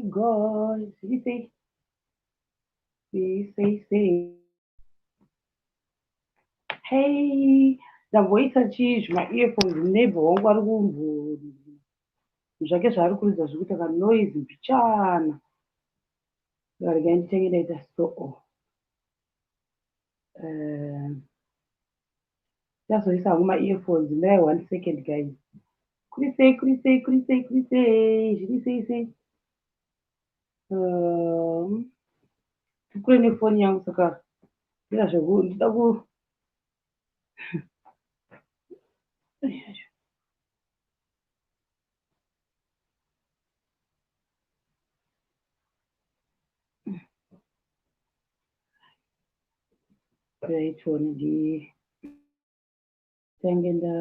God. Zviri sei? Sei sei sei. Hey, ndamboisa chii zvima-earphones neighbor wangu ari kumbo zvake zvaari kuridza zviri kuita kanoise mbichana. Saka regai nditenge ndaita so. Ndazoisa hangu ma-earphones. Mirai one second guys. Kuri sei, kuri sei, kuri sei, kuri sei, zviri sei sei. Kure nefoni yangu saka ndida zveku ndida ku Right, nditange nda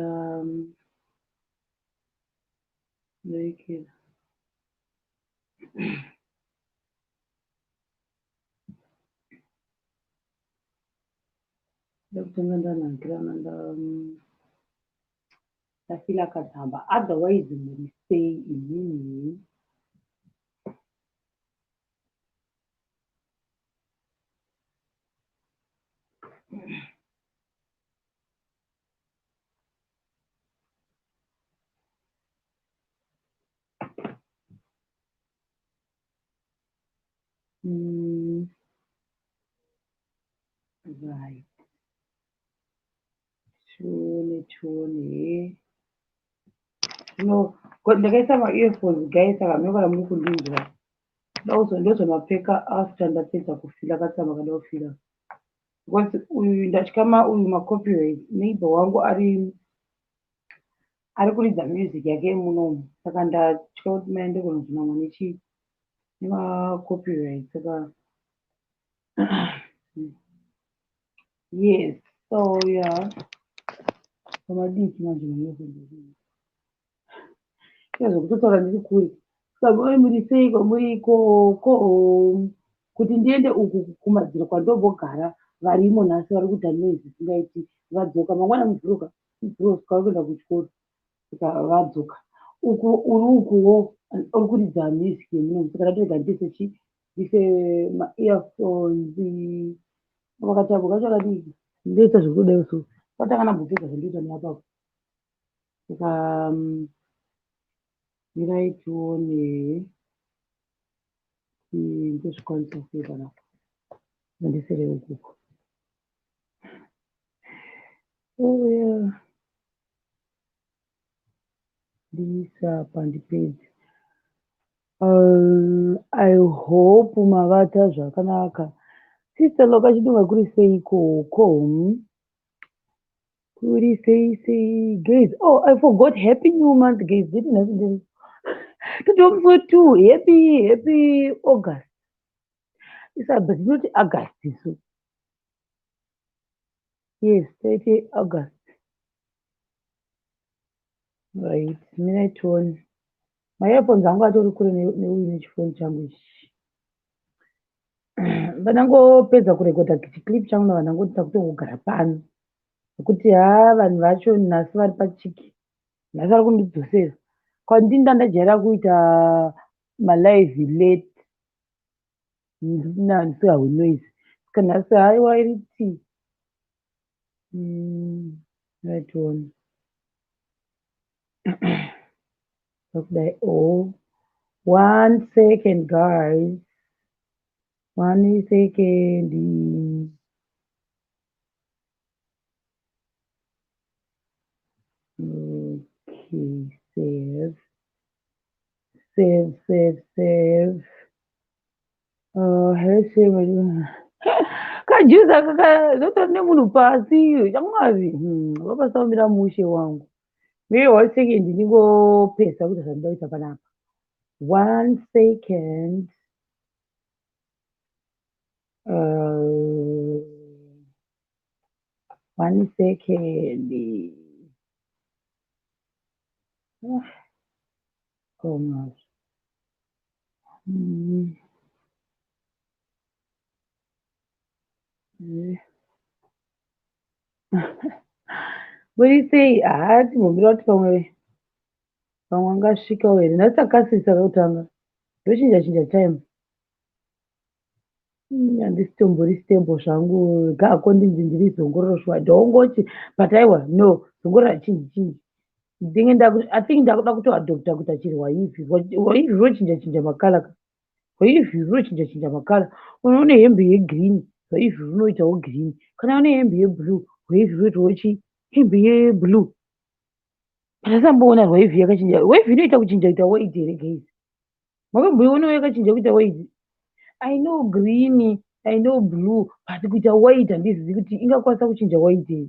ndaikira. Ndakutanga ndanhangirana nda ndafila katsamba otherwise muri sei imimi? Right. Tione tione. No, ndakaisa ma-earphones guys saka hameno kana muri kundinzwa. Ndozomapfeka after ndapedza kufila katsamba kada kufila. Because uyu ndatya uyu macopyright neighbor wangu ari kuridza music yake munomu saka ndatya kuti maende kunozonamwa nechi nemacopyright saka yes, so yeah, pamadiki manje maearphones zvekutotaura ndiri kure. Saka muri sei kwamuri ikoko? Kuti ndiende uku kumadziro kwandombogara varimo nhasi vari kuita noise isingaiti. Vadzoka mangwana muvhuroka muvhuro vari kuenda kuchikoro saka vadzoka. Uku uri ukuwo uri kuridza music yemunomu saka ndatorega ndiise chi ndiise maearphones. Vakatambo kacho kadiki ndoita zvekudai so patanga ndambopedza zvandoita neapapo. Saka mirai tione ndozvikwanisa sei panapa. Mandisere ukuku. Oh yeah. Ndiisa apa ndipedze. I hope mavata zvakanaka. Sister Loka Chidunga kuri sei ikoko? Kuri sei sei guys. Oh, I forgot. Happy new month guys. Did nhasi ndiri totomusi two. Happy happy August. Isa but not August so. Yes, 30 August. Right, mirai tione. Maearphones angu atori kure neuyu nechifoni changu ichi. Vandangopedza kurekodha chiclip changu ndabva ndangoti takutongogara pano. Nekuti haa vanhu vacho nhasi vari pachiki. Nhasi vari kundidzosera. Kwandini ndandajaira kuita malive late. Ndisingahwi noise. Saka nhasi haiwa iri tii. Mirai tione. Kudai oh. One second guys. One second. Okay, save. Save, save, save. Hey, kajuzi aka kazotori nemunhu pasi chamwari vapasaumira mushe wangu. Maybe one second ndingopedza kuita zvandinoda kuita panapa. One second. One second. Oh my. Muri sei? Haa timbomira kuti pamwe angasvikawo here. Nhasi takasisa kutanga. Ndochinja chinja time. Handisi tombori stable zvangu. Gako ndinzi ndiri zongororo ndongoti, but aiwa, no, zongororo hachinji chinji. Ndinge I think ndakuda kutoadopta kuita chirwaivhi. Rwaivhi runochinja chinja macolour ka. Rwaivhi runochinja chinja macolour. Unoona hembe yegreen, rwaivhi runoitawo green. Kana une hembe yeblue, rwaivhi runoitawo chi hembe yeblue. Pandasamboona rwaivhi yakachinja. Rwaivhi inoita kuchinja kuita white here, guys? Makamboionawo yakachinja kuita white? I know green, I know blue, but kuita white handizivi kuti ingakwanisa kuchinja white here.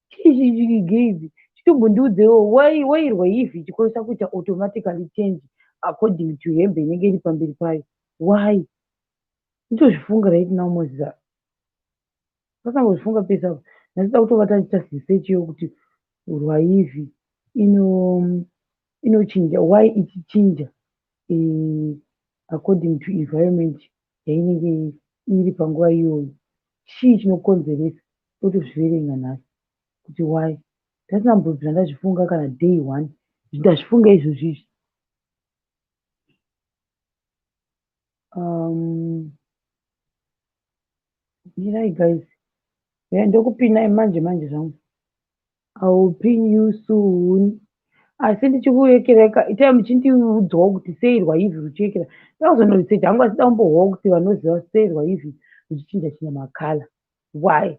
Chii guys? Chitombondiudzewo why rwaivhi ichikwanisa kuita automatically change according to hembe inenge iri pamberi payo. Why? Ndotozvifunga right now, Moses. Ndakambozvifunga pese apa. Ndasida kutovata ndichiita research yokuti rwaivhi inochinja, why ichichinja according to environment yainenge iri panguva iyoyo. Chii chinokonzeresa? Totozviverenga nhasi kuti why. Ndasina kumbobvira ndazvifunga kana day one. Ndazvifunga izvozvi izvi. Mirai guys. Ndokupinai manje manje zvangu. I will pin you soon. Asi ndichikurekereka, itai muchindiudzawo kuti sei rwaivhi ruchiekera. Ndakuzonoresearch hangu, asi dambohwawo kuti vanoziva sei rwaivhi ruchichinja chinja macolour. Why?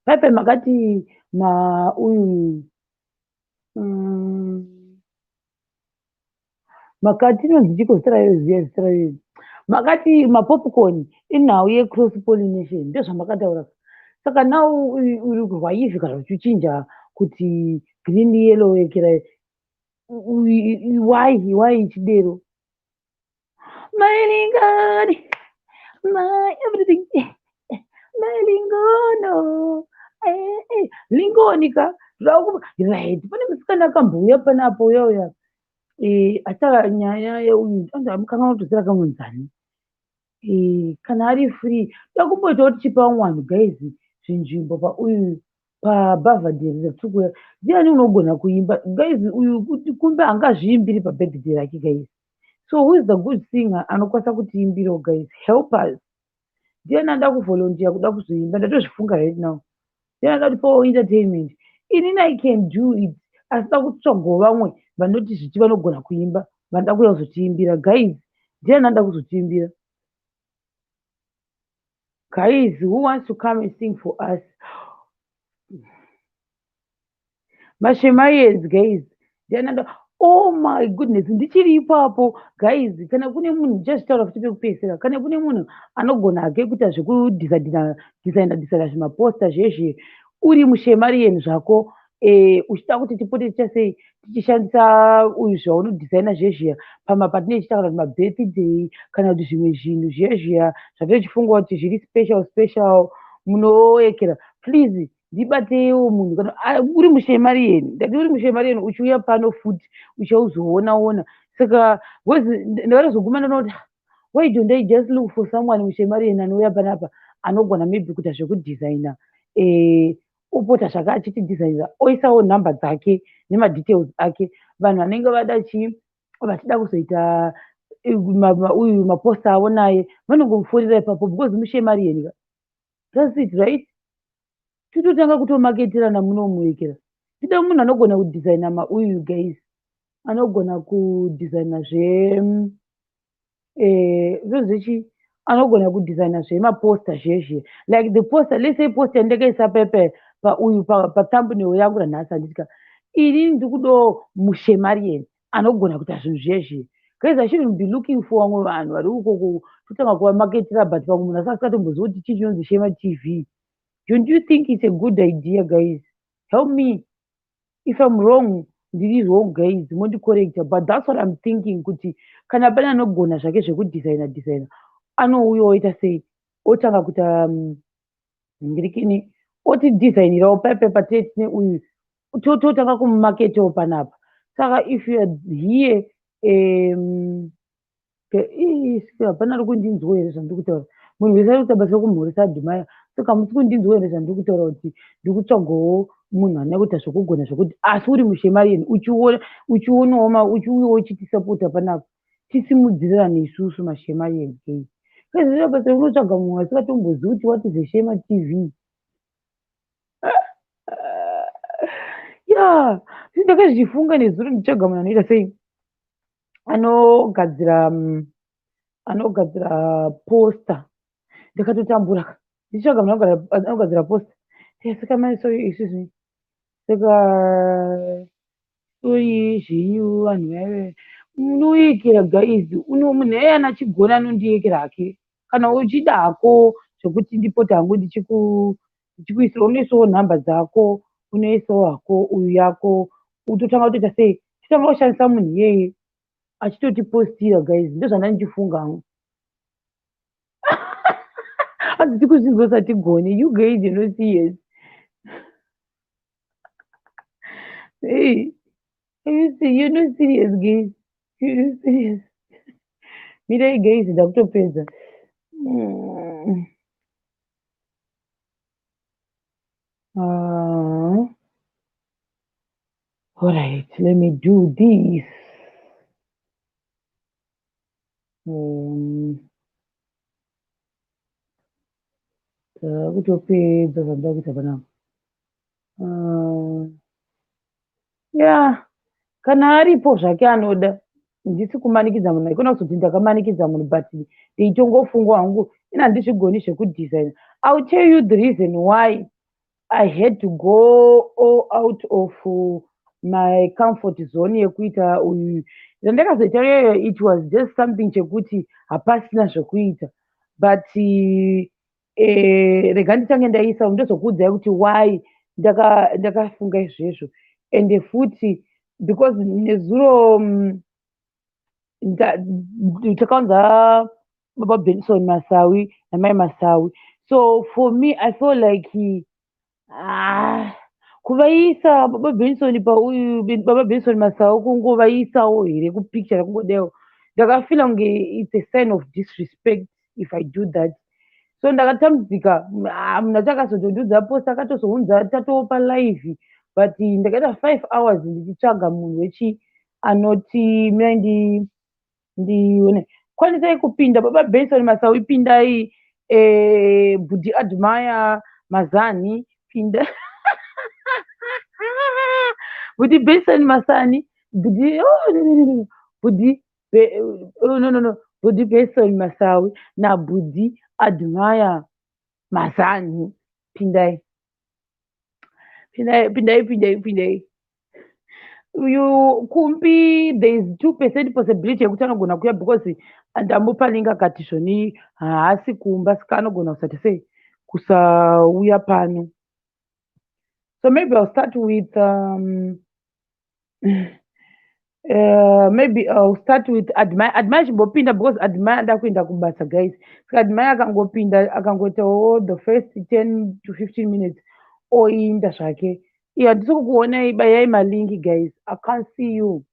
Paipai makati ma uyu makati inonzi chiko zita rayo, ziya zita rayo. Makati mapopcorn inhau yecross pollination, ndozvamakataura. Saka now uri rwaivhi kana ruchichinja kuti green, yellow, ekera, why ichidero? My lingoni, my everything, my lingono, eh, lingoni ka. Right, pane musikana akambouya panapo, uya uya achitaura nyaya yeuyu, anzi kuti zita rakamunzani. Kana ari free, toda kumboitawo tichipa vamwe vanhu, guys, zvinzvimbo pauyu pabhavhadheri ratiri kuuya. Ndiani unogona kuimba, guys? Uyu kumbe angazviimbiri pabirthday rake, guys. So who is the good singer anokwanisa kutiimbirawo, guys? Help us. Ndiani anoda kuvolunteer kuda kuzoimba? Ndatozvifunga right now. Ndiani anoda kutipawo entertainment? Inini I can do it, asi da kutsvagawo vamwe vanoti zviti vanogona kuimba, vanoda kuuya kuzotiimbira. Guys, ndiani anoda kuzotiimbira? Guys, who wants to come and sing for us? Mashemarians, guys, ndiani anoda? Oh my goodness, ndichiri ipapo, guys, kana kune munhu, ndichazvitaura futi pekupedzisira, kana kune munhu anogona hake kuita zvekudhisaina dhisaina zvimaposta zvezve, uri mushemarian zvako, uchida kuti tipote ticha sei tichishandisa uyu zvaunodhisaina zvezviya patinenge tichiita kana kuti mabirthday kana kuti zvimwe zvinhu zviya zviya zvatinochifunga kuti zviri special special, munoekera, please ndibatewo munhu. Kana uri mushemarian, ndati uri mushemarian, uchiuya pano futi uchauzoona ona. Saka because ndakatozoguma ndaona kuti why don't I just look for someone mushemarian anouya panapa, anogona maybe kuita zvekudhisaina, opota zvake achitidhisainira, oisawo nhamba dzake nemadetails ake. Vanhu vanenge vada chii, vachida kuzoita uyu maposta avo naye, vanongomufonera ipapo because mushemarian ka. That's it, right? Tototanga kutomaketerana munomuekera. Tida munhu anogona kudhisaina mauyu, guys, anogona kudhisaina zve zvozvechi anogona kudhisaina zvemaposta zvezve, like the poster, let's say poster yandakaisa pepe pauyu pathumbnail yangu ranhasi, handiti? Ini ndikudawo mushemarian anogona kuita zvinhu zvezve. Guys, I shouldn't be looking for vamwe vanhu vari ukoko, totanga kuvamaketera, but pamwe munhu asi asikatomboziva kuti chii chinonzi Shema TV. Don't you think it's a good idea, guys? Help me if I'm wrong. Ndiri wrong, guys, mondicorrecta, but that's what I'm thinking, kuti kana pane anogona zvake zvekudhisaina dhisaina, anouya oita sei, otanga kuita ngirikini, otidhisainirawo paipai patee tine uyu, totanga kumumaketawo panapa. Saka if you are here, hapana ari kundinzwa here zvandiri kutaura? Munhu wese ari kuita basa rekumhoresa Admire. Saka hamusi kundinzwa here zvandiri kutaura, kuti ndiri kutsvagawo munhu anoda kuita zvekugona zvekuti, asi uri mushemarian, uchionawo, uchiuyawo uchitisapota panapa? Tisimudzirane isusu maShemarians guys. Kwezvino basa unotsvaga mumwe asingatombozivi kuti what is a Shema TV. Ya, ndakazvifunga nezuro ndichitsvaga munhu anoita sei, anogadzira poster. Ndakatotambura ndichitsvaga munhu anogadzira poster. Saka mai, sorry, excuse me. Saka sorry zvenyu vanhu vaive munoyekera guys. Munhu iyeye anachigona anondiyekera hake. Kana uchida hako zvekuti ndipote hangu ndichikuisira, unoisawo nhamba dzako, unoisawo hako uyu yako, utotanga kutoita sei, totanga kushandisa munhu iyeye achitotipostira guys. Ndozvandanga ndichifunga hangu. Hanzi tikuzvinzwa satigone. You guys, you're not serious. Hey, you see, you're not serious guys. You're not serious. Mirai guys, ndakutopedza. All right, let me do this. Kutopedza zvandida kuita panapa. Yeah, kana aripo zvake anoda, ndisi kumanikidza munhu. Haikona kuzoti ndakamanikidza munhu, but ndeitongofunga hangu ini handizvigoni zvekudhizaina. I will tell you the reason why I had to go all out of my comfort zone yekuita uyu zvandakazoita iyoyo. It was just something chekuti hapasina zvekuita, but rega nditange ndaisa, ndozokuudzai kuti why ndakafunga izvezvo. Ende futi because nezuro takaunza baba Benson Masawi namai Masawi, so for me I feel like, ah, kuvaisa baba Benson pauyu, baba Benson Masawi, kungovaisawo here kupicture kungodewo, ndakafila kunge it's a sign of disrespect if I do that. So ndakatambudzika. Ah, munhu acho akazotondudza post, akatozounza tatopa live, but ndakaita 5 hours ndichitsvaga munhu wechi anoti mirai ndione. Kwanisai kupinda baba Benson Masawi, pindai. Bhudhi Admire Mazani, pinda. Bhudhi Benson Masani, bhudhi, oh, no, no, no, no. Bhudhi, oh, no, no, no, bhudhi Benson Masawi nabhudhi Admire Mazani, pindai, pindai, pindai, pindai, pindai. Uyu kumbi, there is 2% possibility yekuti anogona kuuya because ndamupa link akati zvoni haasi kumba, saka anogona kusati sei kusauya pano. So maybe I'll start with maybe I'll start with Admire. Admire chimbopinda because Admire ada kuenda kubasa guys. Saka Admire akangopinda, akangoitawo the first 10 to 15 minutes, oinda zvake. Iya, handisi kukuonai, bayai malinki guys, I can't see you.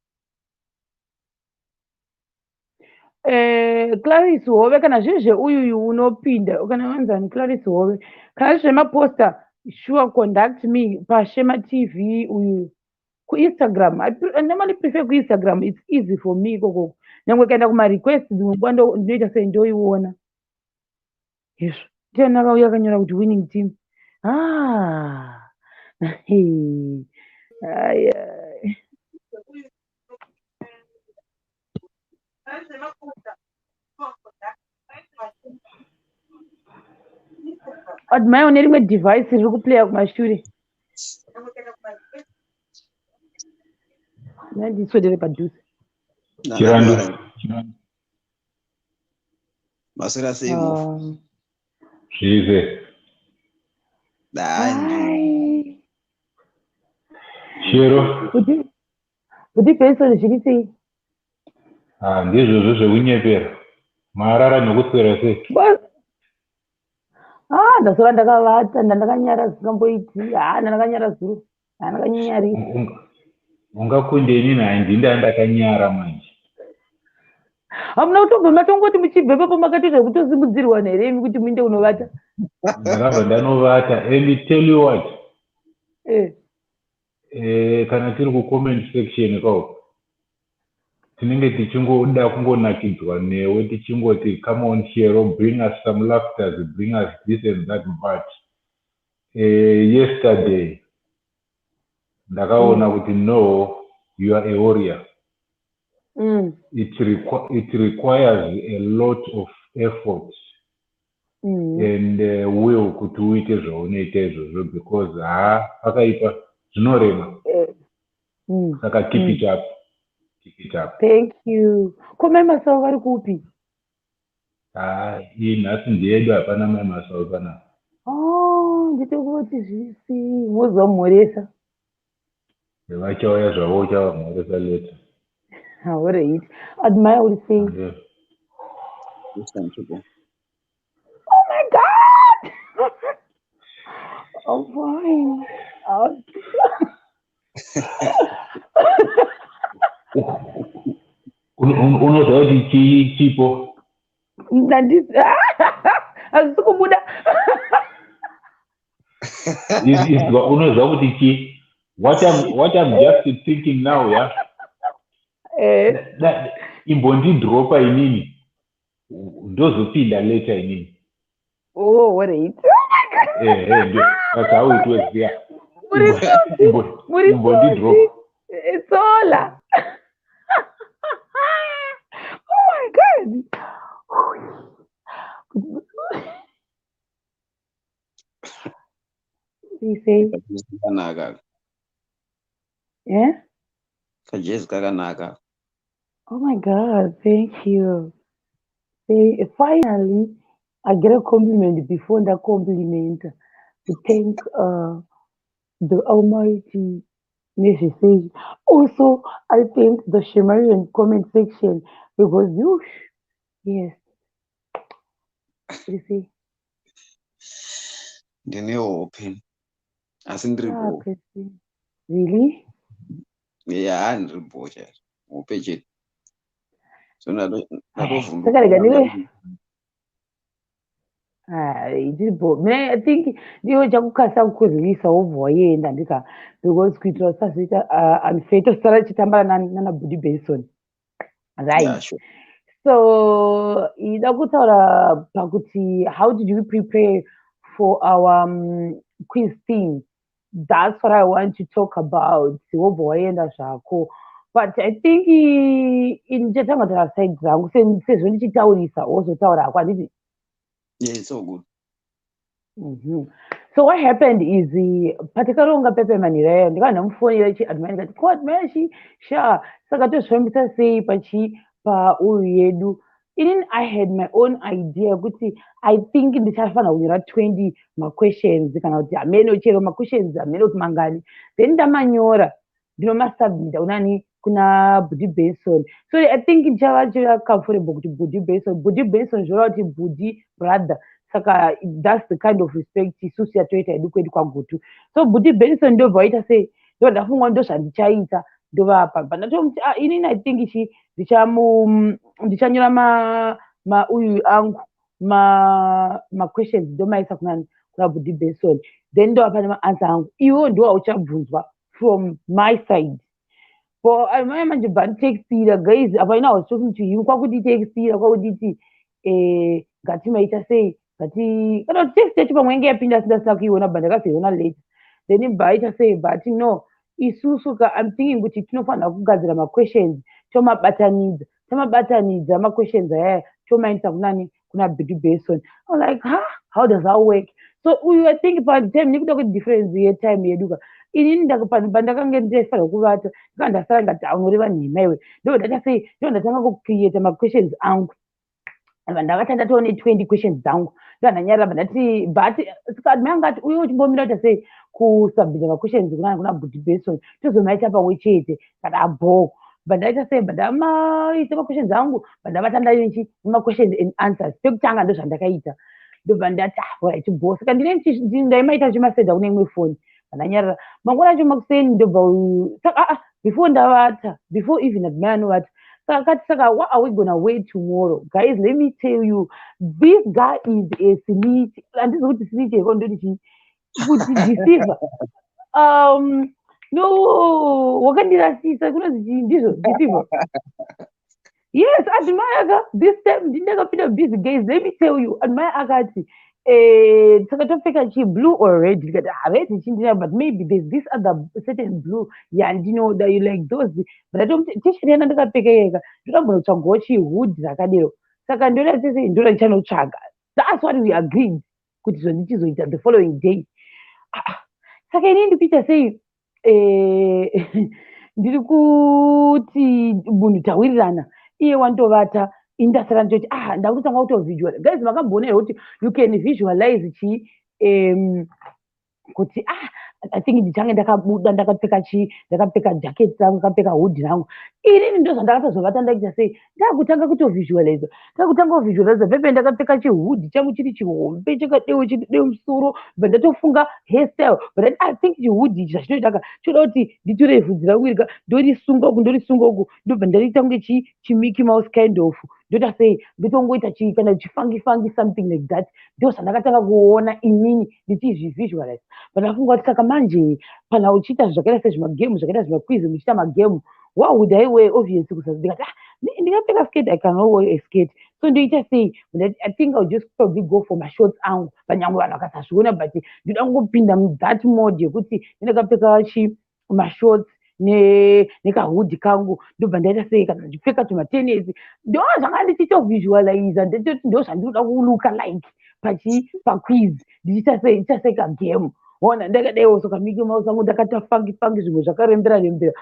Clarice Hove, kana zviri zveuyuyu unopinda, kana wanzani Clarice Hove, kana zviri zvemaposta, sure, contact me paShema TV uyu kuInstagram. I normally prefer kuInstagram, it's easy for me ikoko. Nyangwe kaenda kumarequest dzimwe nguva ndinoita sei, ndoiona izvo. Ndiani akauya akanyora kuti "winning team"? Ah, aya. Admire, une rimwe device riri kuplaya kumashure, ndiswedere padhuze. Chirandu. Maswera sei mufu? Ah, Zvize. Dai. Ai. Chero. Kuti Benson, zviri sei? Ah, ndizvozvo zvekunyepera. Marara nokuswera sei? Ah, ndasora ndakavata, ndandakanyara zvisingamboiti. Ah, ndandakanyara zuro, ndandakanyanyarisa. Ungakunde inini handinda ndakanyara manje. Hamuna kutobva matongoti muchibva ipapo makatoita kutosimudzirwa here imi kuti muinde kunovata? Ndakabva ndanovata and tell you what. Eh. Kana tiri kucomment section ikoko. Tinenge tichingoda kungonakidzwa newe, tichingoti, "Come on, Shero, bring us some laughters, bring us this and that." But yesterday ndakaona kuti no, you are a warrior. It requires a lot of effort and will kuti uite zvaunoita izvozvo, because ha, pakaipa, zvinorema. Saka keep it up, keep it up. Thank you. Ko mai Masau vari kupi? Ha, iyi nhasi ndeyedu, hapana mai Masau panapa. Oh, nditokuti zvisi mozomhoresa. Vachauya zvavo, uchavamhoresa later. Alright. Admire, uri sei? Yeah. Yes, thank you. Oh my God! I'm fine. Oh. Unoziva kuti chii chipo? Nandisi hazvisi kubuda. Unoziva kuti chii? What I'm just thinking now, yeah? Imbondidropa inini, ndozopinda later inini. Oh, alright. That's how it works, yeah. Muri tsotsi. Muri Imbondidropa. tsotsi. Tsola. Oh my God. Sei? Kajezi kakanaka. Yeah? Kajezi kakanaka. Oh my God, thank you. Finally, I get a compliment before the compliment. To thank the Almighty Nezvisei. Also, I thank the Shemarian comment section because you, yes. You see? Ndine hope. Asi ndiri Ah, bho. Christine. Really? Yeah, ndiri bho chaizvo. Hope chete. So ndatovhunduka. Saka rega ndive. Ah, ndiripo. Mina I think ndiyo chakukasa kukurwisa, wobva waenda ndika, because kuitira usazoita unfair, tosara tichitambana nana Budi Benson. Right. Yeah, sure. So ida kutaura pakuti how did you prepare for our quiz thing? That's what I want to talk about. Wobva waenda zvako. But I think ndichatanga taura side dzangu sezvo ndichitaurisa, wozotaura hako, handiti? Yeah, it's all good. So what happened is patakaronga pepe manhiro aya, ndikava ndamufonera chiadmire, ndikati, "Ko Admire, chi sha, saka tozvifambisa sei pachi pauyu yedu?" Inini I had my own idea yekuti I think ndichafanira kunyora 20 maquestions, kana kuti hamene chero maquestions, hamene kuti mangani. Then ndamanyora, ndinomasubmita kunani? Kuna Budi Benson. So I think ndichava chira comfortable kuti Budi Benson. Budi Benson zvoreva kuti Budi brother, saka that's the kind of respect isusu yatoita yedu kwedu kwaGutu. So Budi Benson, ndobva waita sei, ndo ndafunga ndo zvandichaita, ndovapa pandatomuti, "Ah, inini I think chi ndichanyora ma uyu angu maquestions, ndomaisa kuna Budi Benson, then ndovapa nemaanswer angu. Iwewo ndo auchabvunzwa from my side." But mai manje banditextira, guys, apa ina was talking to him, kwakunditextira, kwakunditi ngatimaita sei, ngati kana kuti text yacho pamwe yange yapinda asi ndasina kuiona, but ndakazoiona later. Then bvaita sei, but no, isusu ka, I'm thinking kuti tinofanira kugadzira maquestions, tomabatanidza, tomabatanidza maquestions ayaya, tomaendesa kunani? Kuna Budi Benson. I'm like, "Ha, how does that work?" So uyu, I think patime, nekuda kwedifference yetime yedu ka, inini pandakange ndaifanira kuvata, ndakanga ndasara ngati unoreva nhema iwe. Ndo ndaita sei, ndo ndatanga kucreata maquestions angu. Ndakati ndatoo ne20 questions dzangu, ndo ndanyarara. Ndati, but saka mai angati uye uchimbomira kuita sei kusubmita maquestions kuna Budi Benson, tozomaita pamwe chete. Kati abo, but ndaita sei, but ndamaita maquestions angu, but ndavata ndaichi nemaquestions and answers pekutanga. Ndo zvandakaita. Ndobva ndati, "Ah, right, bo." Saka ndine ndaimaita chimasenda kune imwe foni. Ndanyarara. Mangwana acho makuseni, ndobva saka, ah, before ndavata, before even Admire anovata, saka akati, "Saka what are we gonna wear tomorrow?" Guys, let me tell you, this guy is a snitch. Handizi kuti snitch eko, ndoti chii, kuti deceiver. No, wakandirasisa. Kunonzi chii? Ndizvo ndisivho. Yes, Admire ka, this time ndindakapinda busy. Guys, let me tell you, Admire akati, saka topfeka chi blue or red? Ndikati, "Ah, red chindina, but maybe there's this other certain blue yandinoda." You like those? But atomuti T-shirt yana ndakapfeka yega, ndoda kumbonotsvagawo chihood rakadero. Saka ndoda sese ndoda ndichanotsvaga. That's what we agreed kuti zvondichizoita the following day. Ah, ah. Saka inini ndikuita sei? Ndiri kuti munhu tawirirana, iye wandovata, ini ndasara nditoti, ah, ndakutanga kutovisualize. Guys, makamboona here kuti you can visualize chi kuti, ah, I think ndichange ndakabuda ndakapfeka chi, ndakapfeka jacket rangu, ndakapfeka hood rangu. Inini ndo zvandakatozovata ndaita sei, ndakutanga kutovisualize, ndakutanga kuvisualize pepe ndakapfeka chihood changu chiri chihombe, chakadewo, chiri deu musoro. Bva ndatofunga hairstyle, but I think chihood ichi zvachinoita, choda kuti nditore vhudzi rangu iri, ndorisunga uku, ndorisunga uku, ndobva ndariita kunge chiMickey Mouse kind of. Ndoita sei, ndotongoita chi kana chifunny funny, something like that. Ndo zvandakatanga kuona inini ndichizvivisualize. But ndafunga kuti saka manje kana uchiita zvakaita sezvimagemu, zvakaita zvimaquiz, muchiita magemu, what would I wear? Obviously kusasi ndikati, ah, ndingapfeka skirt? I cannot wear a skirt, so ndoita sei? I think I'll just probably go for mashorts angu, panyangwe vanhu vakasazviona, but ndoda kungopinda muthat mode yekuti ndakapfeka chi mashorts nekahood kangu, ndobva ndaita sei, kana ndichipfeka tumatenesi. Ndo zvanga ndichitovisualiza, nditoti ndo zvandinoda kulooka like pachi paquiz, ndichiita sei, ndichiita sei kagame. Ona, ndakadaiwo so kaMickey Mouse angu, ndakata funny funny, zvimwe zvakarembera rembera.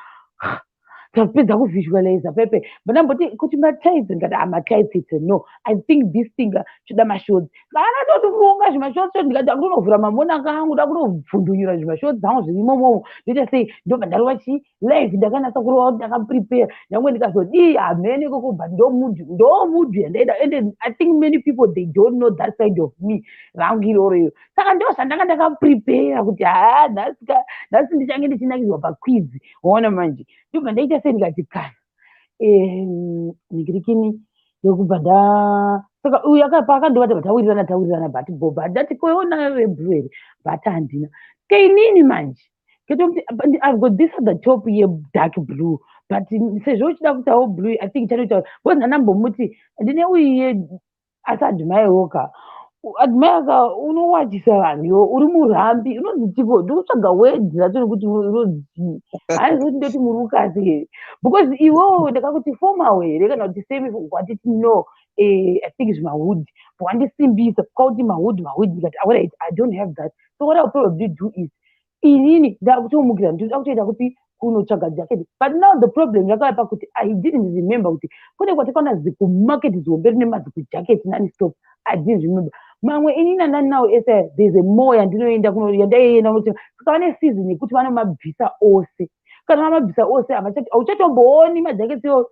Tapedza kuvisualiza pepe, ndamboti kuti matights, ndikati, ah, matights, it's a no. I think this thing choda mashorts. Kana totifunga zvimashorts, ndikati ndakutonovhura mamonaka angu, ndakutovhundunyura zvimashorts angu zvirimomomo. Ndoita sei? Ndobva ndarova chi live, ndakanasa kurova kuti ndakaprepare. Nyangwe ndikazodii, hamene ikoko, but ndo mood, ndo mood yandaida. And I think many people, they don't know that side of me rangu iroro iyo. Saka ndo zvandanga ndakaprepare kuti, ha, nhasi ka, nhasi ndichange ndichinakidzwa paquiz. Waona manje, ndobva ndaita sei, ndikati kana ningirikini ndokubva nda saka uyu paakandovata, tawirirana, tawirirana, but bhobha ndati koiona reblue here? But handina keinini manje ketokuti I've got this other top yedark blue, but sezvo uchida kuitawo blue, I think chanoita because ndandambomuti ndine uyu, asi Admire ka, Admire ka, unowachisa vanhu iwo, uri murambi, unonzi chiko? Ndikutsvaga word racho nekuti unonzi chii? Hanzi kuti ndoti murukasi here? Because iwewo ndakakuti formal here kana kuti semi? Watiti no, I think zvimahood. Wandisimbisa kwakuti mahood, mahood. Ndikati, alright, I don't have that, so what I'll probably do is inini ndakutomukira, ndinoda kutoita kuti kunotsvaga jacket. But now the problem yakava pakuti I didn't remember kuti kune kwatakaona zikumarket zihombe rine mazikujacket nonstop. I didn't remember mamwe. Inini andandinawo ese, there's a more yandinoenda, yandaienda kunotenga. Saka vane season yekuti vanomabvisa ose. Kana vamabvisa ose, hauchatombooni majaketi iwayo.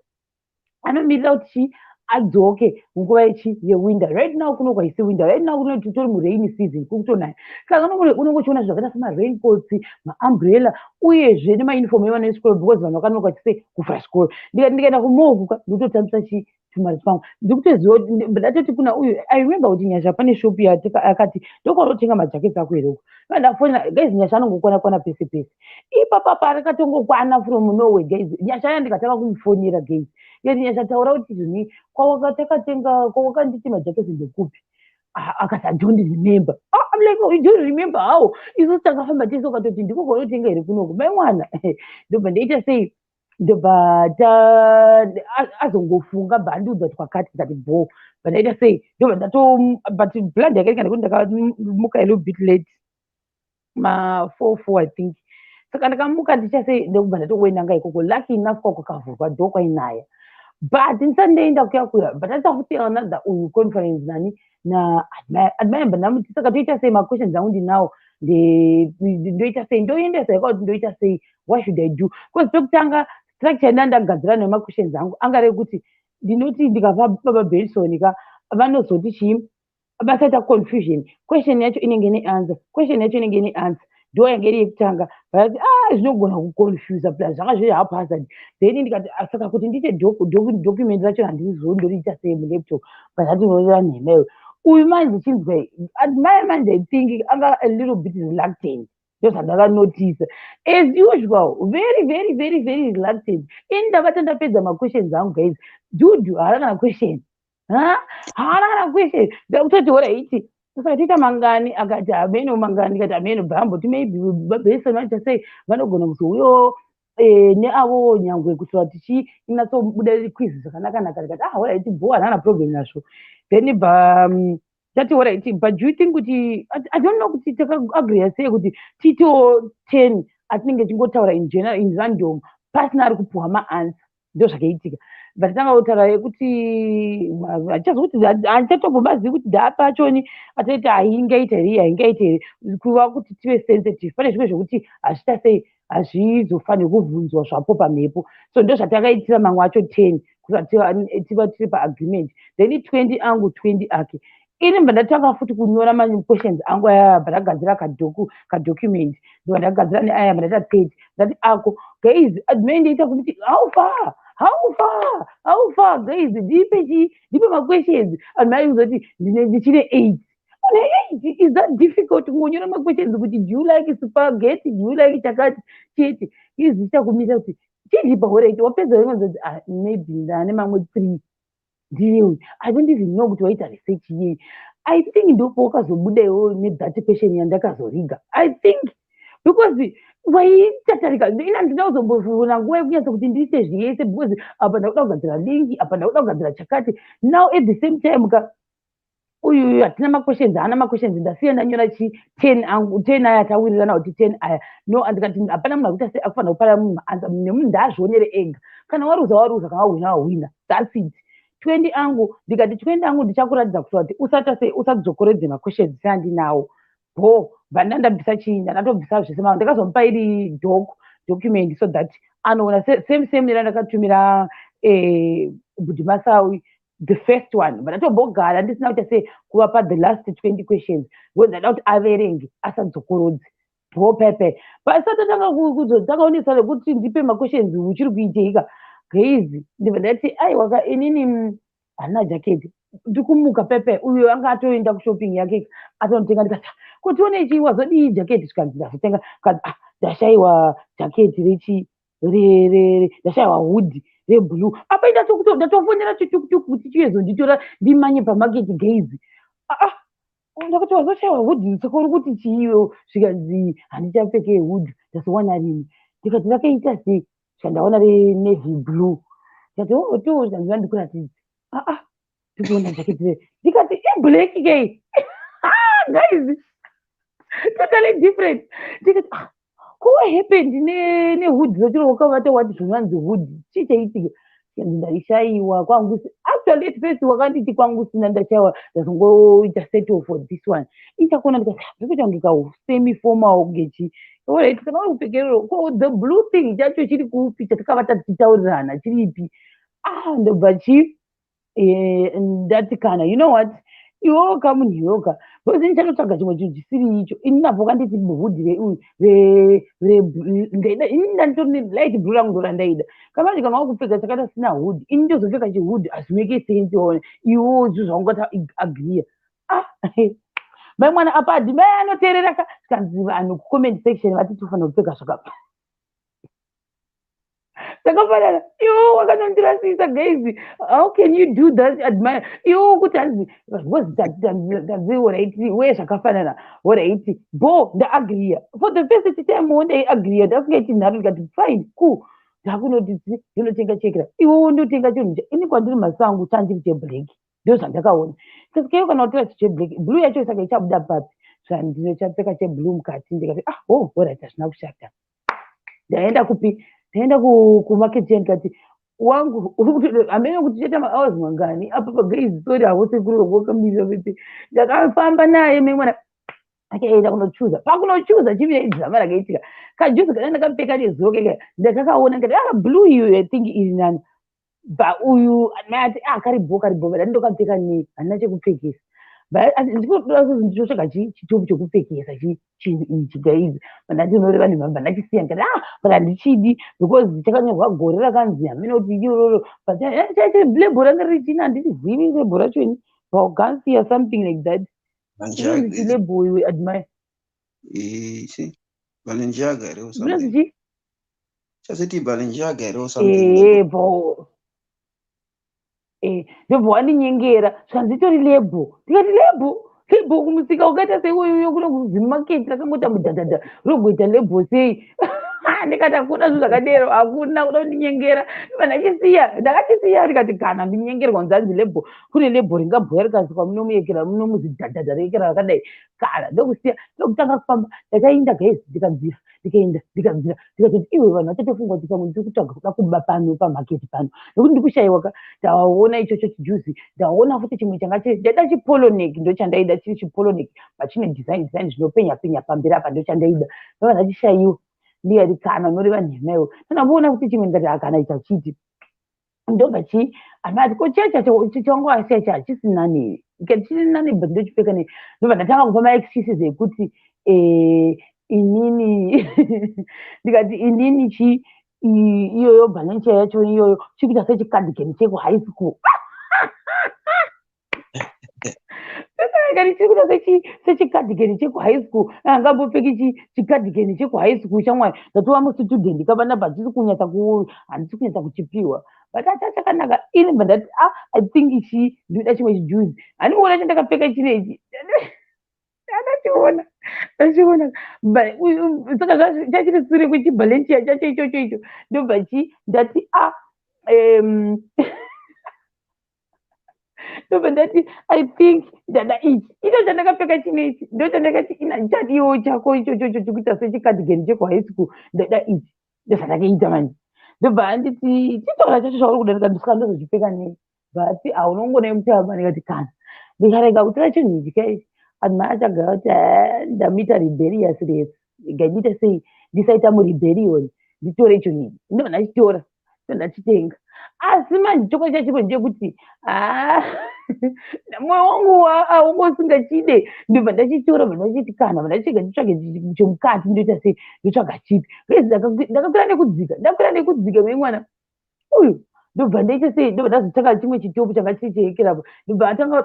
Anomirira kuti chii, adzoke munguva yechi yewinter. Right now kuno kwaisi winter right now, kuno titori murainy season, kukutonaya. Saka unenge uchiona zvakaita semaraincoats, maumbrella, uyezve nemauniform evana vechikoro, because vanhu vakanonoka chisei kuvhura chikoro. Ndikaenda kumall kuka, ndikutotambisa chi tumari twangu. Ndikutoziva, ndatoti kuna uyu, I remember kuti Nyasha pane shop akati ndokwarotenga majaketi ako here uko. Ndafonera, guys, Nyasha anongokwana kwana pese pese ipapa, rakatongokwana from nowhere. Guys, Nyasha aya, ndikatanga kumufonera, guys, ndikati, "Nyasha, taura kuti zvini kwawakatakatenga, kwawakanditi majaketi ndekupi?" Akati, "I don't remember." Ah, I'm like, "Oh, you don't remember how? Isusu takafamba tese, ukatoti ndiko kwaunotenga here kunoku?" Mai mwana, ndobva ndaita sei, ndobva azongofunga, bva andiudza kuti kwakati. Ndikati bo, bva ndaita sei, ndobva ndato, but blood yakaita nekuti ndakamuka a little bit late, ma 4 4 I think. Saka ndakamuka ndicha sei, ndokubva ndatongoendanga ikoko. Lucky enough, kwakavhurwa door, kwainaya. But ndisati ndaenda kuya kuya, but ndati another uyu conference nani naAdmire, bva ndamuti, saka toita sei? Maquestions angu ndinawo, ndoita sei? Ndoendesa ika kuti ndoita sei? What should I do? Because pekutanga structure yandandagadzira nemaquestions angu anga rekuti ndinoti ndikapa baba Benson ka, vanozoti chii? Vasaita confusion. Question yacho inenge ine answer, question yacho inenge ine answer. Ndo yange iri yekutanga. Vakati, ah, zvinogona kuconfusa, plus zvanga zviri haphazard. Then ndikati, ah, saka kuti ndiite document racho handizoo, ndoriita sei mulaptop? But ati nhema iwe. Uyu manje chinzwai, Admire manje, I think anga a little bit reluctant. Ndozvandakanotisa. As usual, very, very, very, very reluctant. Ini ndabata ndapedza maquestions angu, guys. Dude haana kana question. Haana kana question. Ndakutoti, "Alright, saka tiita mangani?" Akati, "Hameno mangani." Ndikati, "Hameno bhamboti maybe babesa vaita sei, vanogona kuzouyawo neavo nyangwe kuitira kuti tichinyatsobuda quiz zvakanaka-naka." Ndikati, "Ah, alright, bo, handana problem nazvo." Then bva tati, "Alright, but do you think kuti," I don't know kuti takaagreeya sei kuti tiitewo 10 atinenge tichingotaura in general, in random, pasina ari kupuhwa maanswer. Ndo zvakaitika. But tanga kutaura yekuti handichazi kuti, handichatombomazivi kuti dhaapa achoni ataiti haingaita here, haingaita here, kuva kuti tive sensitive. Pane zvimwe zvokuti hazviita sei, hazvizofaniri kubvunzwa zvapo pamhepo. So ndo zvatakaitira mamwe acho 10 kuti tiva tiri paagreement. Then 20 angu, 20 ake. Ini mbva ndatanga futi kunyora maquestions angu aya, bva ndagadzira kadocument, ndobva ndagadzira neaya, bva ndaita 30. Ndati ako, guys, admire ndoita kuti, "How far, how far, how far, guys? Ndipe chii, ndipe maquestions." Admire kuzoti, "Ndichine 8." Une 8, is that difficult kungonyora maquestions kuti, "Do you like spaghetti? Do you like chakati?" Chete izvi chichakumisa kuti chindipa. Alright, wapedza rinonzoti, "Ah, maybe ndane mamwe 3." Ndiwe, I don't even know kuti waita research yei. I think ndopo wakazobuda iwewe nethat question yandakazoriga, I think, because waitatarika. Ina handina kuzombofuna nguva yekunyatsa kuti ndiite zvese, because apa ndakuda kugadzira link, apa ndakuda kugadzira chakati. Now at the same time ka, uyu hatina maquestions, haana maquestions. Ndasiya ndanyora chi 10 angu, 10 aya tawirirana kuti 10 aya. No, andikati hapana munhu akuita sei akufanira kupara munhu answer nemunhu, ndaazvionere ega. Kana waruza, waruza, kana wahwina, wahwina, that's it. 20 angu, ndikati 20 angu ndichakuratidza kuti usata sei, usadzokoredze maquestions seandinawo bo. Bva ndandabvisa chii, ndandatobvisa zvese. Ma ndakazomupa iri document so that anoona same same nerandakatumira Bhudhi Masawi, the first one. Bva ndatombogara ndisina kuita sei kuvapa the last 20 questions, because ndada kuti averenge, asadzokorodze bo pepe. Pasati tanga kuzotanga nekuti ndipe maquestions, uchiri kuiteika, guys? Ndibva ndati, "Aiwa, inini handina jaketi." Ndikumuka pepe, uyo anga atoenda kushopping yake, atonotenga. Ndikati, "Kuti one chii, wazodii jaketi?" Zvikanzi, "Ndazotenga." Kanzi, "Ah, ndashayiwa jaketi rechi ndashayiwa hoodie reblue." Apa ndatofonera chitukutuku kuti chiyezonditora ndimanye pamarket, guys. Ah, ndakati, "Wazoshayiwa hoodie, saka uri kuti chiiwe?" Zvikanzi, "Handichapfeke hoodie, ndazowana rimwe." Ndikati, "Rakaita sei?" Zvikandaona renavy blue. Ndikati, "Oh, to." Zvikanzi, "Vandikuratidze." Aa, ndikuona jaketi, ndikati, "Iblack kei, guys, totally different." Ndikati, "Ah, ko what happened nehoodie racho wakavata wati zvinonzi hoodie? Chii chaitika?" Kanzi, "Ndaishayiwa kwangu." Actually, at first wakanditi kwangu sina, ndashaiwa, ndazongoita settle for this one. Ichakuona, ndikati, "Zvikuita kunge ka semi formal kunge." Alright, kana uri kupfekerero ko, the blue thing chacho chiri kupi chatakavata tichitaurirana, chiripi? Ah, ndobva chi ndati, "Kana, you know what, iwewo kamunhu iwewoka, because ndichatotsvaga chimwe chinhu chisiri icho." Ini napo kanditi hoodie ndaida, ini ndanditori light blue rangu, ndo randaida. Kamanje kana wakupfeka chakaita sina hoodie, ini ndozopfeka chihoodie, hazvimake sense. One iwewo zvinhu zvaungati agreeya. Ah, mai mwana apa adhimai anoteerera ka. Zvikanzi, vanhu kucomment section vati tofanira kupfeka zvakafanana. Iwo wakanondirasisa, guys. How can you do that, Admire? Iwo kuti hanzi because tanzi, "Alright, we zvakafanana." Alright, bo, ndaagreeya for the first time wo, ndaiagreeya, ndasingaiti nharo. Ndikati, "Fine, cool." Ndakunoti ndinotenga chekera, iwowo ndotenga chinhu ini kwandiri masangu chandiri cheblack, ndo zvandakaona. Saka kana utora cheblack, blue yacho saka ichabuda papi? Zvandinochapfeka cheblue mukati. Ndikati, "Ah, oh, alright, hazvina kushata." Ndaenda kupi? Ndaenda kumarket. Ndikati, "Wangu, hamene kuti chaita mahours mangani apa paguys, sorry havo sekuru wakamirira pepe." Ndakafamba naye memwana akaenda kunochuza. Pakunochuza, chimire drama rakaitika. Kajuzi kana ndakapfeka nezuro keke, ndakakaona, ndikati, "Ah, blue iyo, I think iri nani." Ba uyu ati, "Ah, karibo, karibo." Ndati, "Ndokapfeka nei? Handina chekupfekesa." Ndinotsvaga chitopu chekupfekesa chinhu ichi, guys. Ndati unoreva nemhamba. Ndachisiya, ndikati, "Ah, but handichidi," because chakanyorwa gore rakanzi hamene kuti iroro label ranga richina, handichizivi label racho ini, Vulgansia, something like that. Inonzi chilabel iwe, Admire? Ichi. Balenciaga here or Zvinonzi something? chii? Chasiti Balenciaga here or something? Ehe, bo ndobva wandinyengera, zvikanzi itori label. Ndikati, "Label? Label kumusika ukaita seiwoyoyo kuno kuzimaketi rakangoita mudhadhadha rogoita label sei?" Ndikati, "Hakuna zvinhu zvakadero, hakuna, kuda kundinyengera." Ndobva ndachisiya, ndakachisiya. Ndikati, "Kana ndinyengerwa nzanzi label, kune label ringabhuya rikaiswa muno muyekera, muno muzidhadhadha reyekera rakadai kana." Ndokusiya, ndokutanga kufamba. Ndakainda, guys, ndikabvira, ndikaenda, ndikabvira, ndikatoti, "Iwe, vanhu vachatofunga kuti pamwe ndiri kutsvaga kuda kuba pano pamaketi pano, nekuti ndiri kushayiwa ka." Ndaona ichocho chijuzi, ndaona futi chimwe changa chiri, ndaida chipolo neck, ndo chandaida, chiri chipolo neck pachine design design zvinopenya penya pamberi apa, ndo chandaida. Ndobva ndachishayiwa. Ndikati, "Kana unoreva nhema iwe." Ndamboona kuti chimwe, ndikati, "Akana ichachiti." Ndobva chi anati, "Ko chiya chacho chawanga wasiya cha hachisi nani here?" Ndikati, "Chiri nani, but ndochipfeka nei?" Ndobva ndatanga kupa maexcuses ekuti inini, ndikati, "Inini chi iyoyo Balenciaga yacho iyoyo chiri kuita sechicardigan chekuhigh school." Ndikati, "Chiri kuita sechicardigan chekuhigh school. Angambopfeki chicardigan chekuhigh school, shamwari? Ndatova mustudent kapanapa, hatisi kunyatsa ku handisi kunyatsa kuchipiwa, but acha chakanaka ini." Bva ndati, "Ah, I think ichi ndinoda chimwe chijuzi." Handikuona chandakapfeka chinechi, andachiona, ndachiona. Saka chachiri sure kwechiBalenciaga chacho ichocho icho. Ndobva chi ndati, "Ah," ndobva ndati, "I think ndada ichi, icho chandakapfeka chinechi, ndo chandakati ina chadiwo chako ichocho icho chikuita sechicardigan chekuhigh school. Ndada ichi." Ndozvandakaita manje. Ndobva anditi, "Chitaura chacho zvauri kuda." Ndikati, "Saka ndozochipfeka nei?" Bvati, "Haunongona mutamba." Ndikati, "Kana ndikarega kutora chinhu ichi kai, anhu achagara kuti ndamuita rebellious resi. Ngachiite sei, ndisaita murebellion, nditore chinhu ichi." Ndobva ndachitora, ndachitenga. Asi manje chokwadi chachipo ndechekuti haa, mwoyo wangu aunga usingachide. Ndobva ndachitora, bva ndachiti, kana bva ndachega, nditsvage chemukati, ndoita sei, ndotsvaga chipi? Ndakakwira nekudzika, ndakwira nekudzika memwana uyu. Ndobva ndaita sei, ndobva ndazotsvaka chimwe chitopu changa chiri chehekerapo. Ndobva atanga,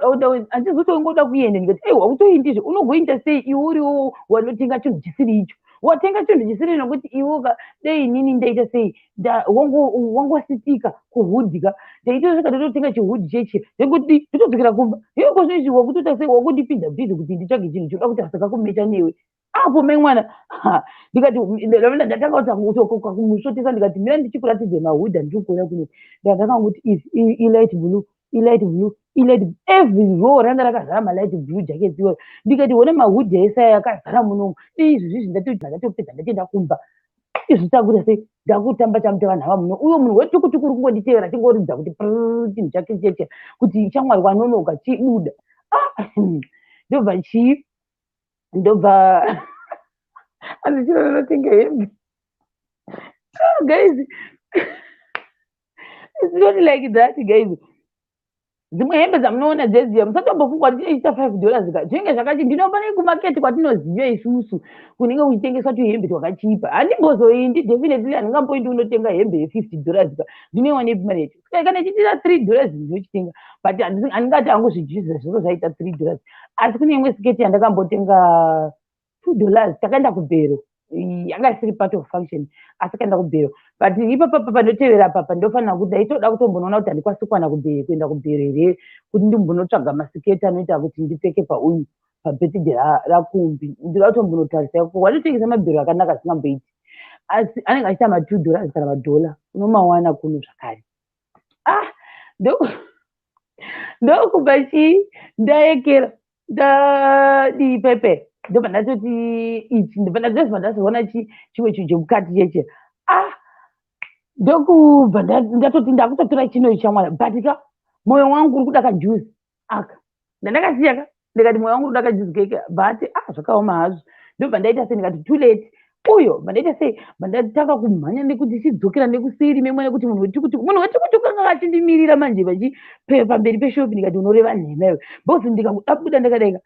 handizotongoda kuenda. Ndikati, "Aiwa, utoindizve unogoita sei iwe uriwo wanotenga chinhu chisiri icho? Watenga chinhu chisiri, nokuti iwoka dei inini ndaita sei, wangositika kuhoodie ka, ndaitosvika ndototenga chihoodie chechi, ndongoti ndotodzokera kumba. Iko zvino izvi wakutoita sei, wakundipinza busy kuti nditsvage chinhu choda kuti asakakumecha newe apo memwana." Ndikati, ndatanga kumusvotesa. Ndikati, "Mira ndichikuratidze mahoodie andiri kuona kuno." Ndakatanga kuti ilight blue, ilight blue, ilight, every row ranga rakazara malight blue jackets iwayo. Ndikati, "Ona mahoodie ese aya akazara munomu. Izvi zvizvi ndatopedza, ndatoenda kumba. Izvi takuita sei, ndakutamba chamuta vanhu ava muno. Uyo munhu wetukutuku uri kungonditevera, achingoridza kuti chinhu chake cheche kuti shamwari wanonoka, chibuda." Ah, ndobva chii, ndobva handichinonotenga hembe. Oh, guys, it's not like that, guys. Dzimwe hembe dzamunoona dzeziya, musatombofunga kuti chinoita $5 ka. Zvinenge zvakachi ndinofane kumaketi kwatinoziva isusu, kunenge kuchitengeswa tuhembe twakachipa. Handimbozoindi, definitely handingamboindi unotenga hembe ye$50 ka. Ndinoiwanepi mari yacho? Saka kana ichiitira $3, ndinochitenga, but handingati hangu zvijuzi zviro zvaita $3. Asi kune imwe siketi yandakambotenga $2. Takaenda kubhero, yanga isiri part of function, asi kaenda kubhero. But ipapa panotevera papa, ndofanira kuti ndaitoda kutombonoona kuti handikwanisi kuwana kuenda kubhero here, kuti ndimbonotsvaga masiketi anoita kuti ndipfeke pauyu pabirthday raKumbi. Ndinoda kutombonotarisa ikoko, vanotengesa mabhero akanaka asingamboiti, asi anenge achiita ma$2 kana madhola, unomawana kuno zvakare. Ah, ndokubva chii, ndaekera, ndadii pepe. Ndobva ndatoti ichi, ndobva ndazobva ndazoona chimwe chinhu chemukati cheche. Ah, ndokubva ndatoti ndakutotora chino chamwana, but ka mwoyo wangu uri kuda kajuzi aka ndandakasiya ka. Ndikati, "Mwoyo wangu uri kuda kajuzi keke." But ah, zvakaoma hazvo. Ndobva ndaita sei, ndikati, "Too late." Uyo bva ndaita sei, bva ndatanga kumhanya nekuti ndichidzokera nekuseri memwe, nekuti munhu wetukutuku, munhu wetukutuku anga achindimirira manje pamberi peshopi. Ndikati, "Unoreva nhema iwe, because ndikabuda ndakadaika,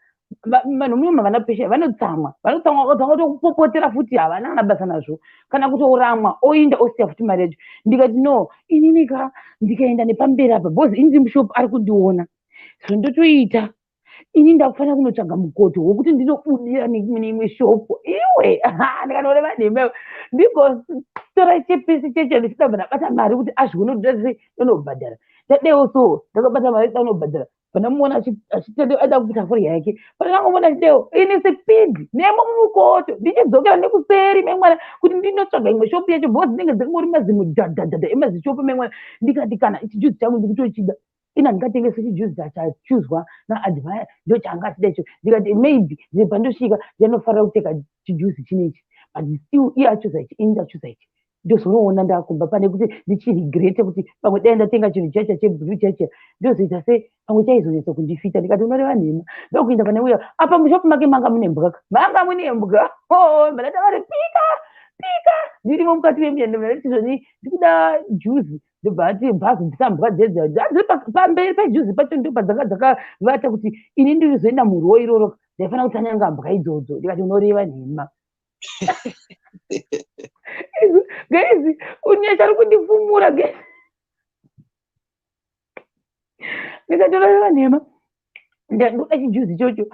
vanhu muno havana pesha, vanotsamwa, vanotsamwa, vakatanga kutokupopotera futi, havana kana basa nazvo, kana kutoramwa, oinda osiya futi mari yacho." Ndikati, "No, inini ka ndikaenda nepamberi apa, because ini ndiri mushopu, ari kundiona, so ndotoita Ini ndakufanira kunotsvaga mukoto wokuti ndinobudira mune imwe shopu. Iwe, ndikanoreva nhema, ndigotora chipisi cheche ndichida ndabata mari kuti azvione kuti ndase ndonobhadhara. Ndadewo so ndakabata mari, ndanobhadhara. Pandamuona achitende aida kuita fori yake, pandangomuona achidewo, ini speed nemo mumukoto, ndichidzokera nekuseri memwana kuti ndinotsvaga imwe shopu yacho, because dzinenge dzingori mazimudhadhadhadha emazishopu memwana. Ndikati kana chijuzi changu ndikutochida, ina handingatengesi chijuzi chachuzwa naAdmire, ndo changa achida icho. Ndikati maybe pandosvika ndinofanira kupfeka chijuzi chinechi, but still iye achuza ichi, ini ndachuza ichi. Ndozonoona ndakumba pane kuti ndichiregrete kuti pamwe dai ndatenga chinhu chacha cheblue chacha, ndozoita se pamwe chaizonetsa kundifita. Ndikati unoreva nhema. Ndokuenda pane uya apa, mushopu make manga mune mbwa, manga mune mbwa. Oh, ndati vari pika pika, ndirimo mukati memuyendo. Ndati zvoni ndikuda juzi. Ndobva ati bhazi mbwa dzedza dzadziri pamberi pejuzi pacho, ndo padzanga dzakavata. Kuti ini ndirizoenda murwo iroro, ndaifanira kutanyanga mbwa idzodzo. Ndikati unoreva nhema. Guys, unyasha ari kundifumura, guys. Ndikati unoreva nhema, ndoda chijuzi ichocho.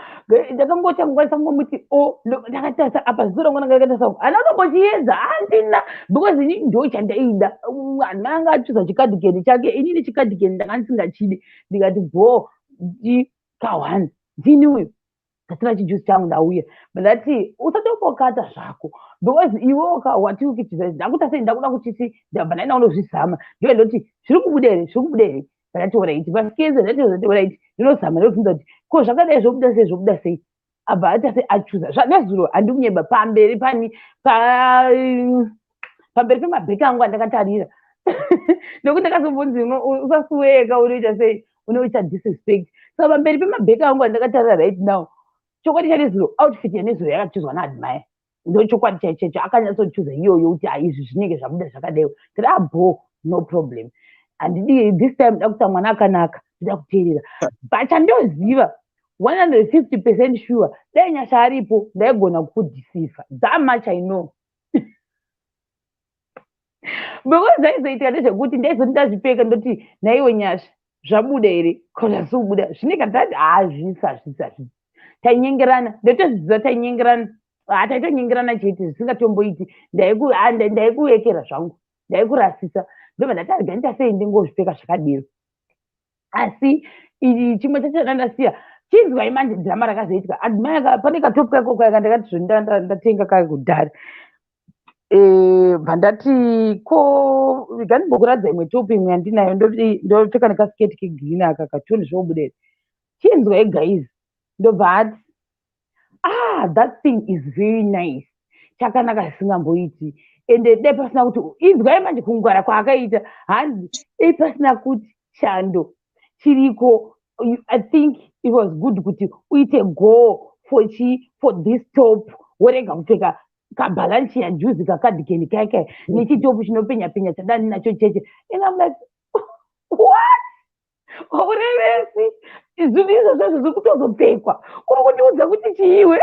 Ndakangotangwanisa ngomuti o ndakatarisa apa, ziso rangu ranga rakatarisa uku, handina kutombochiedza, handina, because ini ndo chandaida. Handina, anga achuza chicardigan chake, inini chicardigan ndanga ndisingachidi. Ndikati bho ka1 ndini uyu ndatora chijuzi changu, ndauya. Ndati usatombokata zvako, because iwe wati ukichiza ndakuta sei, ndakuda kuchiti ndabva ndaenda kundozvizama. Ndiyo ndoti zviri kubuda here, zviri kubuda here? Ndakati alright, pasikeze. Ndati alright, ndinozama, ndobvunza kuti ko zvakadai zvobuda sei, zvobuda sei? Abva aita sei, achuza zvanezuro. Handikunyeba, pamberi pani pamberi pemabheki angu andakatarira, nekuti ndakazombonzi usasuweka, unoita sei, unoita disrespect. Saka pamberi pemabheki angu andakatarira right now, chokwadi chanezuro, outfit yanezuro yakachuzwa naAdmire, ndo chokwadi chaichecho. Akanyatsochuza iyoyo kuti haizvi zvinenge zvabuda zvakadaiwo. Ndati abo, no problem, handidi this time da kuita mwana akanaka, ndoda kuteerera. But chandoziva 150% sure, dai Nyasha aripo, ndaigona kudeceiva. That much I know, because zvaizoitika ndezvekuti ndaizoti ndazvipfeka, ndoti naiwe Nyasha, zvabuda here? Kana zvisi zvinenge ndati hazvisi, hazvisi, hazvisi. Tainyengerana, ndotozviziva, tainyengerana, hataitonyengerana chete zvisingatomboiti. Ndaikuvekera zvangu, ndaikurasisa. Ndobva ndati arega ndita sei, ndingozvipfeka zvakadero. Asi chimwe chacho ndandasiya, chinzwai manje dhirama rakazoitika. Admire, pane katopu kako kaya kandakati zvo ndatenga kaya kudhara. Bva ndati ko rega ndimbokuratidza imwe topu imwe yandinayo, ndopfeka nekasiketi kegreen aka katoni, zvobuda here? Chinzwai guys, ndobva ati, "Ah, that thing is very nice, chakanaka zvisingamboiti. Ende dai pasina kuti," inzwai manje kungwara kwaakaita, hanzi dai pasina kuti chando chiriko, I think it was good kuti uite go for chi for this top, worega kupfeka kaBalenciaga juzi kacardigan kaikai nechitopu chinopenya penya chadani nacho cheche. And I'm like, what? Haurevesi, zvinhu izvozvo zviri kutozopfekwa, uri kundiudza kuti chiiwe?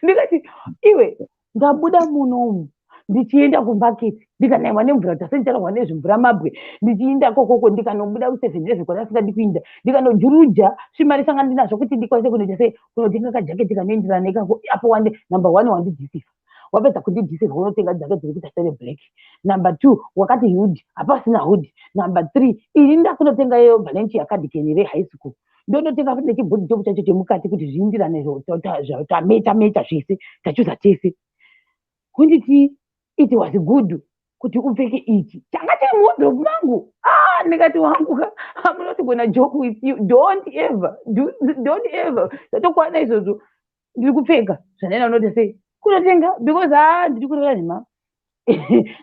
Ndikati iwe, ndabuda munomu ndichienda kumaketi, ndikanaiwa nemvura, kuti asendicharwa nezvimvura mabwe, ndichiinda kokoko, ndikanobuda ku7 11 kwandasingadi kuinda, ndikanojuruja svimari sanga ndinazvo kuti ndikwanise kunoita sei, kunotenga kajaketi kanoenderana nekako apo. Wande number one, wandideceiva. Wapedza kundideceiva, unotenga jaketi rekuita sere black. Number two, wakati hood, hapasina hood. Number three, ini ndakunotenga iyo Balenciaga cardigan rehigh school, ndonotenga futi nechibhodhi choku chacho chemukati kuti zviindirane, tamecha mecha zvese, tachuza tese. Kunditi it was good kuti upfeke ichi changa chiri muwardrobe mangu. Ah, ndikati wangu, I'm not gonna joke with you. Don't ever do, don't ever. Zvatokwana izvozvo, ndiri kupfeka zvandaenda unoti sei kunotenga, because ha, ndiri kureva nhema.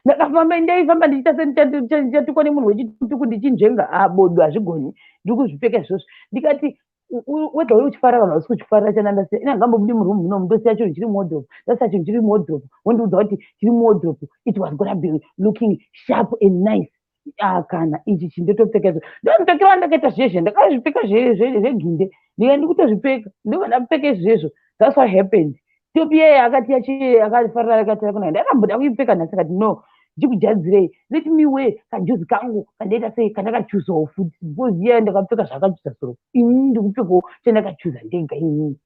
Ndakafamba, ndaifamba ndichiita sendichatukwa nemunhu wechituku, ndichinzvenga. Ah, bodo, hazvigoni, ndiri kuzvipfeka izvozvo. Ndikati wega uri uchifara, vanhu vasi kuchifarira. Chanandasiya ina ngambobudi murumu munomu, ndosiya chinhu chiri muwardrobe, ndasiya chinhu chiri muwardrobe, wondiudza kuti chiri muwardrobe it was gonna be looking sharp and nice. Ah, kana ichi chindotopfeka izvo, ndomupfekero wandakaita zvezve, ndakazvipfeka zveginde, ndika ndikutozvipfeka, ndobva ndapfeka izvezvo. That's what happened. Topi yeye akati akafarira, akati kuna ndakamboda kuipfeka nhasi, akati no. Ndichikujadzirei. Let me wear kajuzi kangu kandaita sei, kandakachuzawo futi, because iye ndakapfeka zvakachuza soro, inini ndikupfekawo chandakachuza ndega inini.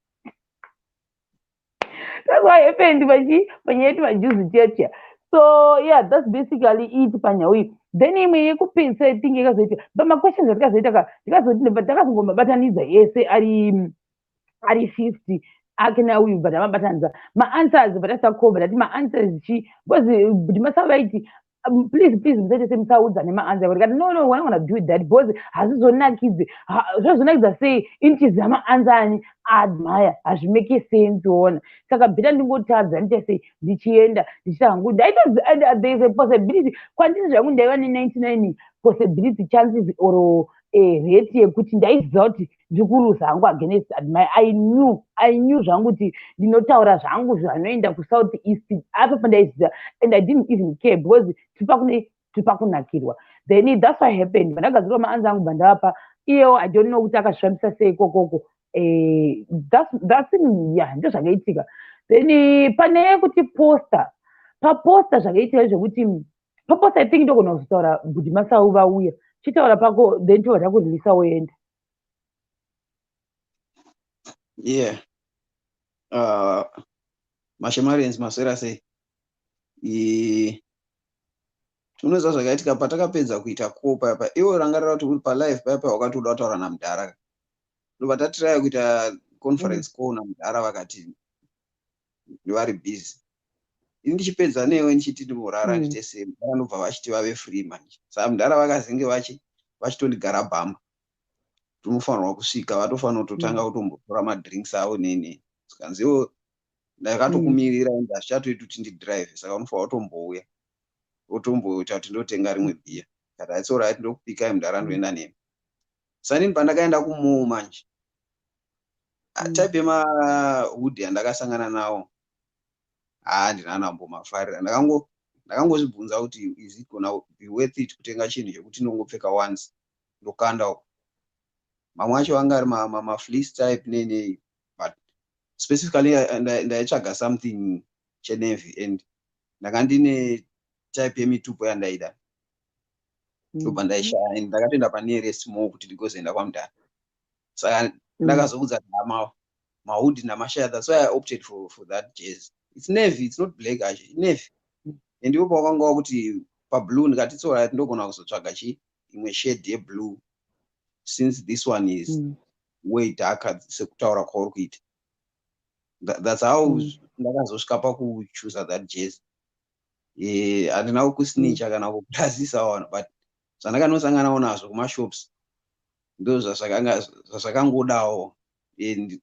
That's what happened pachi panyaya yeti majuzi tiya tiya. So yeah, that's basically it panyau iyi. Then imwe yekupedzisa, I think, yakazoita pamaquestions atikazoita ka, tikazoti takazongomabatanidza ese ari 50 ake nauyu, but amabatanidza maanswers, but asakomba ndati maanswers chi, because kuti masava vaiti, "Please, please, musaite semusaudza nemaanswer." Ndikati, No, we're not gonna do that, because hazvizonakidzi." Zvazonakidza sei inichiziva maanswer ani admire? Hazvimake sense, ona. Saka better ndingotadza, ndiite sei, ndichienda ndichiita hangu. There is a possibility kwandiri zvangu, ndaiva ne99 possibility, chances or rate yekuti ndaiziva kuti ndikuruza hangu against Admire. I knew zvangu kuti ndinotaura zvangu zvanoenda kuSouth East apa pandaiziva, and I didn't even care because tiri pakunakirwa. Then that's what happened. Pandagadzirwa maanswer angu, bandavapa iyewo. I don't know kuti akazvifambisa sei ikokoko. That's, yeah, ndo zvakaitika. Then pane yekuti poster, paposter zvakaitika zvekuti paposter, I think ndogona kuzotaura bhudhi Masau vauya. Chitaura pako, then tobva takureleasa woenda. Yeah, mashemarians, maswera sei? Unoziva zvakaitika patakapedza kuita call paya, iwe rangarira kuti uri palive paya paya, wakati uda kutaura namudhara. Ndobva tatiraya kuita conference call namudhara, vakati vari busy. Ini ndichipedza newe ndichiti ndimborara, ndite sei, mudhara ndobva vachiti vave free manje. Saka mudhara vakazenge vachitondigara bhamba, tinofanirwa kusvika, vatofanira kutotanga kutombotora madrinks avo nene. Sikanziwo ndakatokumirira ende hazvichatoiti kuti ndidrive, saka unofanira kutombouya, wotomboita kuti ndotenga rimwe bhiya. Kati, "It's alright, ndokupikai mudhara, ndoenda nemi." Sanini pandakaenda kumall manje, type yemahoodie yandakasangana nawo, haa, handina nambomafarira. Ndakangozvibvunza kuti, is it gonna be worth it kutenga chinhu chekuti ndongopfeka once ndokanda uko? Mamwe acho anga ari mafleece type nei, but specifically ndaitsvaga something chenavy, and ndanga ndine type yemitupo yandaida, ndobva ndaishaya, and ndakatoenda panearest mall kuti ndigozoenda kwamudhara. Saka ndakazoudza kuti mahoodie ndamashaya. That's why I opted for that jersey. It's navy, it's not black acho, navy. And iwo pawakanga wakuti pablue, ndikati, "It's alright, ndogona kuzotsvaga chi imwe shade yeblue, since this one is way darker sekutaura kwauri kuita." That's how ndakazosvika pakuchuza that jersey. Handina kusnicha kana kukurasisa wana, but zvandakanosanganawo nazvo kumashops ndo zvazvakangodawo. And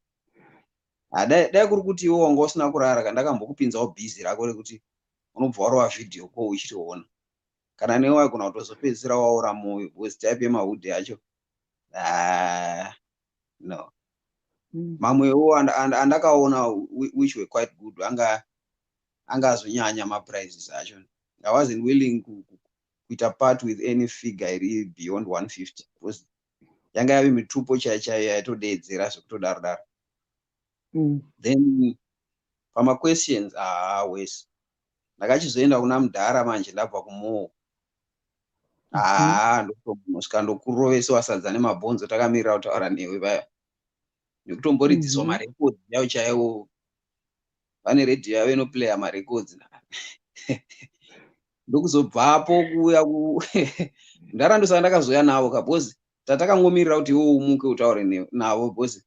dai kuri kuti iwo wanga usina kurara, kandakambokupinzawo bhizi rako rekuti unobva warova video ko uchiriona, kana newe waigona kutozopedzisira waora mwoyo, because type yemahoodie acho, ah, no. Mamwewo andakaona which were quite good anga angazonyanya maprices acho. I wasn't willing kuita part with any figure iri beyond 150, because yanga yave mitupo chaiyo chaiyo yaitodeedzera zvekutodaro daro. Then pamaquestions, haa, wese ndakachizoenda kuna mudhara manje ndabva kumall, haa, ndokutombosvika ndokurovesiwa sadza nemabhonzo takamirira kutaura newe paya, nekutomboridziswa marekodzi yavo chaiwo. Vane redhiyo yavo inoplaya marekodzi. Ndokuzobvapo kuuya mudhara, ndosaka ndakazouya navo ka, because tatakangomirira kuti iwe umuke utaure navo, because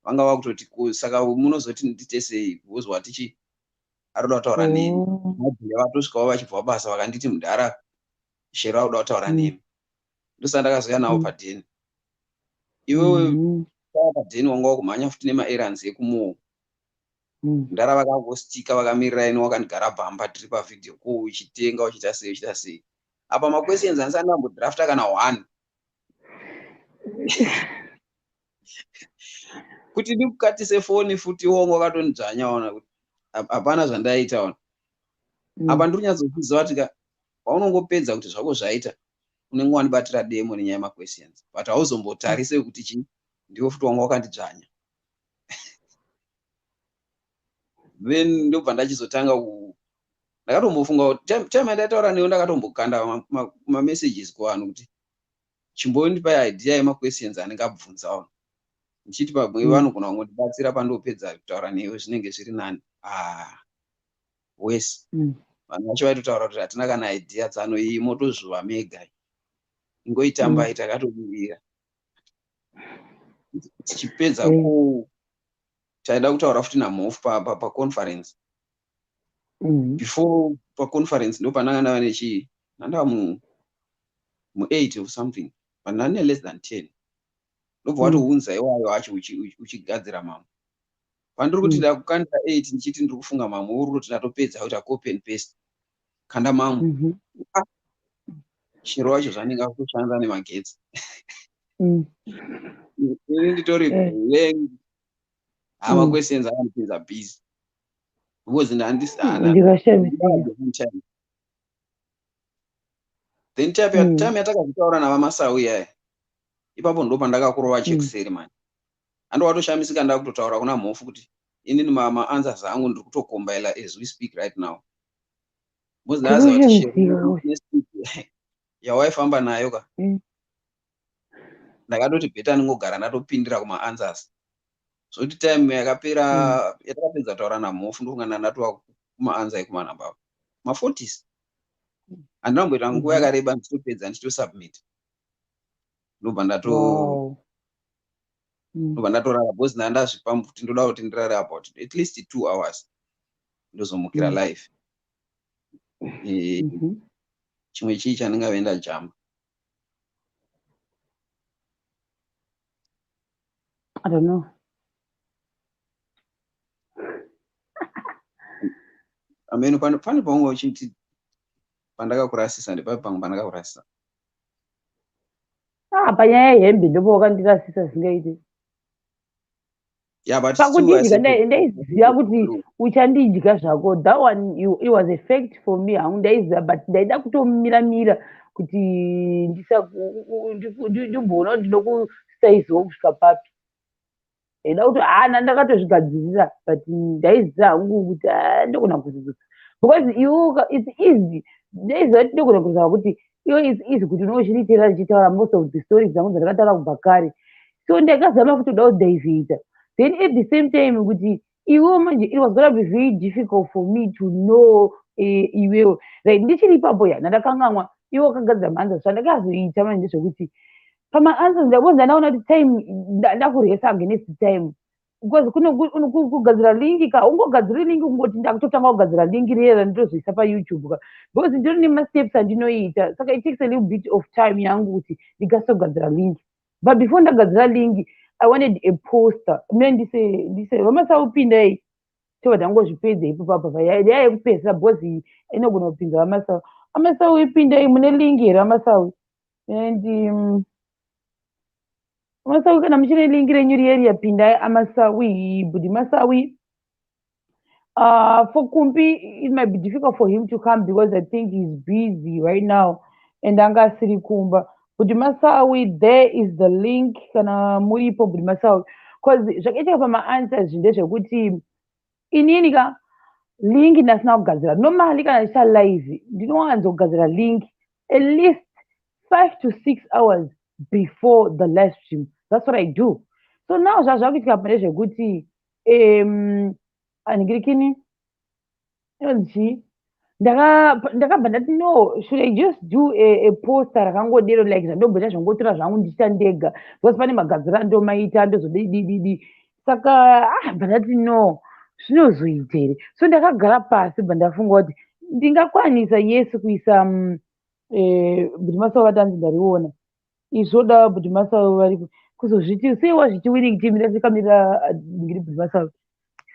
vanga vakutoti, "Saka munozoti ndite sei?" Because watichi arikuda kutaura neni. Vatosvikawo vachibva basa, vakanditi, "Mudhara Shero akuda kutaura nemi." Ndosaka ndakazouya navo padheni. Iwewe padheni wanga wakumhanya futi nemaerrands ekumall. Mudhara vakangostika vakamirira ini, wakandigara bhamba tiri pavideo call, uchitenga, uchiita sei, uchiita sei. Apa maquestions handisati ndambodrafta kana one kuti ndikukatise foni futi. Wonga wakatondidzvanya, ona kuti hapana zvandaita, ona. Apa ndiri kunyatsokuziva kuti paunongopedza kuti zvako zvaita, unenge wandibatira demo nenyaya yemaquestions, but hauzombotarise kuti chii, ndiwo futi wanga wakandidzvanya. Then ndobva ndachizotanga. Ndakatombofunga kuti time yandaitaura newe, ndakatombokanda mamessages kuvanhu kuti chimbondipai idea yemaquestions andingabvunzawo, ndichiti pamwe vanogona kungondibatsira pandopedza kutaura newe, zvinenge zviri nani. Ah, wese vanhu vacho vaitotaura kuti hatina kana idea tsano, iyi motozvuva mega, ingoitambai, takatomirira. Tichipedza ku taida kutaura futi naMhofu paconference. Before paconference ndo pandanga ndava nechi ndandava mu8 or something, but ndane less than 10. Ndobva watounza iwayo acho uchigadzira mamwe. Pandiri kuti ndakukandira 8, ndichiti ndiri kufunga mamwe, uri kuti ndatopedza kuita copy and paste, kanda mamwe. Ah, chero wacho zvanenge akutoshanda nemagetsi. Ini nditori blank. Hama questions akandipinza busy because ndikashamisika. Then type time yatakazvitaura navaMasawi yaya, ipapo ndo pandakakurova chekuseri mani. Ando watoshamisika ndakutotaura kuna Mhofu kuti inini maanswers angu ndiri kutokombaila as we speak right now, because ndaziva kuti Ndinoshamisika. Yawaifamba nayo ka, ndakatoti better ndingogara ndatopindira kumaanswers, zvokuti time yakapera yatakapedza kutaura naMhofu, ndokunga ndatova kumaanswer ekumanamba ma40s. Handina kumboita nguva yakareba ndichitopedza, ndichitosubmit, ndobva ndato ndobva ndatorara, because ndandazvipa kuti ndoda kuti ndirare about at least 2 hours, ndozomukira live. Chimwe chii chandingave ndajamba? I don't know. Ameno pane paunga uchiti pandakakurasisa, ndepapi pamwe pandakakurasisa? Ah, panyaya yehembe ndipo wakandirasisa zvingaiti. Yeah, but Pakundidya, ndaiziva kuti uchandidya zvako. That one it was a fact for me hangu, ndaiziva, but ndaida kutomira-mira kuti ndimboona kuti ndinokusaiziwa kusvika papi. Ndaida kuti hana ndakatozvigadzirira, but ndaiziva hangu kuti haa, ndogona kuzuzusa because iwe it's easy. Ndaiziva kuti ndogona kuzava kuti iwe it's easy kuti unochinditeera ndichitaura most of the stories dzangu dzandakataura kubva kare, so ndakazama kuti uda kudivhita. Then at the same time kuti iwewo manje it was gonna be very difficult for me to know iwewo, right? Ndichiri ipapo ya ndandakanganwa iwe wakagadzira maanswers. Zvandakazoita manje ndezvekuti pamaanswers ndabonza ndaona kuti time ndakuresa against time, because kune kugadzira link ka, ungogadziri link kungoti ndakutotanga kugadzira link riya randinozoisa paYouTube ka, because ndiri nemasteps andinoita, saka it takes a little bit of time yangu kuti ndikasise kugadzira link. But before ndagadzira link, I wanted a poster. Mine ndise VaMasaupindai, tobva tangozvipedza ipo papa yaya yekupedzisa, because inogona kupinza VaMasawi. AMasawi, ipindai, mune link here, aMasawi? And aMasawi, kana muchine link renyu riya, pindai, aMasawi, Budi Masawi. For Kumpi, it might be difficult for him to come because I think he's busy right now and anga asiri kumba. Budi Masawi, there is the link kana muripo, Budi Masawi. Because zvakaitika pama-answers ndezvekuti inini ka link ndasina kugadzira. Normally kana ndichita live ndinowanzogadzira link at least 5 to 6 hours before the live stream. That's what I do. So now zvazvakuitika pa ndezvekuti andingirikini inonzi chii, ndakabva ndati no, should I just do a poster rakangodero like zvandomboita, zvangotora zvangu ndichiita ndega, because pane magadziro andomaita ndozodidididi. Saka ah, bva ndati no, zvinozoita here? So ndakagara pasi, bva ndafunga kuti ndingakwanisa, yes, kuisa Budi Masawi vatanzi ndariona izvoda. Budi Masawi varipo kuzozviti sei wazviti winning team? Ndasikamirira ndingiri Budi Masawi,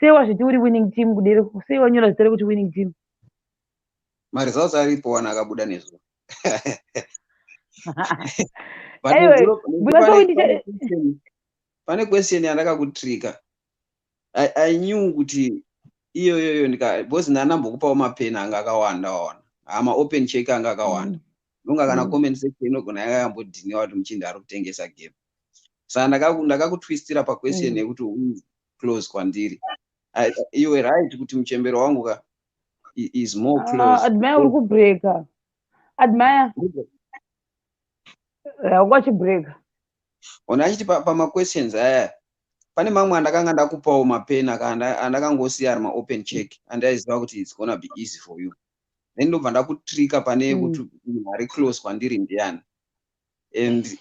sei wazviti uri winning team kudero? Sei wanyora zita rekuti winning team? Maresults aripo, wana akabuda nezuro. Anyway, pane question yandakakutrika. I knew kuti iyoyoyo ndika because ndandambokupawo mapeni anga akawanda, waona, ama open check anga akawanda. Nonga kana comment section inogona yakambodhiniwa kuti muchinda ari kutengesa game, saka ndakakutwistira paquestion yekuti close kwandiri. You were right kuti muchembero wangu ka. Is more Ah, close. Admire, uri kubreaka, Admire. Wanga uchibreaka. Ona, achiti pamaquestions aya pane mamwe andakanga ndakupawo mapeni andakangosiya ari maopen check, andaiziva kuti it's gonna be easy for you. Then ndobva ndakutrika pane kuti munhu ari close kwandiri ndiani, and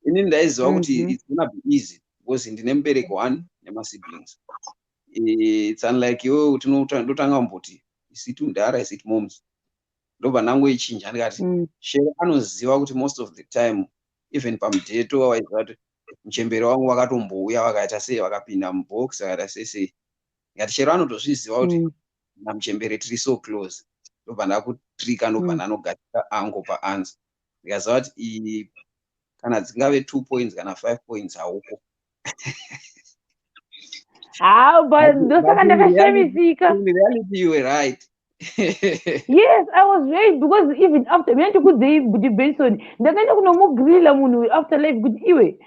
inini ndaiziva kuti it's gonna be easy because ndine mubereki one nemasiblings. It's unlike iwewe kuti ndotanga kumboti, "Is it mudhara? Is it moms?" Ndobva ndangoichinja ndikati, Shero anoziva kuti most of the time, even pamudheto, waiziva kuti muchembere wangu vakatombouya, vakaita sei, vakapinda mubox, vakaita sei sei. Ndikati Shero anotozviziva kuti namuchembere tiri so close. Ndobva ndakutrika, ndobva ndanogadzika ango paanswer, ndikaziva kuti iyi kana dzingave 2 points kana 5 points, hauko. Ah, but ndosaka But in ndakashamisika. In reality you were right. Yes, I was right, because even after mina ndikudzei kuti Benson, ndakaenda kunomugrilla munhu uyu after live kuti, "Iwe,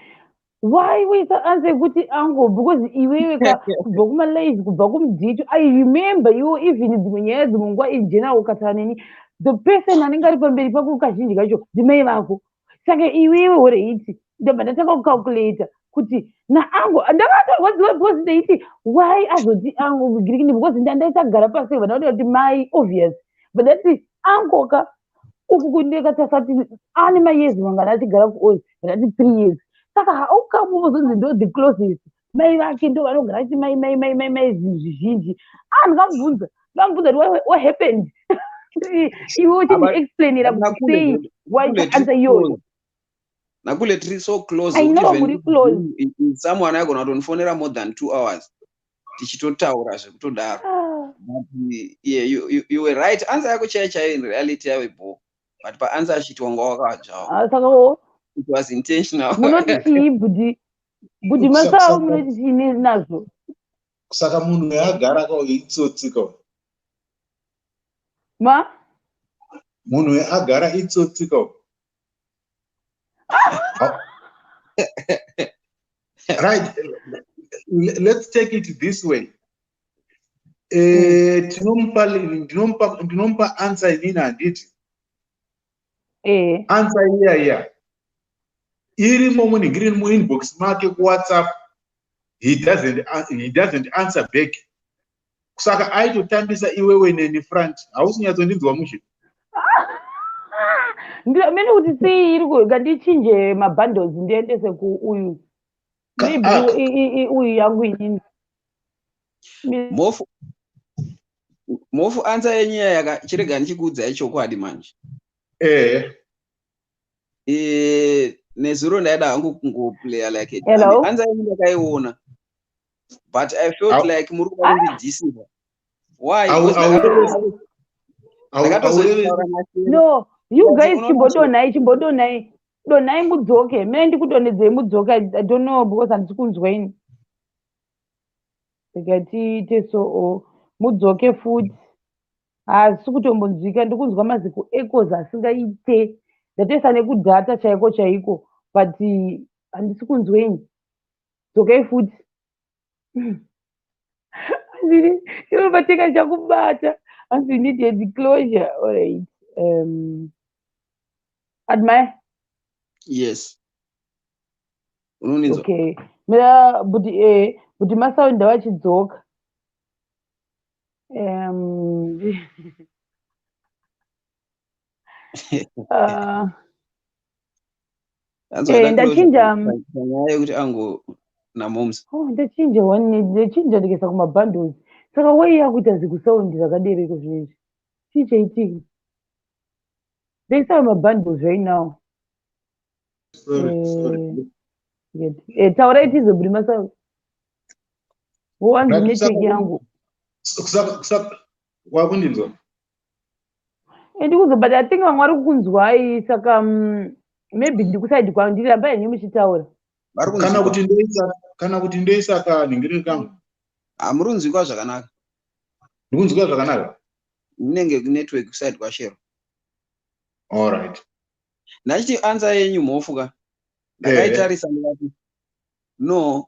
why waisa answer yekuti ango? Because iwewe ka kubva kumalive, kubva kumudhito, I remember iwo, even dzimwe nyaya, dzimwe nguva, in general, ukataura neni, the person anenge ari pamberi pako kazhinji kacho ndimai vako. Saka iwewe alright." Ndobva ndatanga kucalculata kuti naango ndakatorwadziwa because ndaiti, "Why azoti ango girikini?" Because ndandaisagara pasi, vandaona kuti mai obvious, but ndati ango ka uku kundekatasati ane mayears mangani achigara kuOz? Ndati 3 years. Saka how come ozonzi ndo the closest? Mai vake ndo vanogara achiti mai, mai, mai, mai, mai, zvinhu zvizhinji. Ah, ndingamubvunza, ndingamubvunza kuti what happened, iwe uchindiexplainira kuti sei waita answer iyoyo. Nakule tiri so close. I know muri close. Someone aigona kutondifonera more than 2 hours tichitotaura zvekutodaro. Ah. But yeah, you were right. Answer yako chaiyo chaiyo in reality yave bo, but paanswer achiti wanga wakadzvawo. Ah, saka wo It was intentional. Munoti chii, bhudhi Masau? Munoti chii nazvo? Saka munhu weagara ka itsotsi ka? Ma Munhu weagara itsotsi ka? Right, let's take it this way. Ndinomupa answer inini, handiti? Eh. Answer iya iya irimo munhingiri muinbox make kuWhatsApp. He doesn't answer back, saka aitotambisa iwewe neni front. Hausi nyatsondinzwa mushe. Mene kuti sei iri ngandichinje mabundles, ndiendese kuuyu, maybe Ah. uyu yangu inini. Mofu, Mofu, answer yenyaya yaka chirega ndichikuudzai chokwadi manje. Nezuro ndaida hangu kungoplaya like a Hello? dummy. Answer yenyu ndakaiona, but I felt like muri kuda kundideceive. Why? Because ndakatozotaura naShero. No, you But guys, unoona chimbodonhai, chimbodonhai, donhai mudzoke. Mene ndikudonhedzei mudzoke. I don't know because handisi kunzwa ini. Rega tiite so, o mudzoke futi. Haasi kutombonzwika, ndikunzwa maziko echoes asingaite. Ndatoisa nekudhata chaiko chaiko, but handisi kunzwa ini. Dzokai futi. Iwe pateka chakubata. Hanzi you need a disclosure. Alright. Admire. Yes, unoninzwa? Okay. Mira, but masaundi vachidzoka. Anzwa da closure ndachinja panyaya yekuti ango namoms. Oh, ndachinja one, ndachinja ndikaisa kumabundles. Saka wai yakuita zikusaundi rakadereko zvinezvi? Chii chaitika? Ndaisa mabundles right now. Sorry, sorry. Taurai tizoburi masaundi. Wanzi Right, network yangu. Wakundinzwa? Ndikuzo, but I think vamwe vari kukunzwai, saka maybe ndikusaidi kwangu. Ndiramba henyu muchitaura. Vari Kana kunzwikwa. kuti ndoisa kanhingiriri kangu. Hamuri kunzwikwa zvakanaka. Ndikunzwika zvakanaka? Inenge network kuside kwaShero. All right. Ndachiti answer yenyu, Mhofu ka, ndakaitarisa ndikati, no,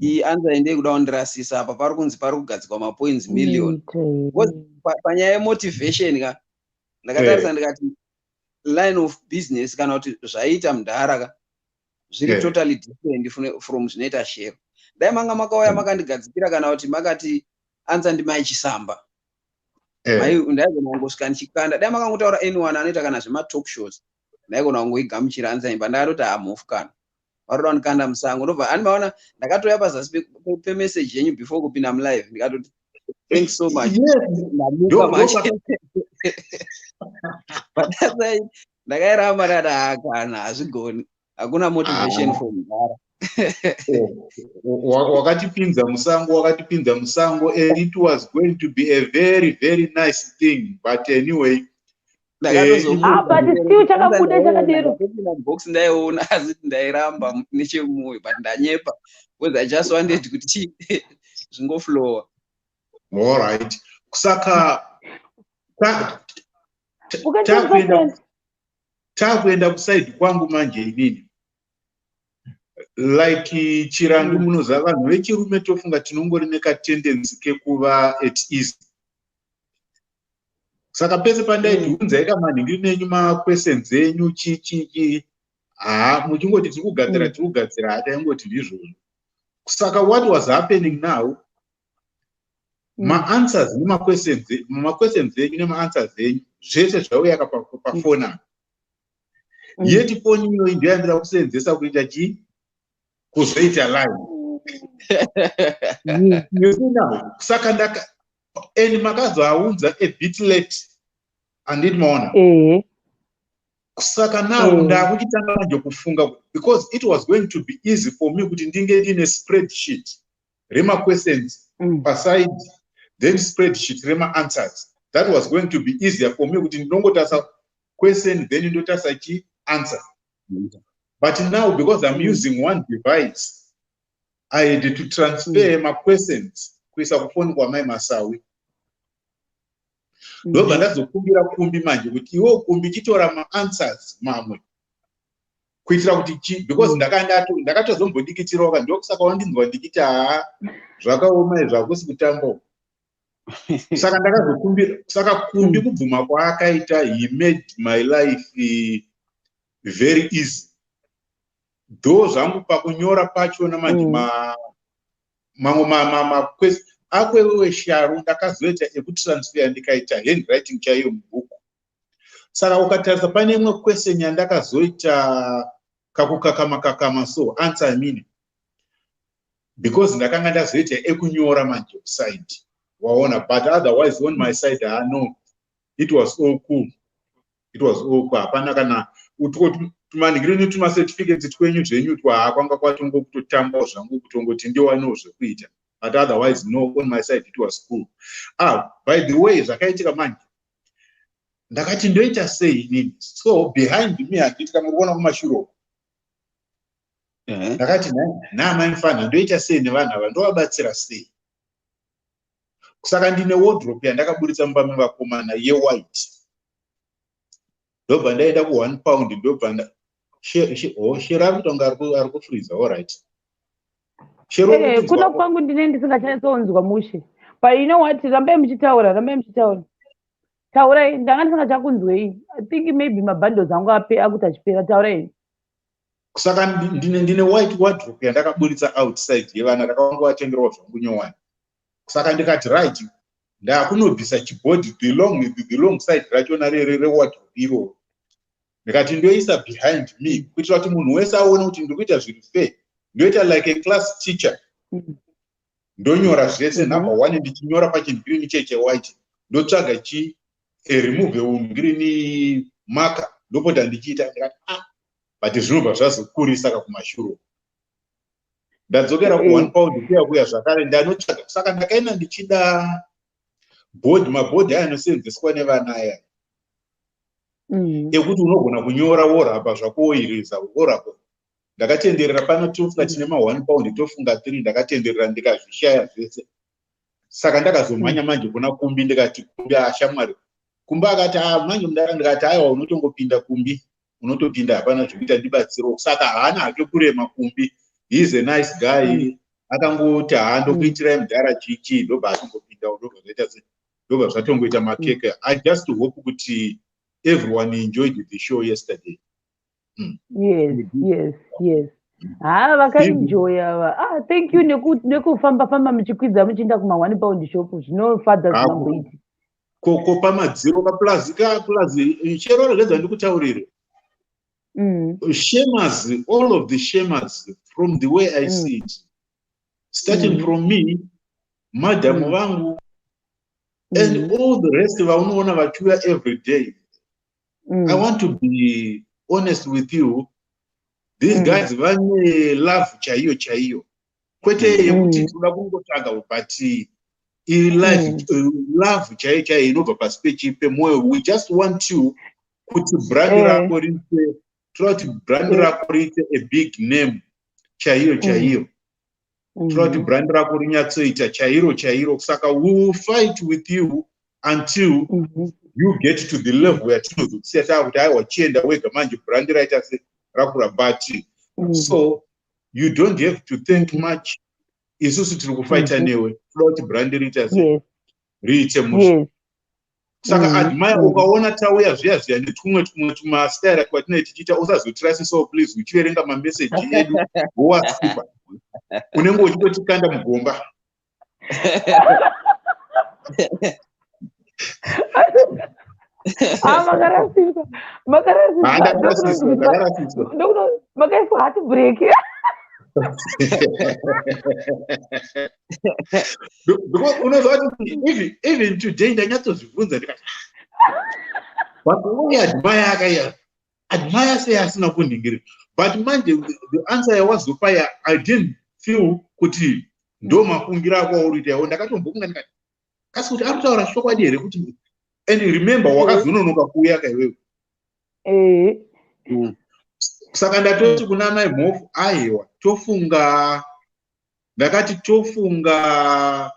iyi answer ndeyekuda kundirasisa. Apa pari kunzi pari kugadzikwa mapoints million. Inoita here? Panyaya yemotivation ka, ndakatarisa ndikati line of business kana kuti zvaiita mudhara ka zviri totally different from zvinoita Shero. Dai manga makauya makandigadzikira kana kuti makati anza ndimai Chisamba, ndaigona kungosvika ndichikanda. Dai makangotaura anyone anoita kana zvematalk shows, ndaigona kungoigamuchira answer imba. Ndakatoti hamufu kana varoda kundikanda musango. Ndobva ani maona ndakatouya pazasi pemeseji yenyu before kupinda mulive, ndikatoti, "Thanks so much." Ndamuka manje, but ndakairamba, ndati, "Hakana, hazvigoni, hakuna motivation from mudhara." Wakatipinza musango, wakatipinza musango, and it was going to be a very very nice thing, but anyway. Ah, but still chakabuda chakadero. Box ndaiona, asi ndairamba nechemumwoyo, but ndanyepa because I just wanted kuti zvingoflowa. Allright, saka takuenda kuside kwangu manje. Inini, like Chirandu, munoziva vanhu vechirume tofunga tinongori nekatendency kekuva at ease. Saka pese pandaiti, "Unzai kamanhingiri nenyu, maquestions enyu," chichichi, ha, muchingoti, "Tiri kugadzira, tiri kugadzira," hataingoti ndizvozvo. Saka what was happening now, maanswers nemaquestions, maquestions enyu nemaanswers enyu, zvese zvauya pafoni apa. Yeti foni iyoyi ndoyandira kuseenzesa kuita chii? Kuzoita live. You see now, saka ndaka and makazoaunza a bit late, handiti maona? Saka now ndakuchitanga manje kufunga, because it was going to be easy for me kuti ndinge ndine spreadsheet remaquestions paside, then spreadsheet rema-answers. That was going to be easier for me kuti ndinongotasa question, then ndotasa chi answer. But now, because I'm using one device, I had to transfer maquestions kuisa kufoni kwamai Masawi. Ndobva ndazokumbira Kumbi manje kuti, "Iwo Kumbi, chitora maanswers mamwe," kuitira kuti chi, because ndakatozombodikitirawo ka. Ndokusaka wandinzwa ndikiti, "Haa, zvakaoma izvi, hakusi kutambawo." Saka ndakazokumbira. Saka Kumbi, kubvuma kwaakaita, he made my life very easy, though zvangu pakunyora pachona manje mamwe akwewewe Sharu ndakazoita ekutransfer, ndikaita handwriting chaiyo mubhuku. Saka ukatarisa pane imwe question yandakazoita kakukakama kakama, so answer, I mean, because ndakanga ndazoita ekunyora manje kuside, waona? But otherwise on my side, ah, no, it was all cool, it was all cool. Hapana kana tumanhingiri netumacertificates twenyu zvenyu twa kwanga kwatongo kutotambawo zvangu, kutongoti ndiwanewo zvekuita. But otherwise, no, on my side it was cool. Ah, by the way, zvakaitika manje, ndakati ndoita sei inini? So behind me, handiti kamuri kuona kumashure uko? Ndakati, "Naamai mufana, ndoita sei nevanhu ava? Ndovabatsira sei?" Saka ndine wardrobe yandakaburitsa mumba mevakomana yewhite. Ndobva ndaenda ku1 pound, ndobva oh, Shero ari kutonga ari kufriza. Allright, Shero. Kuno kwangu ndine ndisingachanyatsonzwa mushe, but you know what, rambai muchitaura, rambai muchitaura, taurai. Ndanga ndisingachakunzwei. I think maybe mabundles angu akuti achipera. Taurai. Saka ndine white wardrobe yandakaburitsa outside yevana, ndakangovatengerawo zvangu nyowani. Saka ndikati, "Right, ndakunobvisa chibhodhi, the long side rachona rewardrobe iroro." Ndikati ndoisa behind me kuitira kuti munhu wese aone kuti ndiri kuita zviri fair. Ndoita like a class teacher, ndonyora zvese. Number one, ndichinyora pachingirini chechewhite, ndotsvaga chi removable ngirini marker, ndopota ndichiita. Ndikati, "Ah," but zvinobva zvazokurisa kakumashure. Ndadzokera ku1 pound kuya kuya zvakare, ndanotsvaga. Saka ndakaenda ndichida bhodhi, mabhodhi aya anosenzeswa nevana aya ekuti unogona kunyora, worabha zvako, woireza, worabha. Ndakatenderera pano, tofunga tine ma1 pound, tofunga 3. Ndakatenderera, ndikazvishaya zvese. Saka ndakazomhanya manje kuna Kumbi, ndikati, "Kumbi, ashamwari." Kumbi akati, "A, manje mudara." Ndikati, "Aiwa, unotongopinda Kumbi, unotopinda, hapana zvekuita, ndibatsiro." Saka haana hake kurema Kumbi, he is a nice guy. Akangoti, "Ha, ndokuitirai mudhara, chichi." Ndobva atongopinda, ndobva zvaita se Ndobva zvatongoita makeke. I just hope kuti everyone enjoyed the show yesterday. Yes. Ha, vakaenjoya va. Ah, thank you nekufamba famba muchikwidza muchienda kuma 1 pound shop, zvinofadza zvinamboiti. Koko pamadziro kaplazi kaplazi chero regedza ndikutaurire. Shemas, all of the shemas, from the way I see it, starting from me, madam vangu, and all the rest vaunoona vachiuya every day. I want to be honest with you. These guys vane love chaiyo chaiyo. Kwete yekuti tinoda kungotsvaga, but ilife love chaiyo chaiyo inobva pasi pemwoyo. We just want you kuti brand rako riite, toda kuti brand rako riite a big name chaiyo chaiyo. Toda kuti brand rako rinyatsoita chairo chairo. Saka we will fight with you until you get to the level yatinozokusiya taakuti aiwa, chienda wega manje, brand raita se rakura. But so you don't have to think much. Isusu tiri kufaita newe, toda kuti brand riita se riite mushe. Saka Admire, ukaona tauya zviya zviya netumwe tumwe tumastaira twatinenge tichiita, usazotirasisawo please. Uchiverenga mameseji edu wowaskipa, unenge uchitotikanda mugomba. Ah, makarasiswa, makarasiswa. Ndakarasiswa, ndakarasiswa. Makaiswa heartbreak. Because unoziva kuti even today ndanyatsozvibvunza ndikati, but why Admire akaiya Admire sei asina kunhingirira? But manje the answer yawazopa ya, I didn't feel kuti ndo mafungiro ako auri kuita iwo. Ndakatombofunga ndikati, kasi kuti ari kutaura chokwadi here kuti? And remember, wakazononoka kuuya kaiwewe. Saka ndatoti kuna mai Mhofu, aiwa, tofunga, ndakati tofunga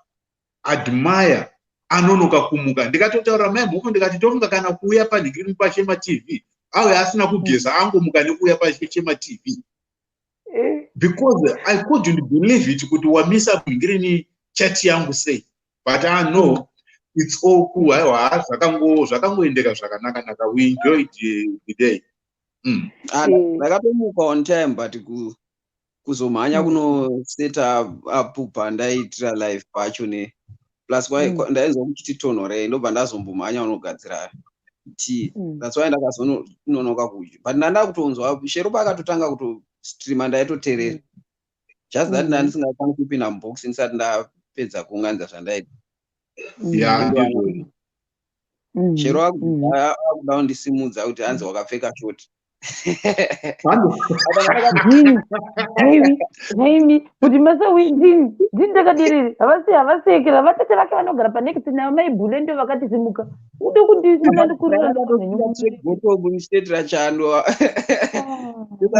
Admire anonoka kumuka. Ndikatotaurira mai Mhofu ndikati tofunga kana kuuya panhingiri paShema TV auya asina kugeza, angomuka nekuuya paShema TV, because I couldn't believe it kuti wamisa nhingirini chati yangu sei. But I know it's all cool. Aiwa, zvakangoendeka zvakanaka naka. We enjoyed the day. Ah, ndakatomuka on time, but kuzomhanya kunoseta up pandaiitira live pacho ne plus ndainzwa kuchiti tonhorei, ndobva ndazombomhanya unogadzira tea. That's why ndakazononoka kudya, but ndanda kutonzwa Shero paakatotanga kutostreama ndaitoteerera, just that ndandisingakwanisi kupinda mubox ndisati ndapedza kuunganidza zvandaida. Ya, ndizvo. Shero akuda kundisimudza kuti hanzi wakapfeka short. Ndini naimi kuti masawi, ndini ndini ndakaderere. Havasi havasekera vatete vake vanogara panext navo maibhule ndo vakati simuka ude kundikurira. Gotobu ndichitoitira chando,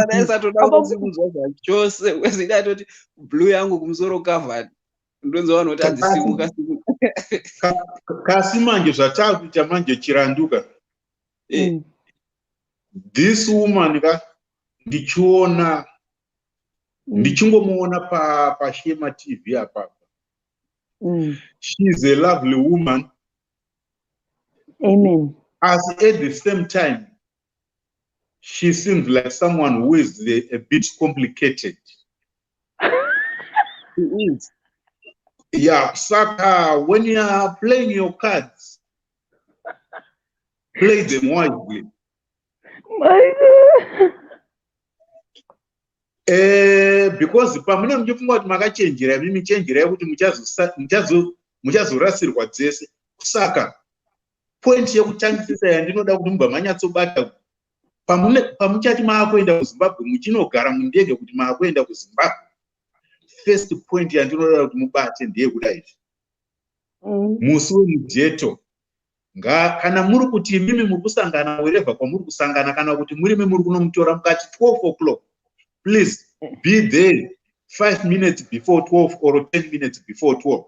ndaisatoda kusimudzwa zvachose wese. Ndatoti blue yangu kumusoro covered, ndonzwa vanhu kuti hanzi simuka simuka. Kasi manje zvataakuita manje chiranduka. This woman ka, ndichiona, ndichingomuona paShema TV apapa, she's a lovely woman. Amen. As at the same time she seems like someone who is a bit complicated. She is. Yeah, saka when you are playing your cards, play them wisely. My God. Because pamune muchifunga kuti makachenjera, imi michenjerai kuti muchazorasirwa dzese. Saka point yekutangisisa yandinoda kuti mubva manyatsobata, pamuchati maakuenda kuZimbabwe, muchinogara mundege kuti maakuenda kuZimbabwe, first point yandinoda kuti mubate ndeyekuda izvi: musi wemudheto, kana muri kuti imimi muri kusangana wherever kwamuri kusangana, kana kuti murimi muri kunomutora mukati 12 o'clock, please be there 5 minutes before 12 or 10 minutes before 12,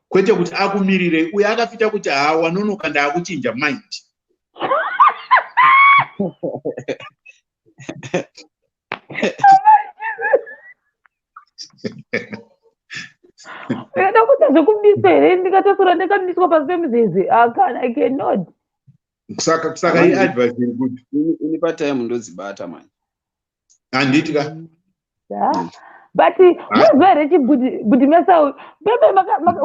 kwete kuti akumirirei uyo akafita kuti haa, wanonoka, ndaakuchinja mind. Unoda kuti Ndingaita zvekubiswa here? Ndingatosora ndakamiswa pasi pemuzeze? Akana, I cannot. Saka iadvice iri kuti Ini patime ndodzibata manje. Handiti ka? But moziva here chibhudhi Masau bebe,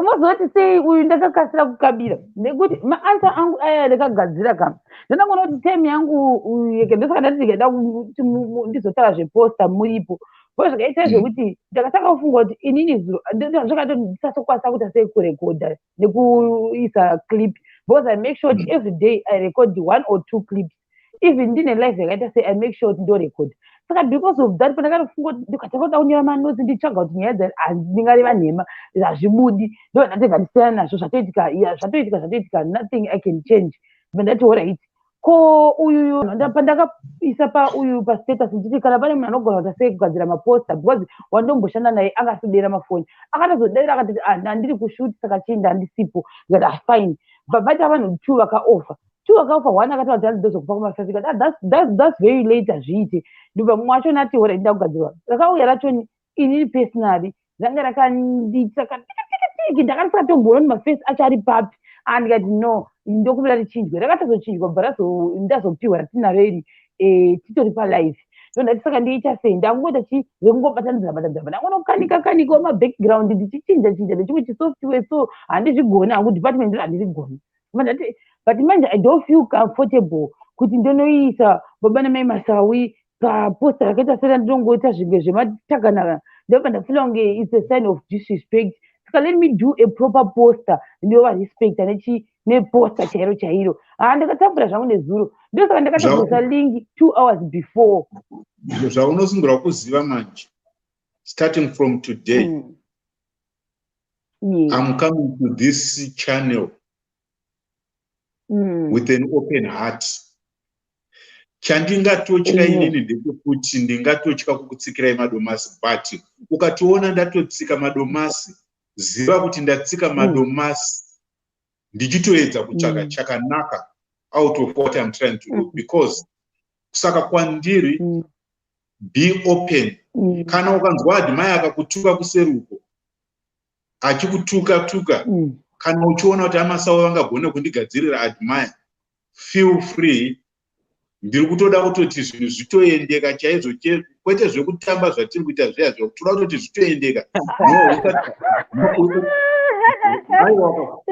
moziva kuti sei uyu ndakakasira kukabira? Nekuti maanswer angu aya ndakagadzira ka, ndandangoona kuti time yangu yeke, ndosaka ndati ndikaida kuti ndizotaura zveposter muripo bo. Zvakaita zvekuti ndakatanga kufunga kuti inini zuro zvakato ndisasokwanisa kuita sei kurekodha nekuisa clip, because I make sure kuti every day I record one or two clips. Even ndine live yakaita sei, I make sure kuti ndorekodha. Saka because of that, pandakatofunga kuti ndikatanga kuda kunyora manotsi, nditsvaga kuti nyaya dza ndingareva nhema, hazvibudi. Ndo ndati ngandisiyana nazvo, zvatoitika, zvatoitika, zvatoitika, nothing I can change. Ndati alright, ko uyu pandakaisa pauyu pastatus ndichiti kana pane munhu anogona kuita sei kugadzira maposter, because wandomboshanda naye akasodera mafoni, akatozodera akatiti, "Ah, ndandiri kushoot, saka chii, ndandisipo." Ndikati, "Ah, fine." Vaita vanhu two vakaoffer, two vakaoffer. One akataura kuti hanzi kuma5. Ikati, "Ah, that's very late, hazviite." Ndobva mumwe wachona ati, "Alright, ndakugadzirwa." Rakauya rachoni, inini personally ranga rakandiita katikatiki, ndakandisikatomboona kuti mafesi acho ari papi. Ah, ndikati, "No, ndokumbira richinjwe." Rakatozochinjwa, bva ndazopiwa ratinaro iri, titori palive. Ndo ndati, saka ndiita sei? Ndangoita chi rekungobatanidzira batanidzira, ndangonokanika kanikawo mabackground, ndichichinja chinja nechimwe chisoftware. So handizvigoni hangu, department handirigoni. Ndati, but manje I don't feel comfortable kuti ndonoisa baba namai Masawi paposter rakaita sera ndinongoita zvinge zvematakanaka. Ndobva ndafeela kunge it's a sign of disrespect. Saka let me do a proper poster, ndinovarespecta neposter chairo chairo. Ha, ndakatambura zvangu nezuro, ndosaka ndakatoposta link 2 hours before. Zvaunosungirwa kuziva manje, starting from today, I'm coming to this channel with an open heart. Chandingatotya inini ndechekuti ndingatotya kukutsikirai madomasi, but ukationa ndatotsika madomasi, ziva kuti ndatsika madomasi ndichitoedza kutsvaka chakanaka out of what I'm trying to do, because saka kwandiri, be open. Kana ukanzwa Admire akakutuka kuseruko, achikutuka tuka, kana uchiona kuti aMasawo vangagone kundigadzirira Admire, feel free. Ndiri kutoda kutoti zvinhu zvitoendeka chaizvo, kwete zvekutamba zvatiri kuita zviya, toda kutoti zvitoendeka. Aiwa,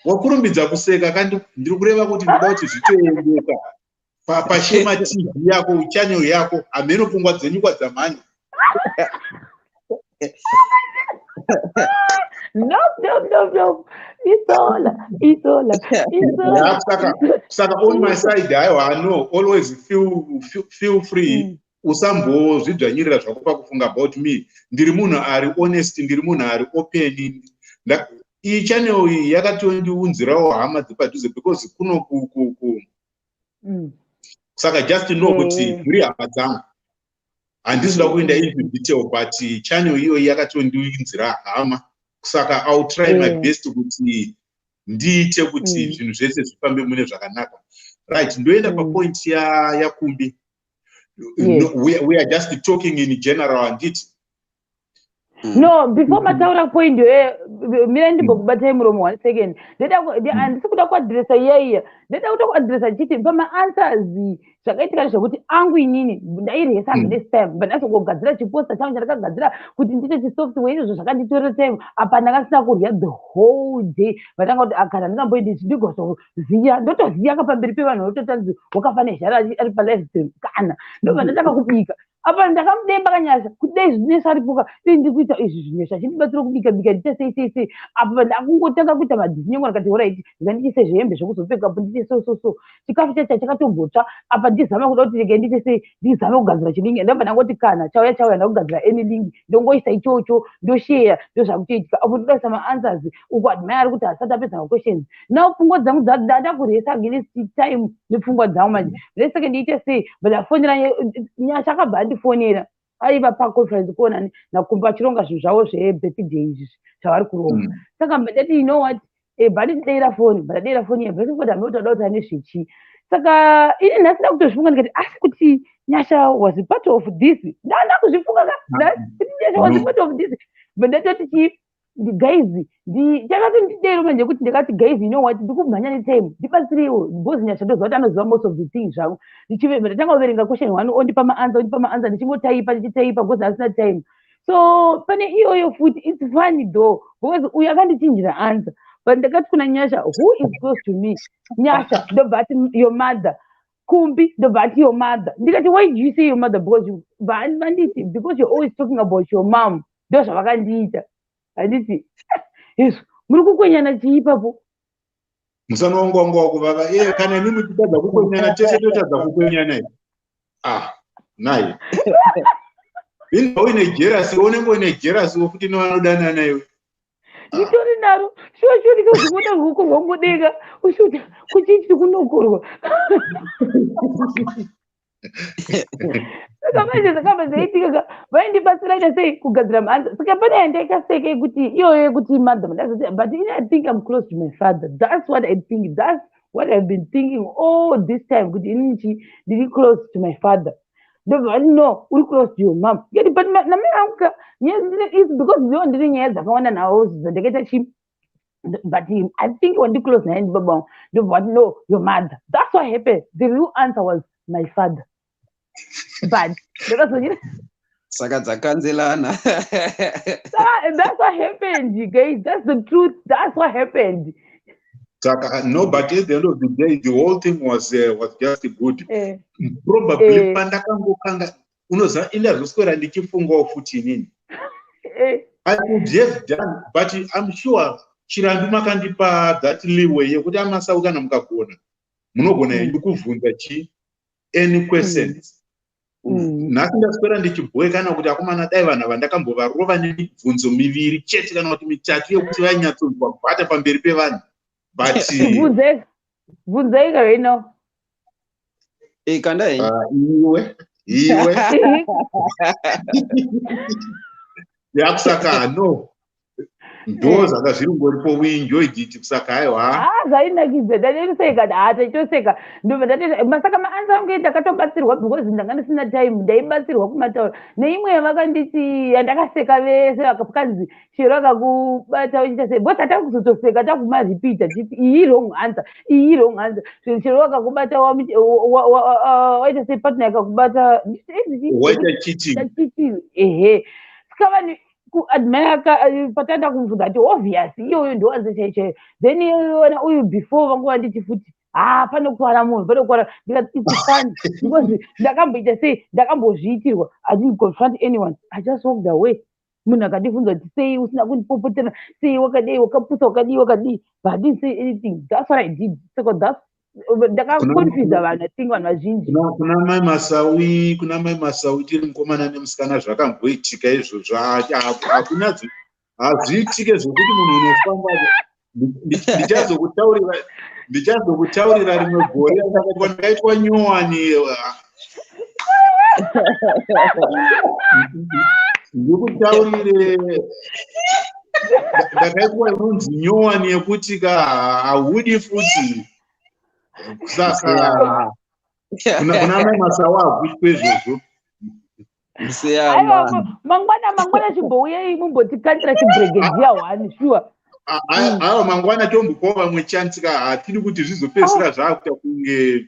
wakurumbidza kuseka kandi. Ndiri kureva kuti ndoda kuti zvitoendeka paShema TV yako, channel yako. Hameno pfungwa dzenyu kwadzamhanya. No. Isola, isola, isola. Yeah, saka on my side, aiwa, no, always feel free. Usambozvidzvanyirira zvako pakufunga about me. Ndiri munhu ari honest, ndiri munhu ari open. Iyi channel iyi yakatondiunzirawo hama dzepadhuze, because kuno ku saka just know kuti muri hama dzangu. Handisi kuda kuenda into detail, but channel iyoyi yakatondiunzira hama, saka I will try my best kuti ndiite kuti zvinhu zvese zvifambe mune zvakanaka. Right, ndoenda papoint yaKumbi. No, we are just talking in general, handiti? No, before mataura point, mira ndimbokubatai muromo one second. Handisi kuda kuaddressa iyaiya, ndoda kuda kuaddressa chiti pamaanswers. Zvakaitika ndezvekuti angu inini ndairesa next time, but ndazongogadzira chiposter changu chandakagadzira kuti ndiite chisoftware izvozvo, zvakanditorera time. Apa ndakasina kurya the whole day. Vatanga kuti akana ndingamboiti ndigozoziya, ndotoziya kapamberi pevanhu, vototanzi wakafa nezhara ari palive stream. Kana ndobva ndatanga kubika, apa ndakamudemba kanyasha kuti dai zvinesha aripoka, dei ndiri kuita izvi zvinesha chindibatsira kubika bika, ndiite sei sei sei. Apa ndakungotanga kuita madhizinyangu, ndikati alright, ngandiise zvihembe zvekuzopfeka apo, ndiite so so so. Chikafu chacho chakatombotsa. Apa ndizama kuda kuti rege ndiite sei, ndizame kugadzira chilink. Ndabva ndangoti kana chauya chauya, ndakugadzira any link, ndongoisa ichocho, ndosheya, ndozvakutoitika. Apo ndodaisa maanswers uku, Admire ari kuti asati apedza maquestions. Now pfungwa dzangu ndakuresa against time nepfungwa dzangu manje. Reseke ndiite sei? But afonera Nyasha, akabva andifonera aiva paconference kuona naKumba achironga zvinhu zvavo zvebirthday izvi zvavari kuronga. Saka ndati, "You know what, bva ndidayira foni." Bva ndadayira foni iya, bva ndati kuti ane zvichi. Saka ini nhasi ndakutozvifunga, ndikati, asi kuti Nyasha was part of this? Ndanda kuzvifunga ka, kuti Nyasha was part of this. Bva ndatoti chii, Guys, chakati ndidero manje kuti ndakati, "Guys, you know what? Ndikumhanya netime, ndibatsireiwo," because Nyasha ndoziva kuti anoziva most of the things zvangu. Ndatanga kuverenga question one, ondipa maanswer, ondipa maanswer, ndichingotaipa, ndichitaipa because asina time. So pane iyoyo futi. It's funny though, because uyu akandichinjira answer, but ndakati kuna Nyasha, "Who is close to me?" Nyasha ndobva ati, "Your mother." Kumbi ndobva ati, "Your mother." Ndikati, "Why do you say your mother?" Because vanditi, "Because you're always talking about your mom." Ndo zvavakandiita. Handiti izvo muri kukwenyana chii ipapo? Musana wangu wanga wakuvava iye. Kana imi muchitadza kukwenyana, tese totadza kukwenyana. Ah, nai inga uine jealousy, unenge uine jealousy wokuti nevanodanana iwe. Nditori naro, shuwa shuwa. Ndikazobuda ruoko rwangu dega ushuta kuchii kunokorwa. Saka manje zvakabva zvaitika ka, vaindibatsira ita sei kugadzira maanswer. Saka pane yandaikaseka yekuti iyoyo yekuti mother, ndazoti, but ini I think I'm close to my father. That's what I think, that's what I've been thinking all this time, kuti inini chi ndiri close to my father. Ndobva vati, "No, uri close to your mom." Ngati, but namai vangu ka is because ndiwo ndine nyaya dzakawanda navo dzandakaita chi, but I think wandi close naye ndibaba vangu. Ndobva vati, "No, your mother." That's what happened. The real answer was my father, but ndakazonyira. Saka dzakanzelana. That's what happened, you guys. That's the truth, that's what happened. Saka no, but at the end of the day the whole thing was just good. Probably pandakangokanga, unoziva, indazoswera ndichifungawo futi inini. I could have done, but I'm sure Chirandu makandipa that leeway yekuti aMasawi, kana mukagona, munogona henyu kuvhunza chi any questions. Nhasi ndaswera ndichibhoekana kuti akomana, dai vanhu ava ndakambovarova nemibvunzo miviri chete kana kuti mitatu yekuti vainyatsonzwa bhata pamberi pevanhu, but Bvunzai, bvunzai ka right now. Kanda henyu. Iwe, iwe yakusaka no, ndo zvanga zviri ngoripo. We enjoyed it, kusaka aiwa. Ah, zvainakidza. Ndatoseka, ha, taitoseka. Ndobva ndati masaka maanswer angu ndakatobatsirwa because ndanga ndisina time. Ndaibatsirwa kumataura neimwe yavakanditi yandakaseka vese, vakanzi chero akakubata uchiita sei, because hatanga kuzotoseka takumaripita titi iyi wrong answer, iyi wrong answer. Chero akakubata waita sei, partner akakubata waita cheating. Cheating, ehe. Saka vanhu kuadmire patanda kumubvunza ati obvious iyoyo ndo answer chaiyo chaiyo. Then iyoyona uyu before vangu vanditi futi, ha, panokwara munhu, panokwara. Ndikati, "It's fun," because ndakamboita sei, ndakambozviitirwa. I didn't confront anyone, I just walked away. Munhu akandibvunza kuti sei usina kundipopotera, sei wakadei, wakapusa, wakadii, wakadii, but I didn't say anything. That's what I did. Saka that's ndakaconfusa vanhu, I think vanhu vazhinji. Kuna mai Masawi, kuna mai Masawi, tiri mukomana nemusikana, zvakamboitika izvozvo. Hakuna, hazviitike zvokuti munhu unofamba. Ndichazokutaurira rimwe gore. Ndakaitwa nyowani, ndikutaurire. Ndakaitwa inonzi nyowani yekuti ka haudi futi. Saka kuna mai Masawa hakuitwe izvozvo. Aiwa, mangwana, mangwana chimbouyai mumbotikandira chibregedhiya one, sure. Aiwa, mangwana tombopawo vamwe chance ka. Hatidi kuti zvizopedzisira zvaakuita kunge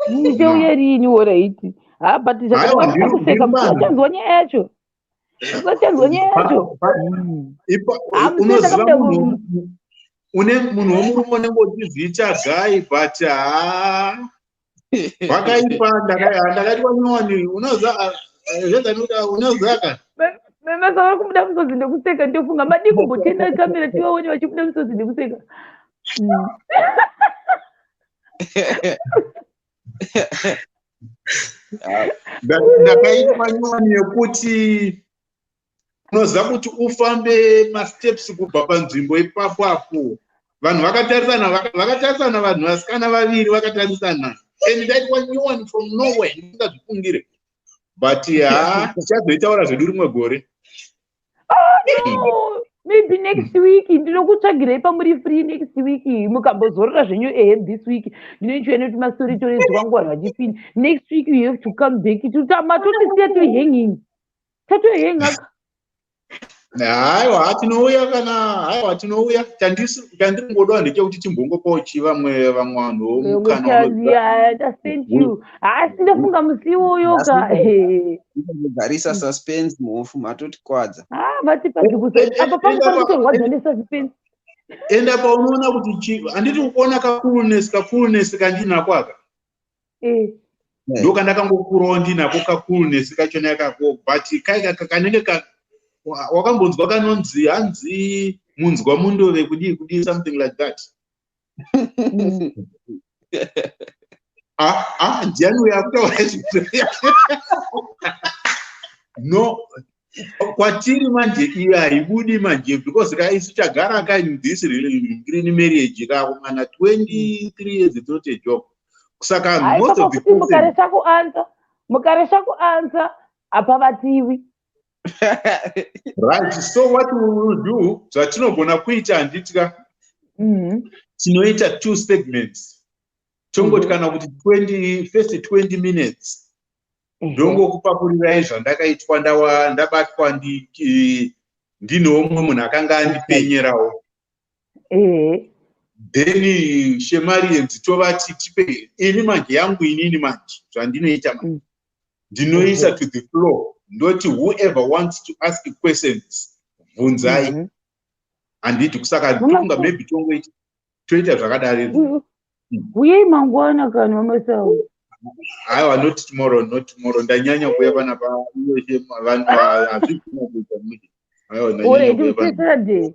Ndichauya rini? Alright, ha, but Aiwa, zvakuseka ndiri pano. Uchanzwa nyaya yacho, uchanzwa nyaya yacho. Ah, Unoziva musiyana munhu une munhu womurume unenge uchizviita guy, but ha, wakaipa. Ndakaitwa nyowani, unoziva zvezanoita, unoziva ka. Memasa vari kubuda musodzi nekuseka. Ndofunga madii kumbotenda kamera tivaone vachibuda musodzi nekuseka. Ndakaitwa nyowani yekuti unoziva kuti ufambe masteps kubva panzvimbo ipapo apo vanhu vakatarisana, vakatarisana, vanhu vasikana vaviri vakatarisana, and ndaitwa nyowani from nowhere, ndisingazvifungire, but ha, tichazoitaura zvedu rimwe gore. No, maybe next week ndinokutsvagirei pamuri free next week, mukambozorora zvenyu. Ehe, this week ndinochiuya nekuti mastori toredzwa vanhu vachifini. Next week you have to come back. Matotisiya tiri hanging, tatohengaka. Haiwa, tinouya kana, haiwa, tinouya. Chandiri ngodawo ndechekuti timbongopawo chi vamwe vanhu mukana. Thank you. Asi ndofunga musi iwoyo ka. Garisa suspense, Mhofu, matotikwadza. Ah, vatipa zvikusa apa, pangu pari kutorwadza nesuspense. Enda paunoona kuti handiti ukuona kacoolness kandinako aka? Ndo kandakangokurawo ndinako kacoolness kachona ikako, but kai kanenge wakambonzwa kanonzi hanzi munzwa mundove kudii kudii, something like that. Ah ah, ndiani uyo akutaura? No, kwatiri manje iyo haibudi manje, because ka isu tagara ka in this green marriage ka mana 23 years. It's not a joke. Saka most of the Mukaresha kuanza, mukaresha kuanza hapavatiwi. Right, so what we will do, zvatinogona kuita, handitya, tinoita two segments. Tongoti kana kuti 20, first 20 minutes ndongokupakurirai zvandakaitwa, ndabatwa ndinewo mumwe munhu akanga andipenyerawo. Then Shemarians tovati tipe. Ini manje yangu, inini manje zvandinoita manje, ndinoisa to the floor, ndoti whoever wants to ask questions, bvunzai. Handiti kusaka tofunga maybe tongoita, toita zvakadaro. Uyei mangwana kana vaMasawi. Aiwa, not tomorrow, not tomorrow. Ndanyanya kuuya panapa, vanhu hazvigona kuita mushe. Aiwa, ndanyanya kuuya panapa. Saturday,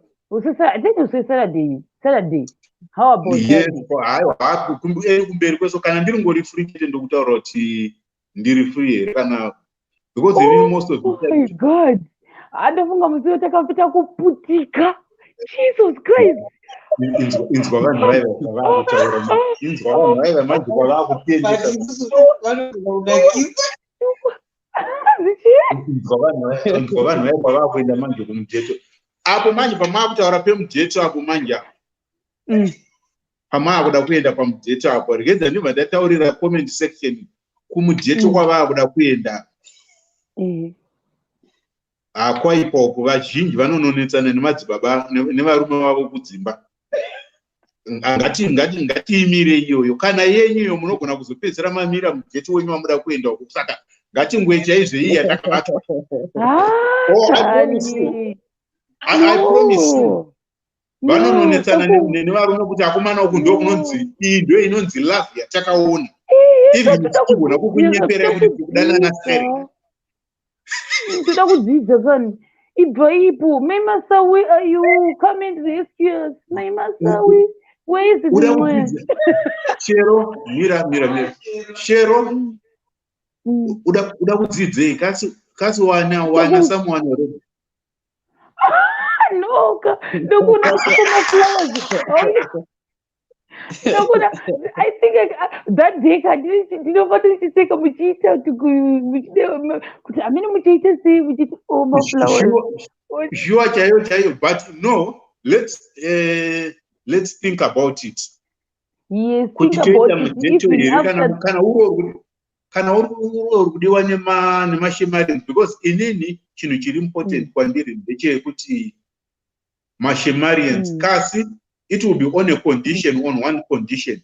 tete, Saturday, Saturday, how about? Yes, aiwa, kumberi kweso kana ndiri ngori free chete, ndokutaura kuti ndiri free here kana, because inini most of the Oh my God, andofunga musi watakapita kuputika. Jesus Christ! Inzwa vanhu vaiva vavakutaura, inzwa vanhu vaiva manje kwavakutendesa. Vanonakisa. Inzwa vanhu vaiva kwavakuenda manje kumujeto apo manje, pamaakutaura pemujeto apo manje apo, pamaakuda kuenda pamujeto apo, regedza ndibva ndataurira comment section kumujeto kwavaakuda kuenda. Hakwaipa uko, vazhinji vanononetsana nemadzibaba nevarume vavo kudzimba. Ngatiimire iyoyo. Kana yenyu iyo munogona kuzopedzisira mamira mujeto wenyu wamuda kuenda uko. Saka ngatingoe chaizvo iyi yatakabatwa. Oh, I promise you. I promise you, vanononetsana nevarume kuti akomana, uku ndo kunonzi, iyi ndo inonzi love yatakaona, even tichigona kukunyeperai kuti tikudanana seri. Toda kudzidza kani. Ibva ipo. Mai Masawi, are you come and rescue us? Mai Masawi, where is Uda the man? kudzidza, Shero? Mira, mira, mira, Shero. Uda kudzidzei? Kasi wana someone already? No ka, ndokuna kuma flowers. Oh, ndokuna, I think that day ka ndinofana ndichiseka muchiita kuti amene muchiita sei, muchiti, "Oh, maflowers." Sure, chaiyo chaiyo, but no, let's think about it. Yes. Kuti toita mujeto here kana uri kudiwa nemaShemarians, because inini chinhu chiri important kwandiri ndechekuti maShemarians, kasi it will be on a condition, on one condition.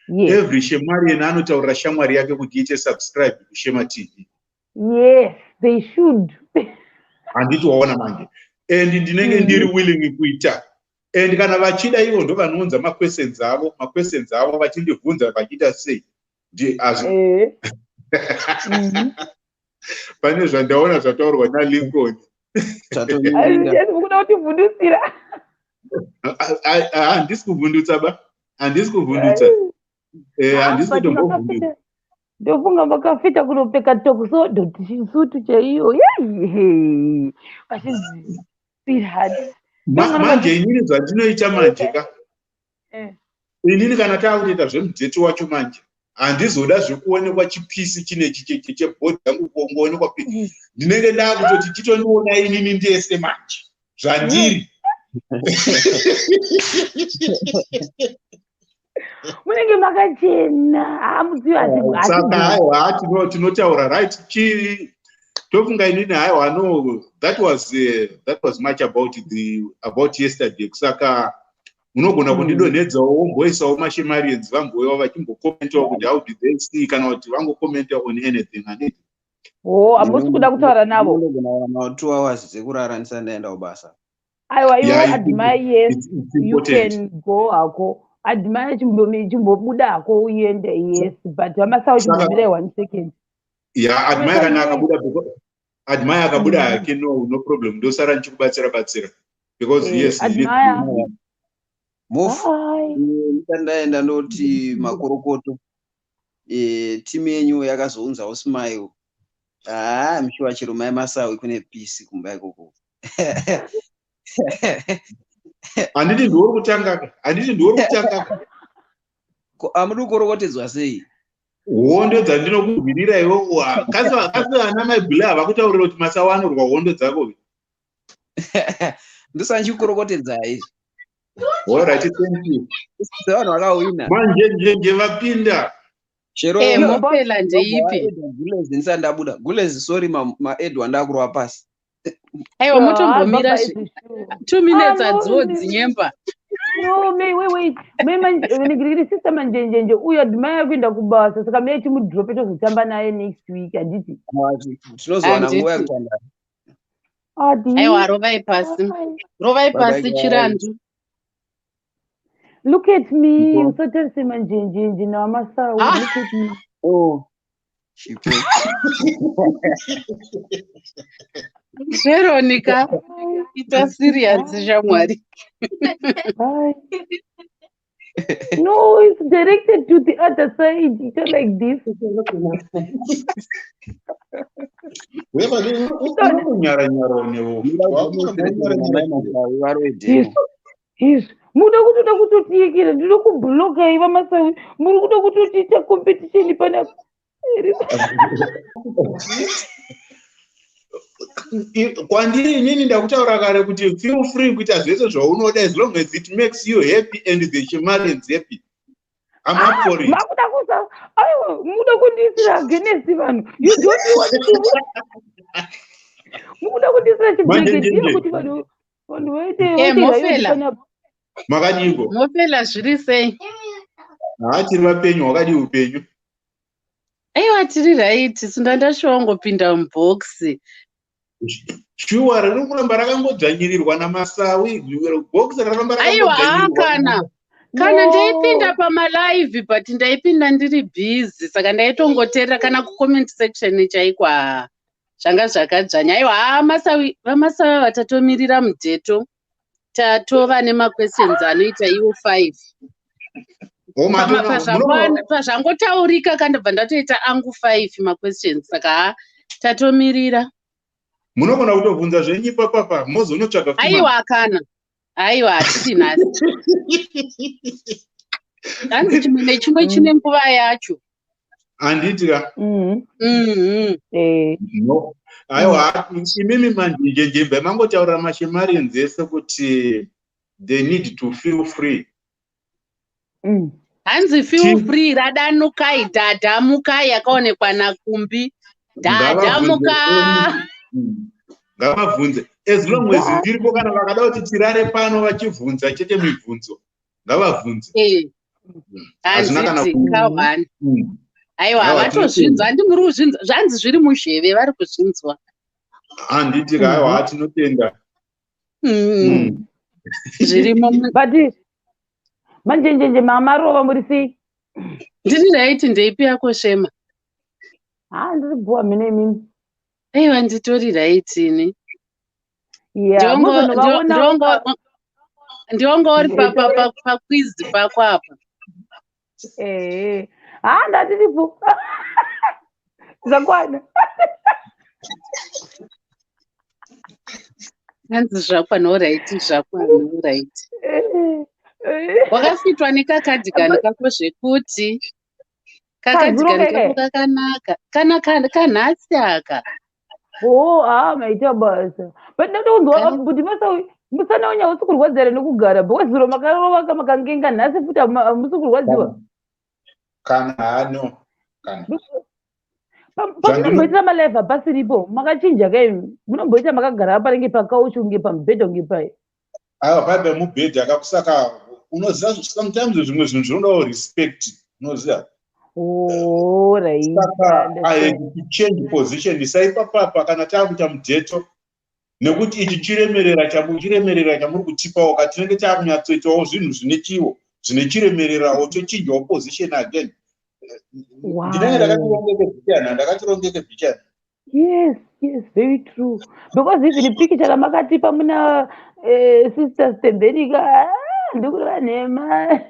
Every Shemarian anotaurira shamwari yake kuti iite subscribe kuShema TV. Yes, they should. Handiti waona manje? And ndinenge ndiri willing kuita, and kana vachida ivo ndo vanounza maquestions avo, maquestions avo vachindibvunza vachiita sei. Pane zvandaona zvataurwa naLincoln. Kuda kutivhundusira. Handisi kuvhundutsa ba, handisi kuvhundutsa, handisi kutombovhundutsa. Ndofunga makafita kunopfeka tuxedo, sutu chaiyo, yei vachinzi sweetheart. Manje inini zvandinoita manje ka, inini kana taakutoita zvemudheti wacho manje, handizoda zvekuonekwa chipisi chinechi chebhodhi yangu kungoonekwa. Ndinenge ndaakutoti chitondiona inini ndese manje zvandiri. Munenge makachena, hamuzivi. Saka aiwa, tinotaura, right? Chi Tofunga inini, haiwa, no, that was much about yesterday. Saka munogona kundidonhedzawo, womboisawo maShemarians, vamboiwa vachimbokomentawo kuti how did they see, kana kuti vangokomenta on anything, handiti? O, hamusi kuda kutaura navo? Ndinogona 2 hours dzekurara ndisati ndaenda kubasa. Aiwa, iwe Admire, yes, you can go hako. Admire, chimbobuda hako uende, yes, but vaMasawo, chimbomirai one second. Ya, Admire kana akabuda, Admire akabuda hake, no problem, ndosara ndichikubatsira batsira because yes. Admire. Mofu, ndaenda ndoti makorokoto. Timu yenyu yakazounzawo smile. Haa, mushuwa, chero mai Masawi kune peace kumba ikoko. Handiti ndiwori kutangaka? Handiti ndiwori kutangaka? Amudi kukorokotedzwa sei? Hondo dzandinokurwirira iwo, kasi ana maibhule havakutaurira kuti Masawi anorwa hondo dzako? Ndosaka ndichikorokotedzai. Alright, thank you. Sevanhu vakawina. Manjenjenje vapinda. Chero Mopela ndeipi? Gulezi, ndisati ndabuda. Gulezi, sorry, maedwa ndakurwa pasi. Aiwa, mutombomira 2 minutes, adziwo dzinyemba. No, may, wait, wait, may sister Manjenjenje uyo Admire kuenda kubasa, saka may timudrope, tozotamba naye next week, handiti? Tinozowana nguva yekutandara. Aiwa, rovai pasi, rovai pasi, Chirandu. Look at me, usatarise Manjenjenje navaMasawu. Look at me. Oh, chipo. Veronica, ita serious, shamwari. Bye. No, it's directed to the other side. It's not like this. Unonyara-nyarawo newo. Izvi muda kutoda kutotiyekera, ndinoda kubloka iva Masawi. Muri kuda kutotiita competition panapa. Kwandiri inini ndakutaura kare kuti feel free kuita zvese zvaunoda, as long as it makes you happy and the Shemarians happy, I'm up for it. Makuda kusa, aiwa, muda kundiisira against vanhu. You don't want to, mukuda kundiisira chibrigadier kuti vanhu vaite Mofela. Makadiko? Mofela, zviri sei? Haa, tiri vapenyu. Wakadii upenyu? Aiwa, tiri right. Sindandashongopinda mubhokisi. Shuwa, riri kuramba rakangodzvanyirirwa naMasawi, bhokisi raramba. Aiwa, kana ndaipinda pamalive, but ndaipinda ndiri busy, saka ndaitongoteerera kana kucomment section chaiko. Ha, zvanga zvakadzvanya. Aiwa, haa, Masawi, vaMasawi vatatomirira mudheto, tatova nemaquestions anoita iwo five. Pazvangotaurika kandobva ndatoita angu five maquestions, saka ha, tatomirira. Munogona kutobvunza zvenyu ipapapa, mozonotsvaga. Aiwa, kana, aiwa, hatidi nhasi. Hanzi chimwe nechimwe chine nguva yacho. Handiti ka? Mhm. No, aiwa, imimi Manjenjenjembe mangotaurira maShemarians ese kuti they need to feel free. Hanzi feel free, radanukai, dhadhamukai, yakaonekwa naKumbi, dhadhamuka. Ngavabvunze as long as ndiripo. Kana vakada kuti tirare pano vachibvunza chete mibvunzo, ngavabvunze. Hazvina kana Handiti kahwani? Aiwa. Aiwa, Vatozvinzwa, handi muri kuzvinzwa? Zvanzi zviri muzheve, vari kuzvinzwa. Handiti ka? Aiwa, tinotenda. Zvirimo. But Manjenjenje, mamarova, muri sei? Ndiri right. Ndeipi yako, Shema? Ha, ndiri bhuwa mine, imimi? Aiwa, nditori right ini. Ya, muzonovaona. Ndiongo uri paquiz pako apa. Ehe, ha, ndatiripo, zvakwana. Hanzi zvakwana, alright, zvakwana, alright. Wakafitwa nekacardigan kako zvekuti kacardigan Kazuro. Kako kakanaka kana kanhasi aka. O, ha, maita basa, but ndatokunzwa kuti Masawi musana wenyu hausi kurwadza here nekugara? Because zuro makarova makangenga, nhasi futi hamusi kurwadziwa? Kana, ha, no, kana. Pamunomboitira malive hapasiripo, makachinja kai? Munomboita makagara panenge pakauchi, kunge pamubhedha, kunge pai? Aiwa, paipa mubhedha kakusaka. Unoziva, sometimes zvimwe zvinhu zvinodawo respect, unoziva. Saka I had to change position saipapapa kana taakuita mudheto, nekuti ichi chiremerera chiremerera chamuri kutipawo ka, tinenge taakunyatsoitawo zvinhu zvine chivo, zvine chiremererawo, tochinjawo position again. Ndinenge ndakatirongeke bichana, ndakatirongeke bichana. Yes, very true, because even pikicha ramakatipa muna Sister Stembenika, ndikureva nhema?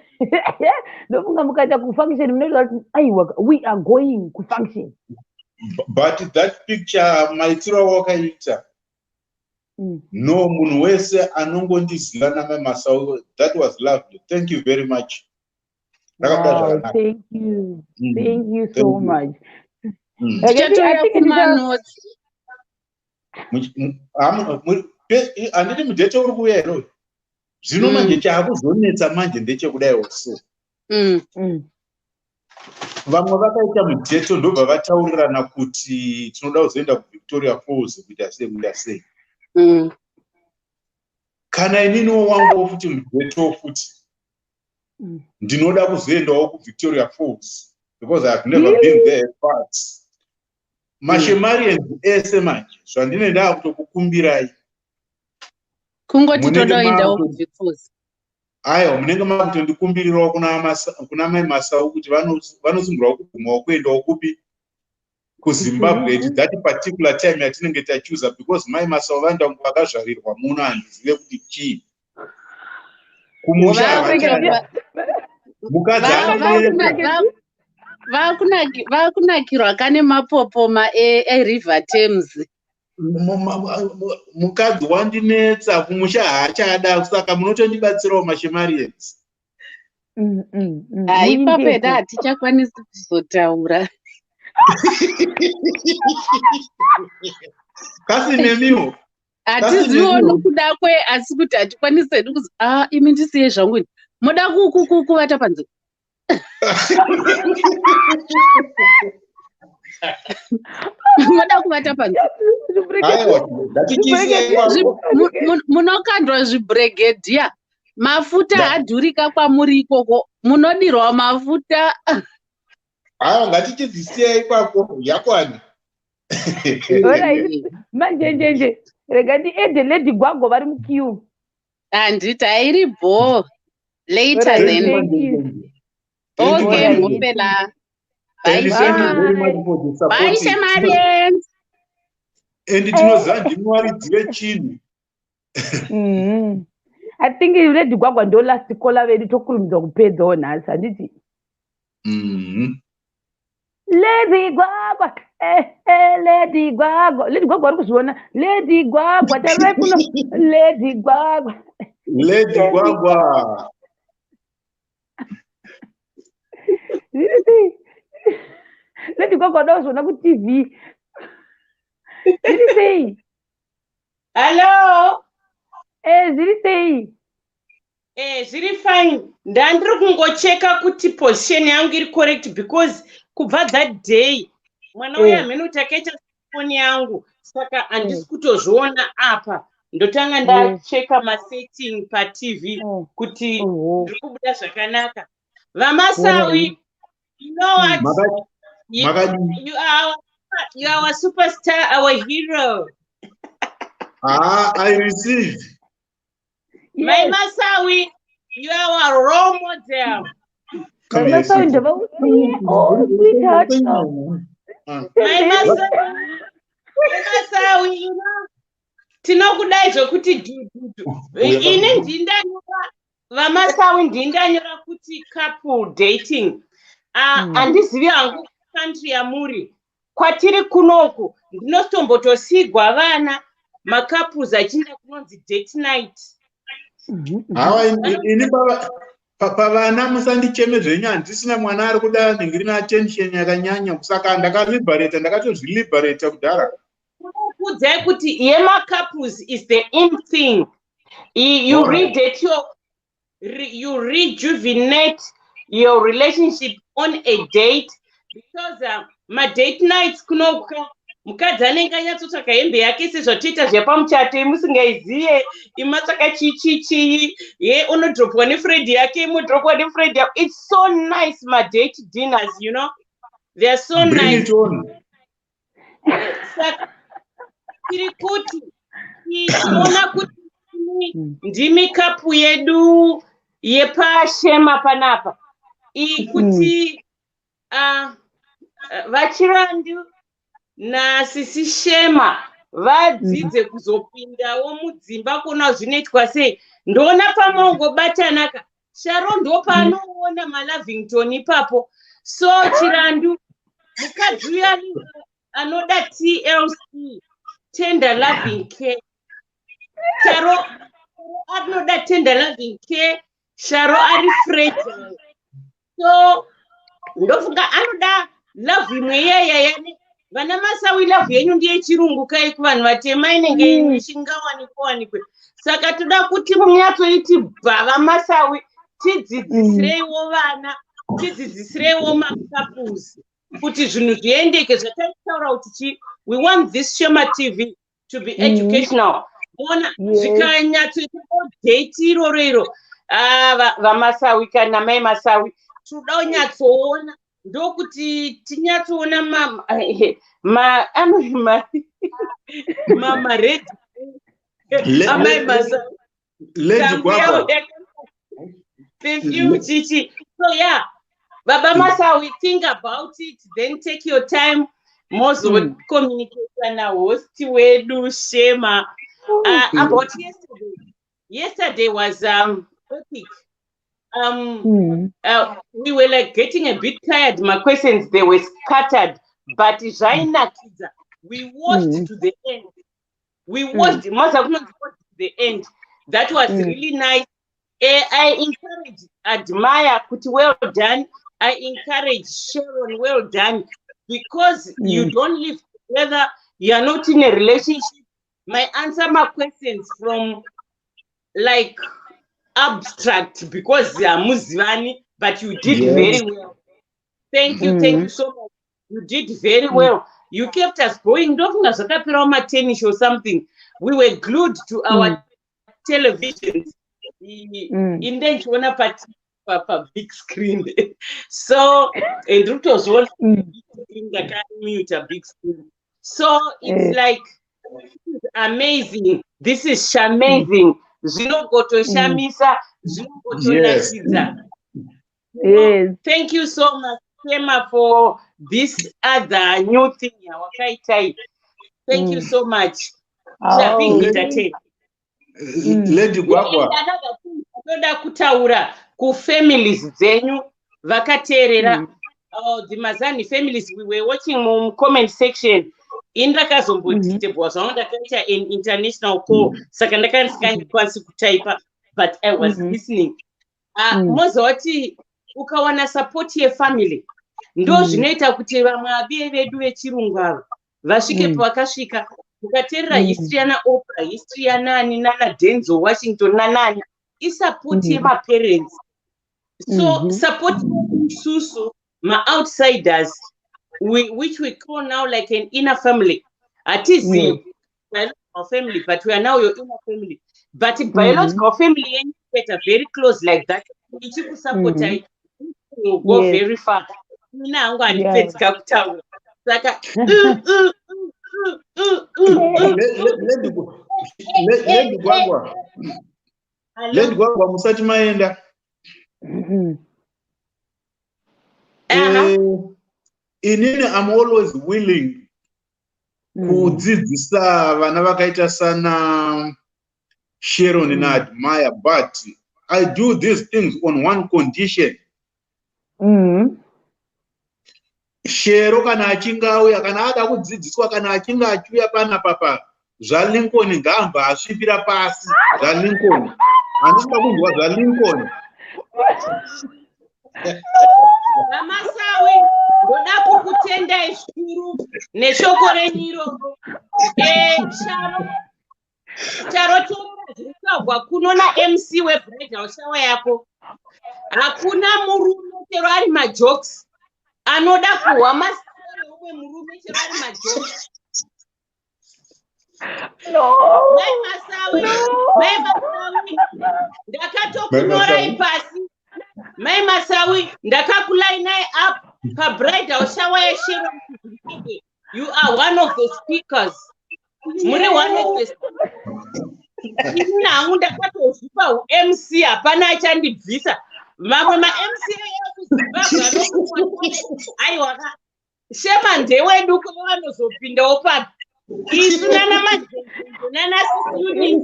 Ndofunga mukaita kufunction munoita kuti aiwa, we are going kufunction. But that picture, maitiro awakaita, no, munhu wese anongondiziva namamasau. That was lovely, thank you very much. Rakabuda zvakanaka. Thank you. Thank you so Thank you. much. Tichatoya kumanotsi. Handiti mudhete uri kuuya here zvino? Manje chaakuzonetsa manje ndechekudaiwo so, vamwe vakaita mudheto, ndobva vataurirana kuti tinoda kuzoenda kuVictoria Falls, kuita sei, kuita sei. Kana ininiwo wanguwo futi mudheto futi, ndinoda kuzoendawo kuVictoria Falls because I have never been there. But mashemarians ese manje, zvandine ndaakutokukumbirai, Kungoti Munenge todoendawo kuVic Falls. Aiwa, munenge makutondikumbirirawo kuna mai Masau kuti vanosungirwa kugumawo kuendawo kupi, kuZimbabwe, at that particular time yatinenge tachuza, because mai Masau vanoda kunge vakazvarirwa muno. Handizive kuti chii, kumusha havachada. Mukadzi anonetsa. Vakunakirwa kane mapopoma eRiver Thames. Mukadzi wandinetsa, kumusha haachada, saka munotondibatsirawo, mashemarians. Ipapo eda hatichakwanisi kuzotaura. Kasi nemiwo. Hatiziviwo nokuda kwe, asi kuti hatikwanisi hedu kuzi a imi ndisiye zvangu ini. Muda kuvata panze? Muda kuvata panze? Aiwa, ngatichiisiyai ipapo. Munokandwa zvibhuregedhiya, mafuta adhurika kwamuri ikoko, munodirwa mafuta. Aiwa, ngatichidzisiyai ipapo, yakwana. Alright. Manjenjenje, rega ndiadde Lady Gwagwa, vari muqueue. Handiti airi bho later Alright, then. thank you. Thank you, Okay. Manjenjenje. Mhopela. And Bye. thank you Bye. very much for the support. Bye, shemarians. And tinoziva ndimwaridzire chinhu. I think Lady Gwagwa ndo last caller vedu, tokurumidza kupedzawo nhasi, handiti? Mhm. Lady Gwagwa, Lady Gwagwa, Lady Gwagwa, uri kuzviona? Lady Gwagwa, tarirai kuno, Lady Gwagwa. Lady Gwagwa. Zviri sei, Lady Gwagwa? Uda kuzviona kuTV? Zviri sei? Hello. Zviri sei? Zviri fine. Ndandiri kungocheka kuti position yangu iri correct, because kubva that day mwana uya, hameno kuti akaita foni yangu, saka handisi kutozviona apa. Ndotanga ndacheka masetting paTV kuti ndiri kubuda zvakanaka. VaMasawi, you know what? Makadii? You are our superstar, our hero. Ah, I receive. Mai Masawi, you are our role model. Come here, Masawi. sweetie. Oh, sweetheart. Ah. Mai Masawi, Mai Masawi, tinokudai zvokuti dhudhudhu. Ini ndindanyora, vaMasawi, ndindanyora kuti couple dating. Handizivi hangu country yamuri. Kwatiri kunoku ndinotombotosiyigwa vana, macouples achienda kunonzi date night. Hawa, ini pavana musandicheme zvenyu, handisina mwana ari kuda ndingiri attention yakanyanya, saka ndakaliberata, ndakatozviliberata kudhara. Kuudzai kuti yemacouples is the in thing. You redate your you rejuvenate your relationship on a date, because Madate nights kunoka, mukadzi anenge anyatsotsvaka hembe yake sezvatoita zvepamuchato, imusingaiziye, imatsvaka chii chii chii, ye unodropwa nefriend yake, imodropwa nefriend yako. It's so nice, madate dinners, they are so Bring nice. it on. Saka tiri kuti tinoona kuti ndimi couple yedu yepashema panapa iyi, kuti vachirandu nasisi Shema vadzidze kuzopindawo mudzimba kuona zvinoitwa sei. Ndoona pamongobatanaka, Sharo ndo paanoona maLovington ipapo. So Chirandu, mukadzi uyu anoda TLC, tender loving care. Sharo anoda tender loving care. Sharo ari fragile, so ndofunga anoda love imwe iyaya yani. Vana Masawi, love yenyu ndeyechirungu kai, kuvanhu vatema inenge ichingawanikwa wanikwe. Saka toda kuti munyatsoiti bva vaMasawi, tidzidzisireiwo vana, tidzidzisireiwo macouples kuti zvinhu zviendeke zvataitaura kuti chi we want this Shema TV to be educational. Ona, zvikanyatsoita date iroro iro, ah, vaMasawi kana mai Masawi, toda kunyatsoona ndokuti tinyatsoona mared amai Masawi. Lady Gwagwa. Perfume chichi. So yeah, Baba Masawi, think about it, then take your time, mozocommunicata nahost wedu Shema. About yesterday, yesterday was epic. We were like getting a bit tired. My questions, they were scattered, but zvainakidza. We watched to the end. We watched maza kunonzi watched to the end. That was really nice. I encourage Admire kuti well done. I encourage Sharon, well done, because you don't live together, you are not in a relationship. My answer my questions from like abstract because hamuzivani, but you did very well. Thank you, thank you so much. You did very well. You kept us going. Ndofunga zvakaperawo matenish or something. We were glued to our televisions. Inde ndichiona pabig screen, so ndiri kutozviona ndakamuta big screen. So it's like, this is amazing, this is shamazing, zvinogotoshamisa, zvinogotonakidza. Thank you so much, Shema, for this other new thing yawakaitai. Thank you so much. Oh. Big entertain. Lady Gwagwa. And another thing ndoda kutaura kufamilies dzenyu vakateerera, the Mazani families, we were watching mucomment section. Ini ndakazombodisturbwa zvangu, ndakaita an international call, saka ndakanga ndisingakwanisi kutaipa, but I was listening. Moziva kuti ukawana support yefamily, ndo zvinoita kuti vamwe abiye vedu vechirungu ava vasvike pavakasvika. Ukateerera history yana Oprah, history yanani nana Denzel Washington nanani, isupport yemaparents. So support isusu maoutsiders, which we call now like an inner family. Hatizi biological family, but we are now your inner family. But biological family yenyu ikaita very close like that, ichikusapotai, will go very far. Ina hangu handipedzika kutaura, saka Lady Gwagwa. Lady Gwagwa, musati maenda. Inini I'm always willing kudzidzisa vana vakaita sana Sharon naAdmire, but I do these things on one condition. Shero kana achinge auya, kana ada kudzidziswa, kana achinge achiuya panapa pa zvaLincoln, ngaamba asvipira pasi zvaLincoln. Handisi kuda kunzwa zvaLincoln. VaMasawi, ndoda kukutendai zvikuru neshoko renyu iroro. Sharo, Sharo, teerera zviri kutaurwa kuno naMC webridal shower yako. Hakuna murume, chero ari majokes, anoda kuhwa mastori. Umwe mumwe murume chero ari majokes. No. Mai Masawi, Mai Masawi, ndakatokunyorai pasi. Mai Masawi, ndakakulainai up pabridal shower yaSharon kuZimbabwe. You are one of the speakers. Muri one of the ini hangu ndakatozvipa uMC, hapana achandibvisa. Mamwe maMC ekuZimbabwe anokuwa, aiwa, Shema ndewedu, kune vanozopindawo papi? Isu nana Majenjenje nana Sisuni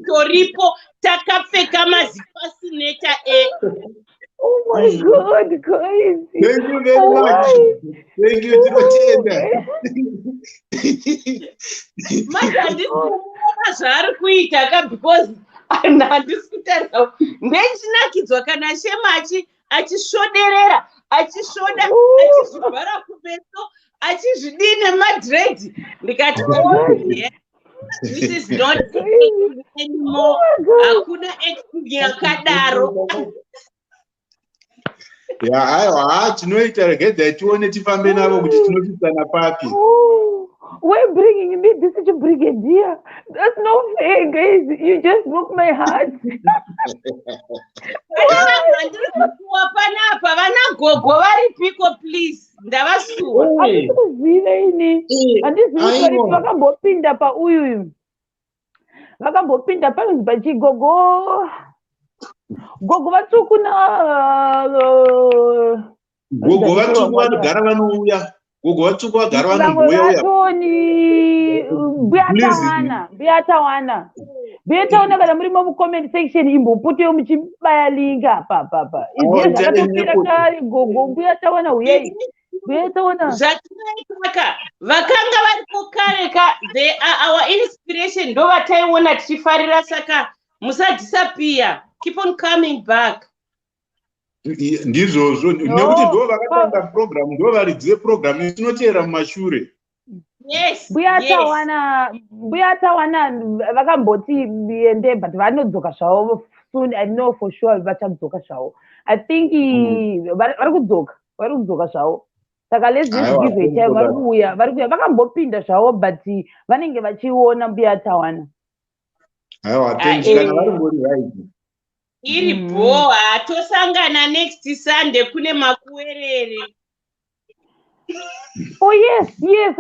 toripo takapfeka mazifascinator e Oh my God, guys. Thank you very Oh, much. Thank you, tinotenda. Manje handisi kuona zvaari kuita ka, because handisi kutarisa. Ndechinakidzwa kana Shema achisvoderera, achisvoda, achizvivhara kumeso, achizvidii nemadread. Ndikati, "Oh, yeah. This is not anymore." Hakuna acting yakadaro. Ya, aiwa, ha, tinoita. Regedzai tione, tifambe navo kuti tinosvitsana papi. Oh, why bringing me this brigadier? That's no fair, guys. You just broke my heart. Pane vanhu vandiri kusuwa panapa. Vana gogo varipiko, please? Ndavasuwa. Handisi kuziva ini. Handizivi kuti varipi. Aiwa. Vakambopinda pauyuyu. Vakambopinda panonzi pachigogo. Gogo vatsvuku na Gogo vatsvuku vanogara vanouya. Gogo vatsvuku vagara vamwe vanombouya uya. vatoni Mbuya Please. Tawana, Mbuya Tawana, Mbuya Tawana, kana murimo mucomment section, imbopotewo muchibaya link apa apa apa. Oh, Izviye zvakatopera ndine kare. Gogo Mbuya Tawana, uyai, Mbuya Tawana. Zvatinoitaka, vakanga variko kare ka, they are our inspiration. Ndo vataiona tichifarira, saka musadisappear, keep on coming back. Ndizvozvo, nekuti ndo vakatanga program, ndo varidzi veprogram, tinoteera mumashure. Mbuya Tawana, Mbuya Tawana vakamboti ende, but vanodzoka zvavo soon. I know for sure vachadzoka zvavo. I think vari kudzoka, vari kudzoka zvavo, saka let's just Aiwa, give it time. Vari kuuya, vari kuuya. Vakambopinda zvavo, but vanenge vachiona Mbuya Tawana. Aiwa, thanks. Ah, Kana vari ngori right. Iri bho. Tosangana next Sunday, kune makuwerere. Oh yes,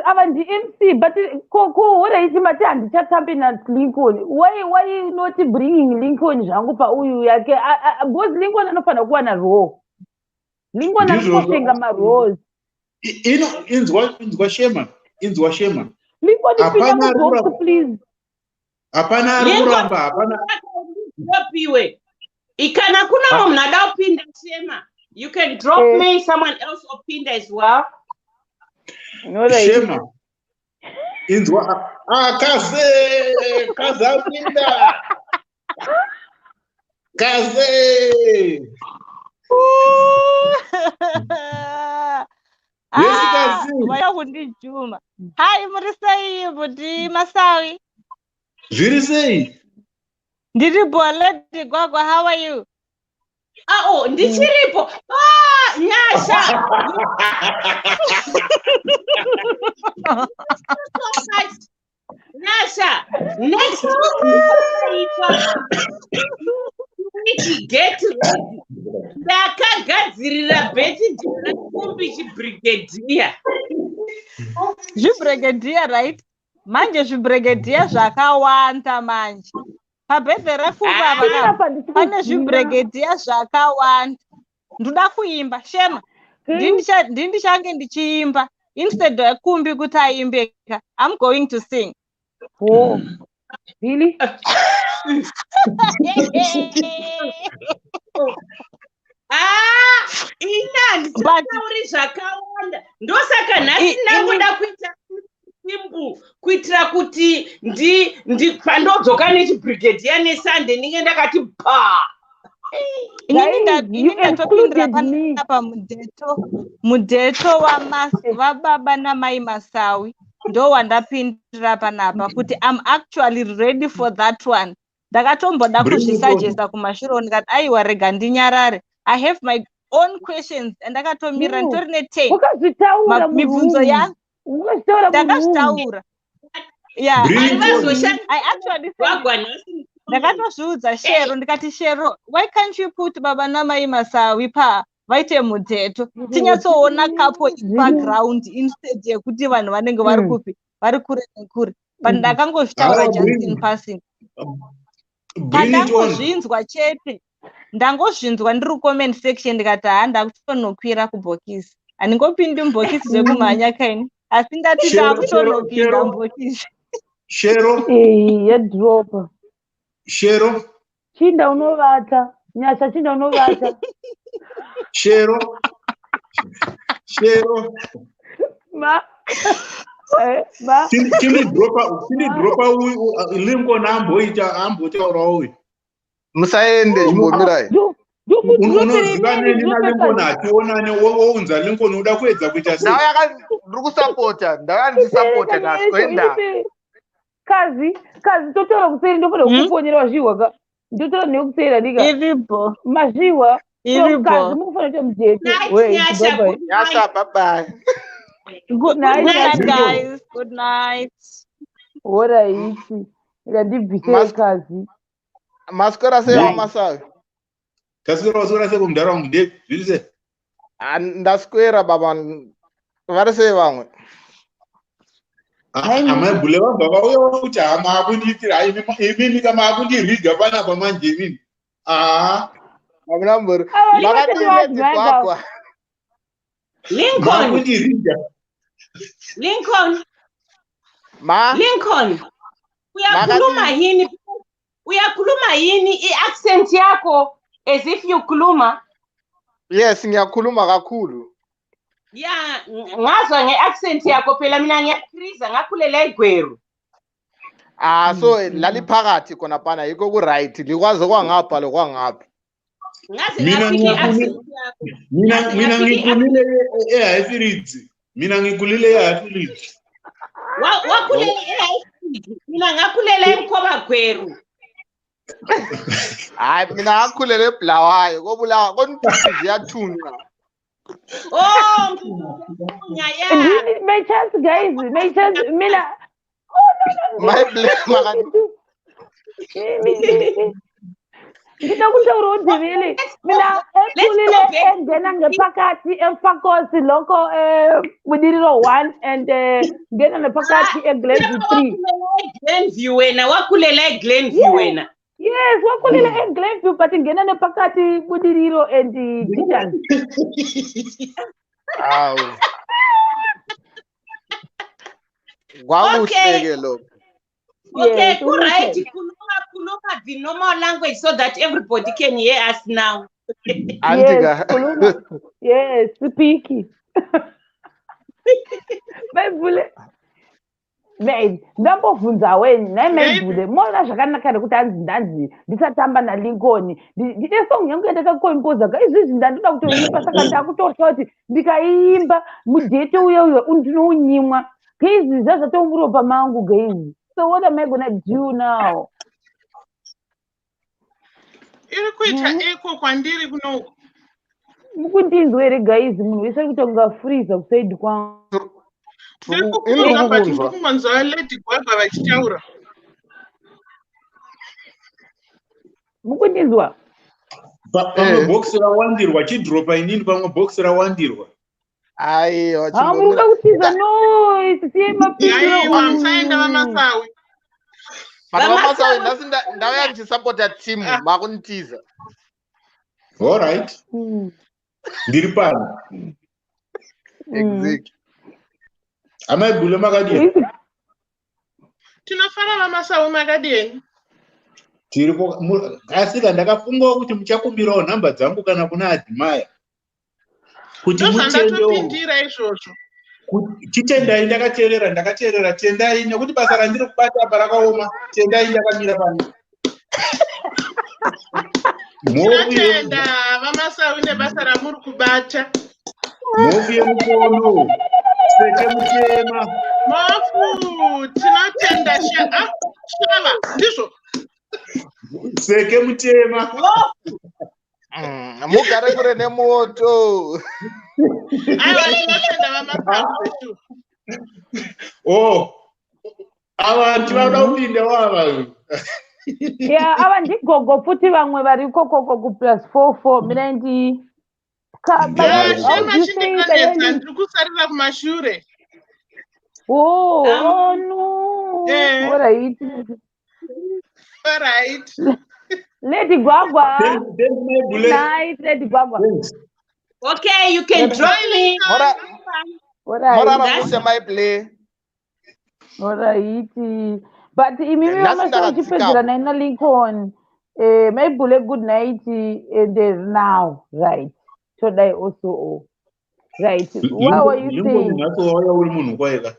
ava ndi-MC, but ko alright, mati handichatambi naLincoln. Why not bringing Lincoln zvangu pauyu yake? Because Lincoln anofanira kuwana role. Lincoln Ndizvozvo. anokotenga maroles. Ino inzwa, inzwa Shema, inzwa Shema. Lincoln, pinda Hapana ari mubox, kuramba. please. Hapana ari Lincoln- kuramba, hapana. Dropiwe ikana kuna munhu ada kupinda. Shema, you can drop me, someone else opinda as well. Alright. Shema, inzwa. Ah, kaze, kaze apinda, kaze. Yes, Ah, Kazi. waya kundijuma. Hai, muri sei, Buti Masawi? Zviri sei? Ndiri bho, Lady Gwagwa, how are you? Ah, oh, ndichiripo. Ah, Nyasha, so much. Nyasha, next week week, get ready. Ndakagadzirira birthday raKumbi chibrigadier. Zvibrigadier, right? Manje zvibrigadier zvakawanda manje. Pabirthday raKumbi apa ka, Apa ndisi pane kuziva. zvibrigadier zvakawanda. Ndoda kuimba, Shema. Ndini ndichange ndichiimba instead yeKumbi kuti aimbe ka. I'm going to sing. Oh, really? Ah, ini handichatauri zvakawanda. Ndosaka nhasi ndangoda kuita simbu kuitira kuti ndi pandodzoka nechibrigadier neSunday ndinge ndakati pa. Inini Guys, you ini ndatopindira included me. panapa mudheto wababa namai Masawi, ndo wandapindira panapa kuti I'm actually ready for that one. Ndakatomboda Bring it on. kuzvisajesta kumashure, ndikati aiwa, rega ndinyarare. I have my own questions andakatomirira. No. Nditori ne10 Wakazvitaura mibvunzo muroom. yangu. Wakazvitaura muroom. Ndakazvitaura, yeah. Bring it on. I actually said Gwagwa nhasi. Ndakatozviudza Shero, ndikati, "Shero, why can't you put baba namai Masawi pa vaite muteto, tinyatsoona couple in background instead yekuti vanhu vanenge vari kupi, vari kure nekure?" But ndakangozvitaura Ah, just in passing. Bring it on. Pandangozvinzwa chete, ndangozvinzwa ndiri comment section, ndikati, "Ha, ndakutonokwira kubhokisi." Handingopindi mubhokisi zvekumhanya kaini, asi ndati Shero, ndakutonopinda Shero. mubhokisi. Shero. Ei, yadropa. Shero. Chinda unovata, Nyasha, chinda unovata. Shero, Shero. Ma ma. Chindidropa Lincoln amboita, ambotaurawo uyu. Musaende, chimbomirai. Unoziva neni naLincoln hationane, wounza Lincoln, uda kuedza kuita sei? Ndauya, ndiri kusapota, ndauya ndichisapota naswenda. Kazi, kazi, totaura kuseri, ndofanira kukufonera. Wazvihwa ka? Ndotaura nekuseri, andika? Iripo. Mazvihwa? Iripo. Kazi, mukufanira kuita mujete. Night, Wait, Nyasha. bye bye. Good Nyasha, night. bye bye. Good night. Good night, Nyasha. guys, good night. Horaiti, ndibvise. Kazi. Maswera sei, Bye. vaMasawi? Taswera, waswera sei kumudhara wangu? Ndiye zviri sei? Ah, ndaswera baba, vari sei vamwe? Ah, amai Bhule vabva vauya kuti, "Ha, maakundiitira imimi ka, maakundiriga panapa manje imimi." Aa. Hamuna mbori. Ava Makadii, ndivati. Gwagwa? Lincoln. Maakundiriga. Lincoln. Ma. Lincoln, uyakhuluma Makadii? yini? Uyakhuluma yini? I-accent yakho as if you khuluma. Yes, ngiyakhuluma kakhulu. Ya, ngazwa nge-accent yakho phela, mina ngiyakriza, ngakhulela eGweru. Ah, so laliphakathi khona phana, yikho ku-right, likwazi kwangapha lokwangapha. Ngaze Mina ngafika i-accent yakho. Mina Ngaze mina ngafika. Ngikhulile e-Highfields, mina ngikhulile e-Highfields. Wakhulela e-Highfield, mina ngakhulela eMkhoba, Gweru. Hayi, mina ngakhulela eBulawayo, koBulawayo koNtuthu ziyathunqa. Oh, ya. My chance, guys, my chance, mina, oh no, no. My blame makati. Ngida kutaurawo Ndebele mina, ekhulile engena ngephakathi eMufakose lokho, Budiriro 1 and ngena nephakathi eGlenview 3. Glenview wena, wakhulela eGlenview wena. Yes, wakhulela eGlenview, but ngena nephakathi Budiriro and Teachers. Hawu, kwakuhle-ke lokho. Okay, Yes, ku-right. kuhle. Khuluma, khuluma the normal language so that everybody can hear us now. Anti ka. Yes, khuluma. Yes, speak. Maivule. Ndambobvunza weni, nhai Maivule, maona zvakanaka nekuti hanzi ndanzi ndisatamba naLincoln. Ndine song yangu yandakakompoza ka izvizvi, ndandoda kutoimba, saka ndakutotya kuti ndikaiimba mudhete uya uya ndinounyimwa. Guys, zvazvatomuropa mangu, guys. So what am I gonna do now? Iri kuita eko kwandiri kunoku. Mukundinzwa here, guys? Munhu wese ari kuita kunga freezer kuside kwangu. Ndiri Ini kukunzwa, but ndiri ndiri kukunzwa. kungonzwa Lady Gwagwa vachitaura. Mukundinzwa? Pamwe Eh. bhokisi rawandirwa, chidropa inini, pamwe bhokisi rawandirwa. Aiwa. Ha, muri kuda kutiza? No, siyei mapindiro. Aiwa, musaenda, vaMasawi. Vana vaMasawi, nhasi ndauya ndichisapota timu, makunitiza. Allright, ndiri pano. Exactly. Amai Bhule, makadii? Tinofara, vaMasawi, makadini? Tiripo. Asika ndakafungawo kuti muchakumbirawo nhamba dzangu kana kuna Adhimaya kuti mutendewo. Ndozvandatopindira izvozvo. Chitendai, ndakateerera, ndakateerera. Tendai nekuti basa randiri kubata apa rakaoma. Tendai, ndakamira pano. Mhofu. Tinotenda, vaMasawi, nebasa ramuri kubata. Mhofu yemukono, seke mutema. Mofu, tinotenda. Ah, shava ndizvo. Seke mutema. Mugare kure nemoto. Aiwa, tinotenda vaMasawi. Oh, ava tivada kupinda wava. Ya, ava ndigogo futi, vamwe vari kokoko ku+44. Mina ndi Shema chindinonetsa, ndiri kusarira kumashure. Oh no. Alright. Alright. Lady Gwagwa. Good night, Lady Gwagwa. Okay, you can drop me. Morara mushe, my play. Alright. But imimi vamasa uchipedzera naina Lincoln. Maibule, good night, and now, right. Todai also. Oh. Right. What were you saying? Nhasi wauya uri munhu kwaika.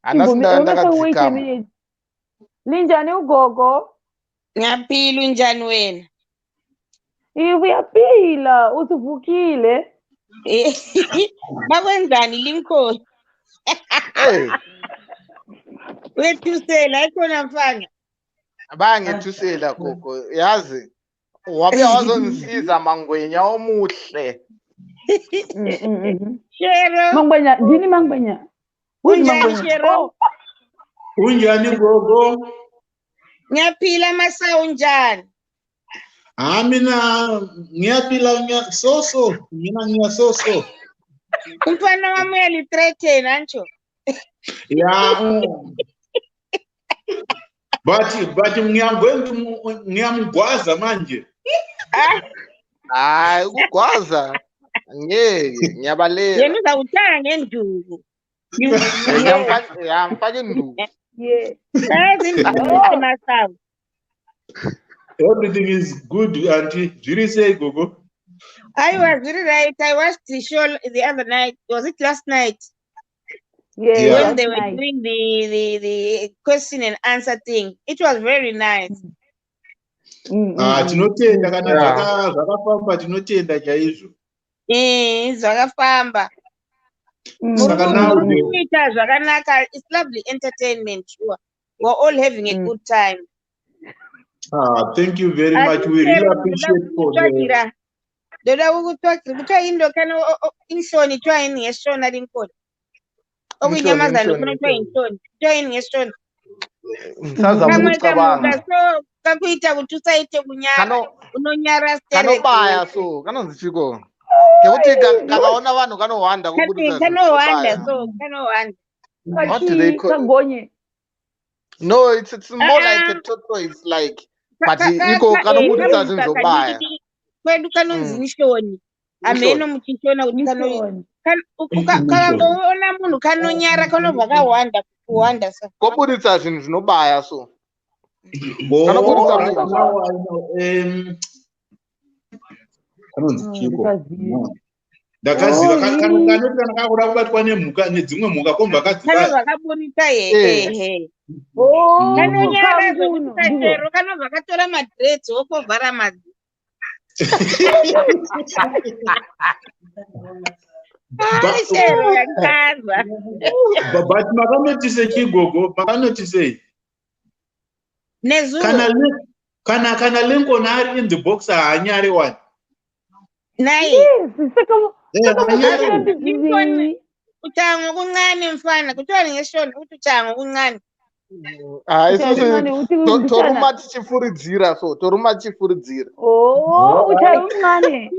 Hanasi ndakadzikama. Linjani ugogo? Ngiyaphila, unjani wena? Uyaphila, usivukile. Bakwenzani, Lincoln? Wethusela ikhona, mfana. Bayangethusela, gogo, yazi. Wabuya wazongisiza, Mangwenya omuhle. Shero. Mangwenya, ndini Mangwenya. Unjani, Shero? Unjani, gogo? Ngiyaphila, Masa, unjani? Ha, mina ngiyaphila, so so. Mina ngiya so so. Umfana wami uyali-threaten antsho. Yeah. But ngiyamgwaza manje. Hayi, ukugwaza ngeke, ngiyabaleka. Yena uzawutshaya ngenduku. Ngiyamfaka induku. Yazi induku, Masawu. Everything is good, auntie. Zviri sei, gogo? I was really right. I watched the show the other night. Was it last night? Yeah. When they were doing the question and answer thing. It was very nice. Ah, tinotenda kana zvakafamba, tinotenda chaizvo. Eh, zvakafamba. Saka now Kuita zvakanaka. It's lovely entertainment, sure. We're all having a good time. Ah, thank you very much. We really appreciate for the Ndoda ukutsvakira kuthiwa yini lokhana, inhloni, kuthiwa yini ngesiShona, Lincoln? Okuyinyamazana lokhana kuthiwa yinhloni, kuthiwa yini ngesiShona? Ngisazama Kamwe ukucabanga. kamuka so kakuita kuti usaite kunyara, unonyara. Kanobaya so, kanonzi chiko ngekuti kakaona vanhu kanohwanda kubudisa. Kanohwanda so, kanohwanda. What do they call Kagonye. No, it's more like a tortoise like, but iko kanobudisa zvinhu zvobaya. Kwedu kanonzi inhloni, hameno muchiShona kuti kakangoona munhu kanonyara, kanobva kahwanda, kuhwanda so. Kobudisa zvinhu zvinobaya so. Oh, Kanobudisa right now I know. Kanonzi chiko? Ndakaziva kanoti kana kakuda kubatwa nemhuka, nedzimwe mhuka, kombva kadzibaya. Kanobva kaburita, hehe. Kanonyara zvekuti kanobva katora madreads wokovhara madzi. Shero yakazwa. But makanotise chigogo, makanotisei? Nezuro. Kana Lincoln ari in the box, haanyari wani. Naye. Haanyari. Lincoln utanga kuncane, mfana, kuthiwa ngesiShona ukuthi utanga kuncane. Hayi, isusu toruma tichifuridzira so, toruma tichifuridzira. Oh, uchaye umncane.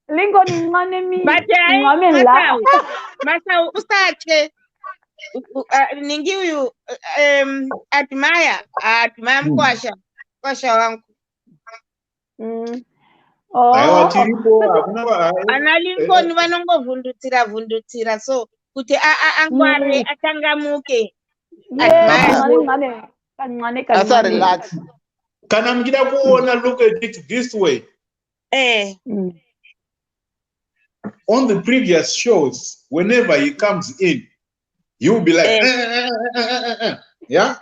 Lincoln incane mi. But hayi, Ncane la. Masawu, usathe ningi uyu admire, admire mkwasha, mkwasha wangu. Aiwa, tiripo, hakuna. Ana Lincoln vanongovhundutsira vhundutsira so kuti angware, achangamuke. Kancane kancane. Asa relax. Kana muchida kuona, look at it this way. On the previous shows, whenever he comes in, he will be like, "Eh, eh, eh, eh, eh, eh." Yeah?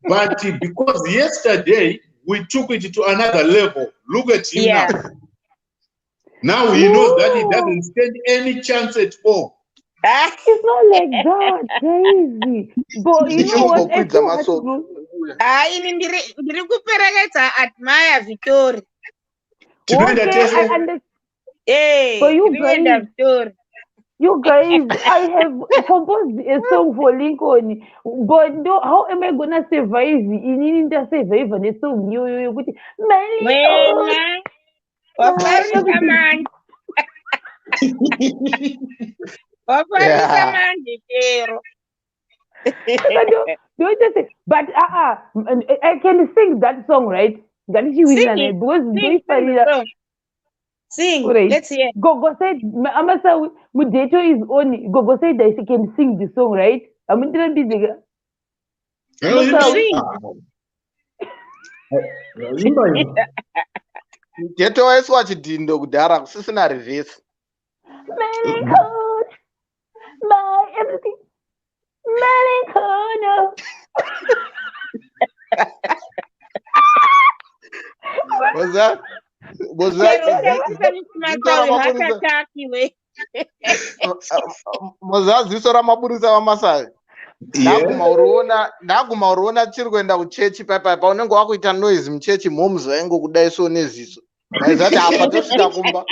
But because yesterday we took it to another level, look at him now. Now he knows that he doesn't stand any chance at all. It's not like that, crazy. But you know what? Ndichimbokwidza masoko. kuuya. Haa, ini ndiri kuperekedza Admire Vitori. Tinoenda Okay, tese. I understand. Eh, For you tiri kuenda guys, Vitori. You guys, I have composed a song for Lincoln, but no, how am I gonna survive? Inini ndasurvive nesong iyoyo yekuti my Lincoln, Wena my wafarisa everything. manje. Wafarisa Yeah. manje chero. Saka ndoita sei? But I can sing that song, right? Ngatichiwirirana Sing it. because Sing, sing the ndoifarira. song. Sing. Right. Let's hear. Gogo said, Amasa, Mudeto is on. Gogo said I can sing the song, right? Amundirambidze. Masawi. Sing. Imba imba. Mudheto waiswa chidhindo kudhara kusisina reverse. Melancholy, my everything. Melancholy. Boza boza Chero uchakuisa ziso Masawi heart ramaburisa attack iwe. moza ziso ramaburisa vaMasawi. Yeah. Ndaguma uriona ndaguma uriona tiri kuenda kuchechi paipai paunenge wakuita noise muchechi mhomes vaingokudai so neziso. Vaizati apa tosvika kumba.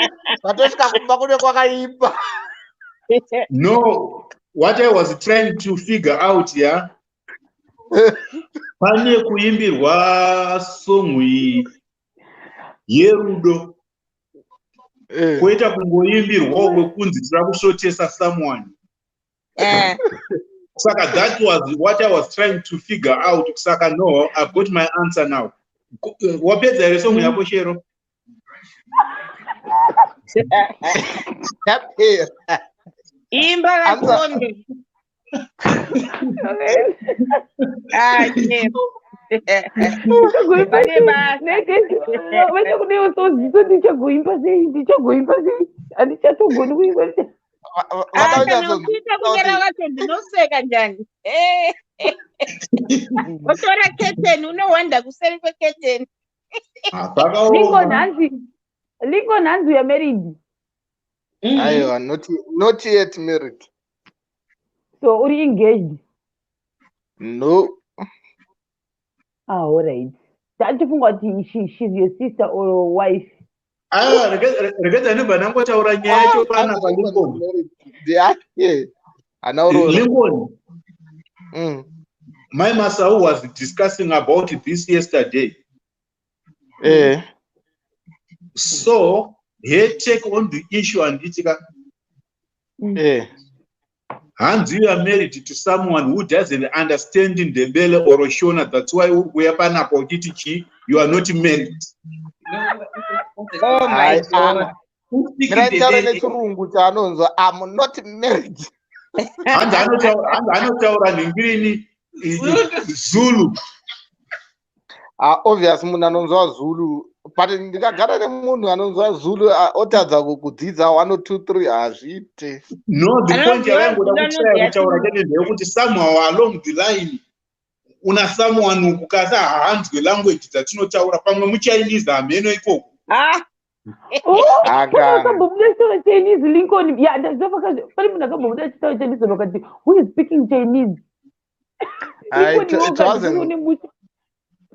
Patosvika kumba kune kwakaipa. No, what I was trying to figure out, yeah, pane kuimbirwa song iyi yerudo Eh. koita kungoimbirwawo kwekunzi tira kusvotesa someone. Eh. Saka that was what I was trying to figure out. Saka no, I've got my answer now. Wapedza here song yako Shero? Yapera. Imba Answer. vakombe. Ah, chero. Ndichagoimba Pane sei? basa. Vachakudewo so ziso ndichagoimba sei? Ndichagoimba sei? Handichatogoni kuimba. Ah, Vada kana kunyatso uchiita kunyara wacho ndinoseka njani. Eh. Wotora keteni unowanda kuseri kweketeni. Ah, Lincoln pakaoma. hanzi, Lincoln hanzi we are married. Aiwa, not yet married. So uri engaged. No. Ah, all right. Ndachifunga kuti she's your sister or wife. Ah, regedza ndibva ndangotaura nyaya yacho Ah, panapa Lincoln is Lincoln. married. Yeah, yeah. Hana uroora. Lincoln, my Masau was discussing about this yesterday. Eh. So her take on the issue anditika Eh. hanzi you are married to someone who doesn't understand Ndebele or Shona. That's why we are panapa uchiti chi you are not married. Oh my Hai, ah. God. Who speak Mirai taure Ndebele? nechirungu chaanonzwa I'm not married. Hanzi anotaura nhingirini Zulu. Ah, obvious munhu anonzwa Zulu. But ndikagara nemunhu anonzwa Zulu otadza kudzidza 1 2 3 hazviite. No, the point Anonzwa yavaingoda Zulu kutraya anoziva kutaura chirungu. chete ndeyekuti somehow along the line una someone uku kasi haanzwe language dzatinotaura pamwe muChinese hameno ikoko. Ah. Oh, pane Hakana. akambobuda achitaura Chinese Lincoln. Yeah, ndaziva pane munhu akambobuda achitaura Chinese vakati who is speaking Chinese? Ah, Lincoln it, iwe it ukati wasn't. une musha.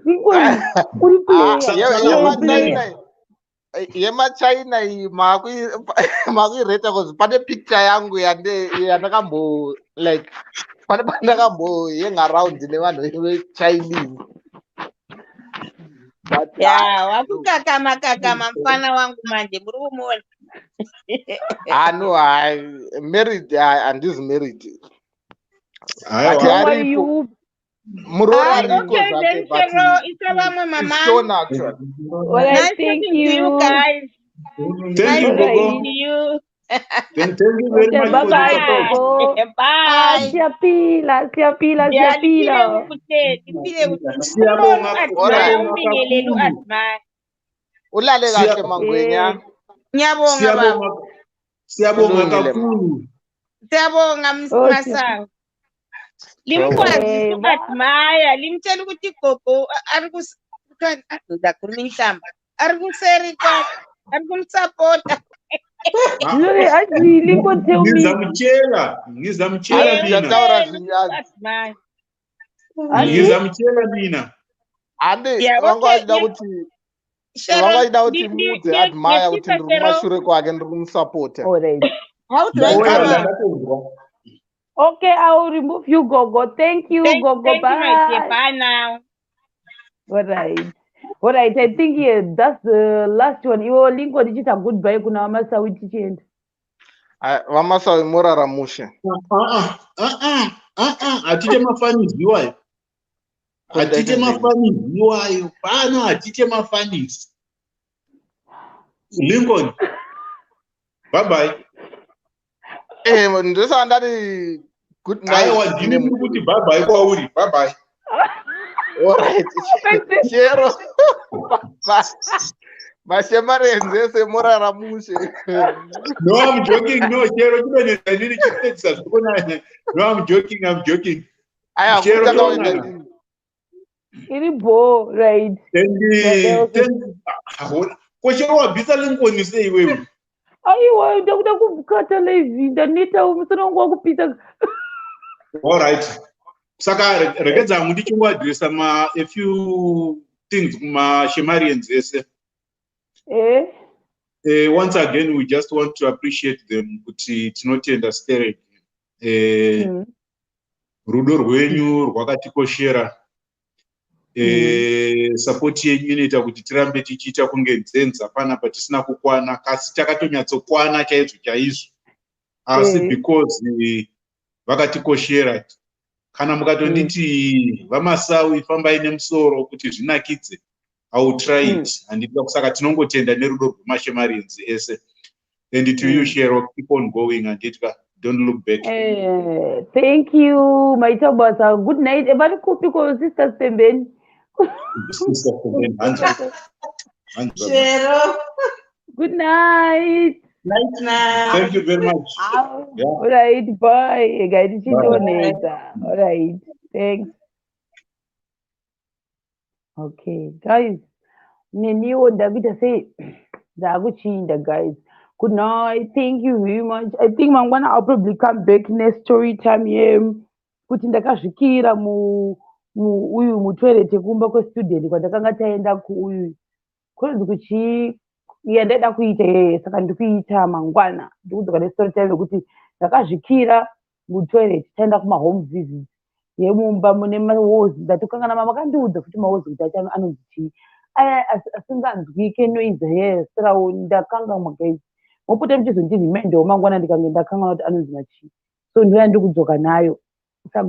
Lincoln uri Ah, player. Saka Uri player. yemaChina iyi makuireta cause pane picture yangu yandakambo like pane pandakambo hang around nevanhu veChinese. But Ya, wakukakama kakama mfana wangu manje muri kumuona. ah no, I married handizi married. But Aiwa. How are aripo. you? Muroora Ah, ariko okay zvake then but Shero, isa vamwe it's mama. Shona actually. All right, Nice thank talking to you you. guys. Thank Nice you, All Gogo. talking to right. you. Thank you very Okay, much bye for the bye, support. Gogo. Ah, Bye. siyapila, siyapila, Ya, liphile siyapila. kuhle, liphile kuhle. Siyabonga, Umbone Alright. u-admire, siyabonga umbingelele kakhulu. u-admire. Ulale kahle Siya- Mangwenya. Eh, Ngiyabonga baba. Siyabonga, siyabonga Kulungile ma. kakhulu. Siyabonga oh, Masawi. Limkwazise eh, bye. u-admire, limtshela ukuthi gogo ari ngizakhuluma inhlamba. Ari kuseri kwakhe, ari kumsapota. Lori, actually, Lincoln tell me. Ngizamtshela, ngizamtshela Hayi mina. ndataura Limtshele zvinyadzi. u-admire. Ngizamtshela mina. Handi Yeah, vanga okay, vachida yeah. kuti Shero, vanga vachida kuti muudze Admire kuti nesister ndiri Shero. kumashure kwake, ndiri kumusapota. All right. How do I Ndauya, come up? ndakatonzwa. Okay, I will remove you, Gogo. Thank you, Gogo. Thank you, my dear. Bye. Bye now. All right. All right. I think, yeah, that's the last one. Iwo Lincoln tichiita goodbye kuna vaMasawi tichienda. Ai, vaMasawi, murara mushe. Ah, ah, ah, ah, ah, hatite mafunnies iwayo. Hatite mafunnies iwayo pano, hatite mafunnies. Lincoln, bye bye. Eh, ndosaka ndati good night. Aiwa, ndini muri kuti bye bye kwauri, bye bye. Alright, Shero, mashemarenzi ese, murara mushe. No, I'm joking. No, Shero, chinonetsa inini chipedzisa zvikuona. No, I'm joking, I'm joking. Aya, Shero, kutanga kuita toonana. nini? Iri bo, right. And then ko Shero, wabvisa Lincoln sei iwewe? Aiwa, ndakuda kukata live, ndaneta, musana wangu wakupisa. All right, saka regedza hangu ndichingoadresa ma a few things kumashemarians ese. Eh? Once again, we just want to appreciate them, kuti tinotenda sterek. Rudo rwenyu rwakatikoshera. Support yenyu inoita kuti tirambe tichiita kunge nzenza panapa tisina kukwana, kasi takatonyatsokwana chaizvo chaizvo, asi because vakatikoshera. Kana mukatonditi, "VaMasawi, fambai nemusoro kuti zvinakidze," I will try it. Handida, saka tinongotenda nerudo rwemashemarians ese. And to you, Shero, keep on going, handitya, don't look back. Eh, thank you, maita basa. Good night. Eh, vari kupi ko Sister Sembeni? Sister Sembeni, hanzi hanzi. Shero. Good night. Night night. Thank you very much. Yeah. All right, bye. Guys, tichidonetsa. All right, thanks. Okay, guys. Neniwo ndakuita sei, ndakuchinda, guys. Good night. Thank you very much. I think mangwana I'll probably come back next story time ye kuti ndakazvikira mu mu uyu mutoilet kumba kwestudent kwandakanga taenda kuuyu kunonzi kuchii yandaida kuita yeye. Saka ndikuita mangwana, ndikudzoka nestory time yekuti ndakazvikira mutoilet taenda kumahome visits yemumba mune mawalls. Ndatokangana, makandiudza futi mawalls kuti acho anonzi chii, aya asinganzwike noise yesirawo. Ndakangamwa, guys. Mopota muchizondireminder mangwana ndikange ndakanganwa kuti anonzi machii. So ndoya ndikudzoka nayo.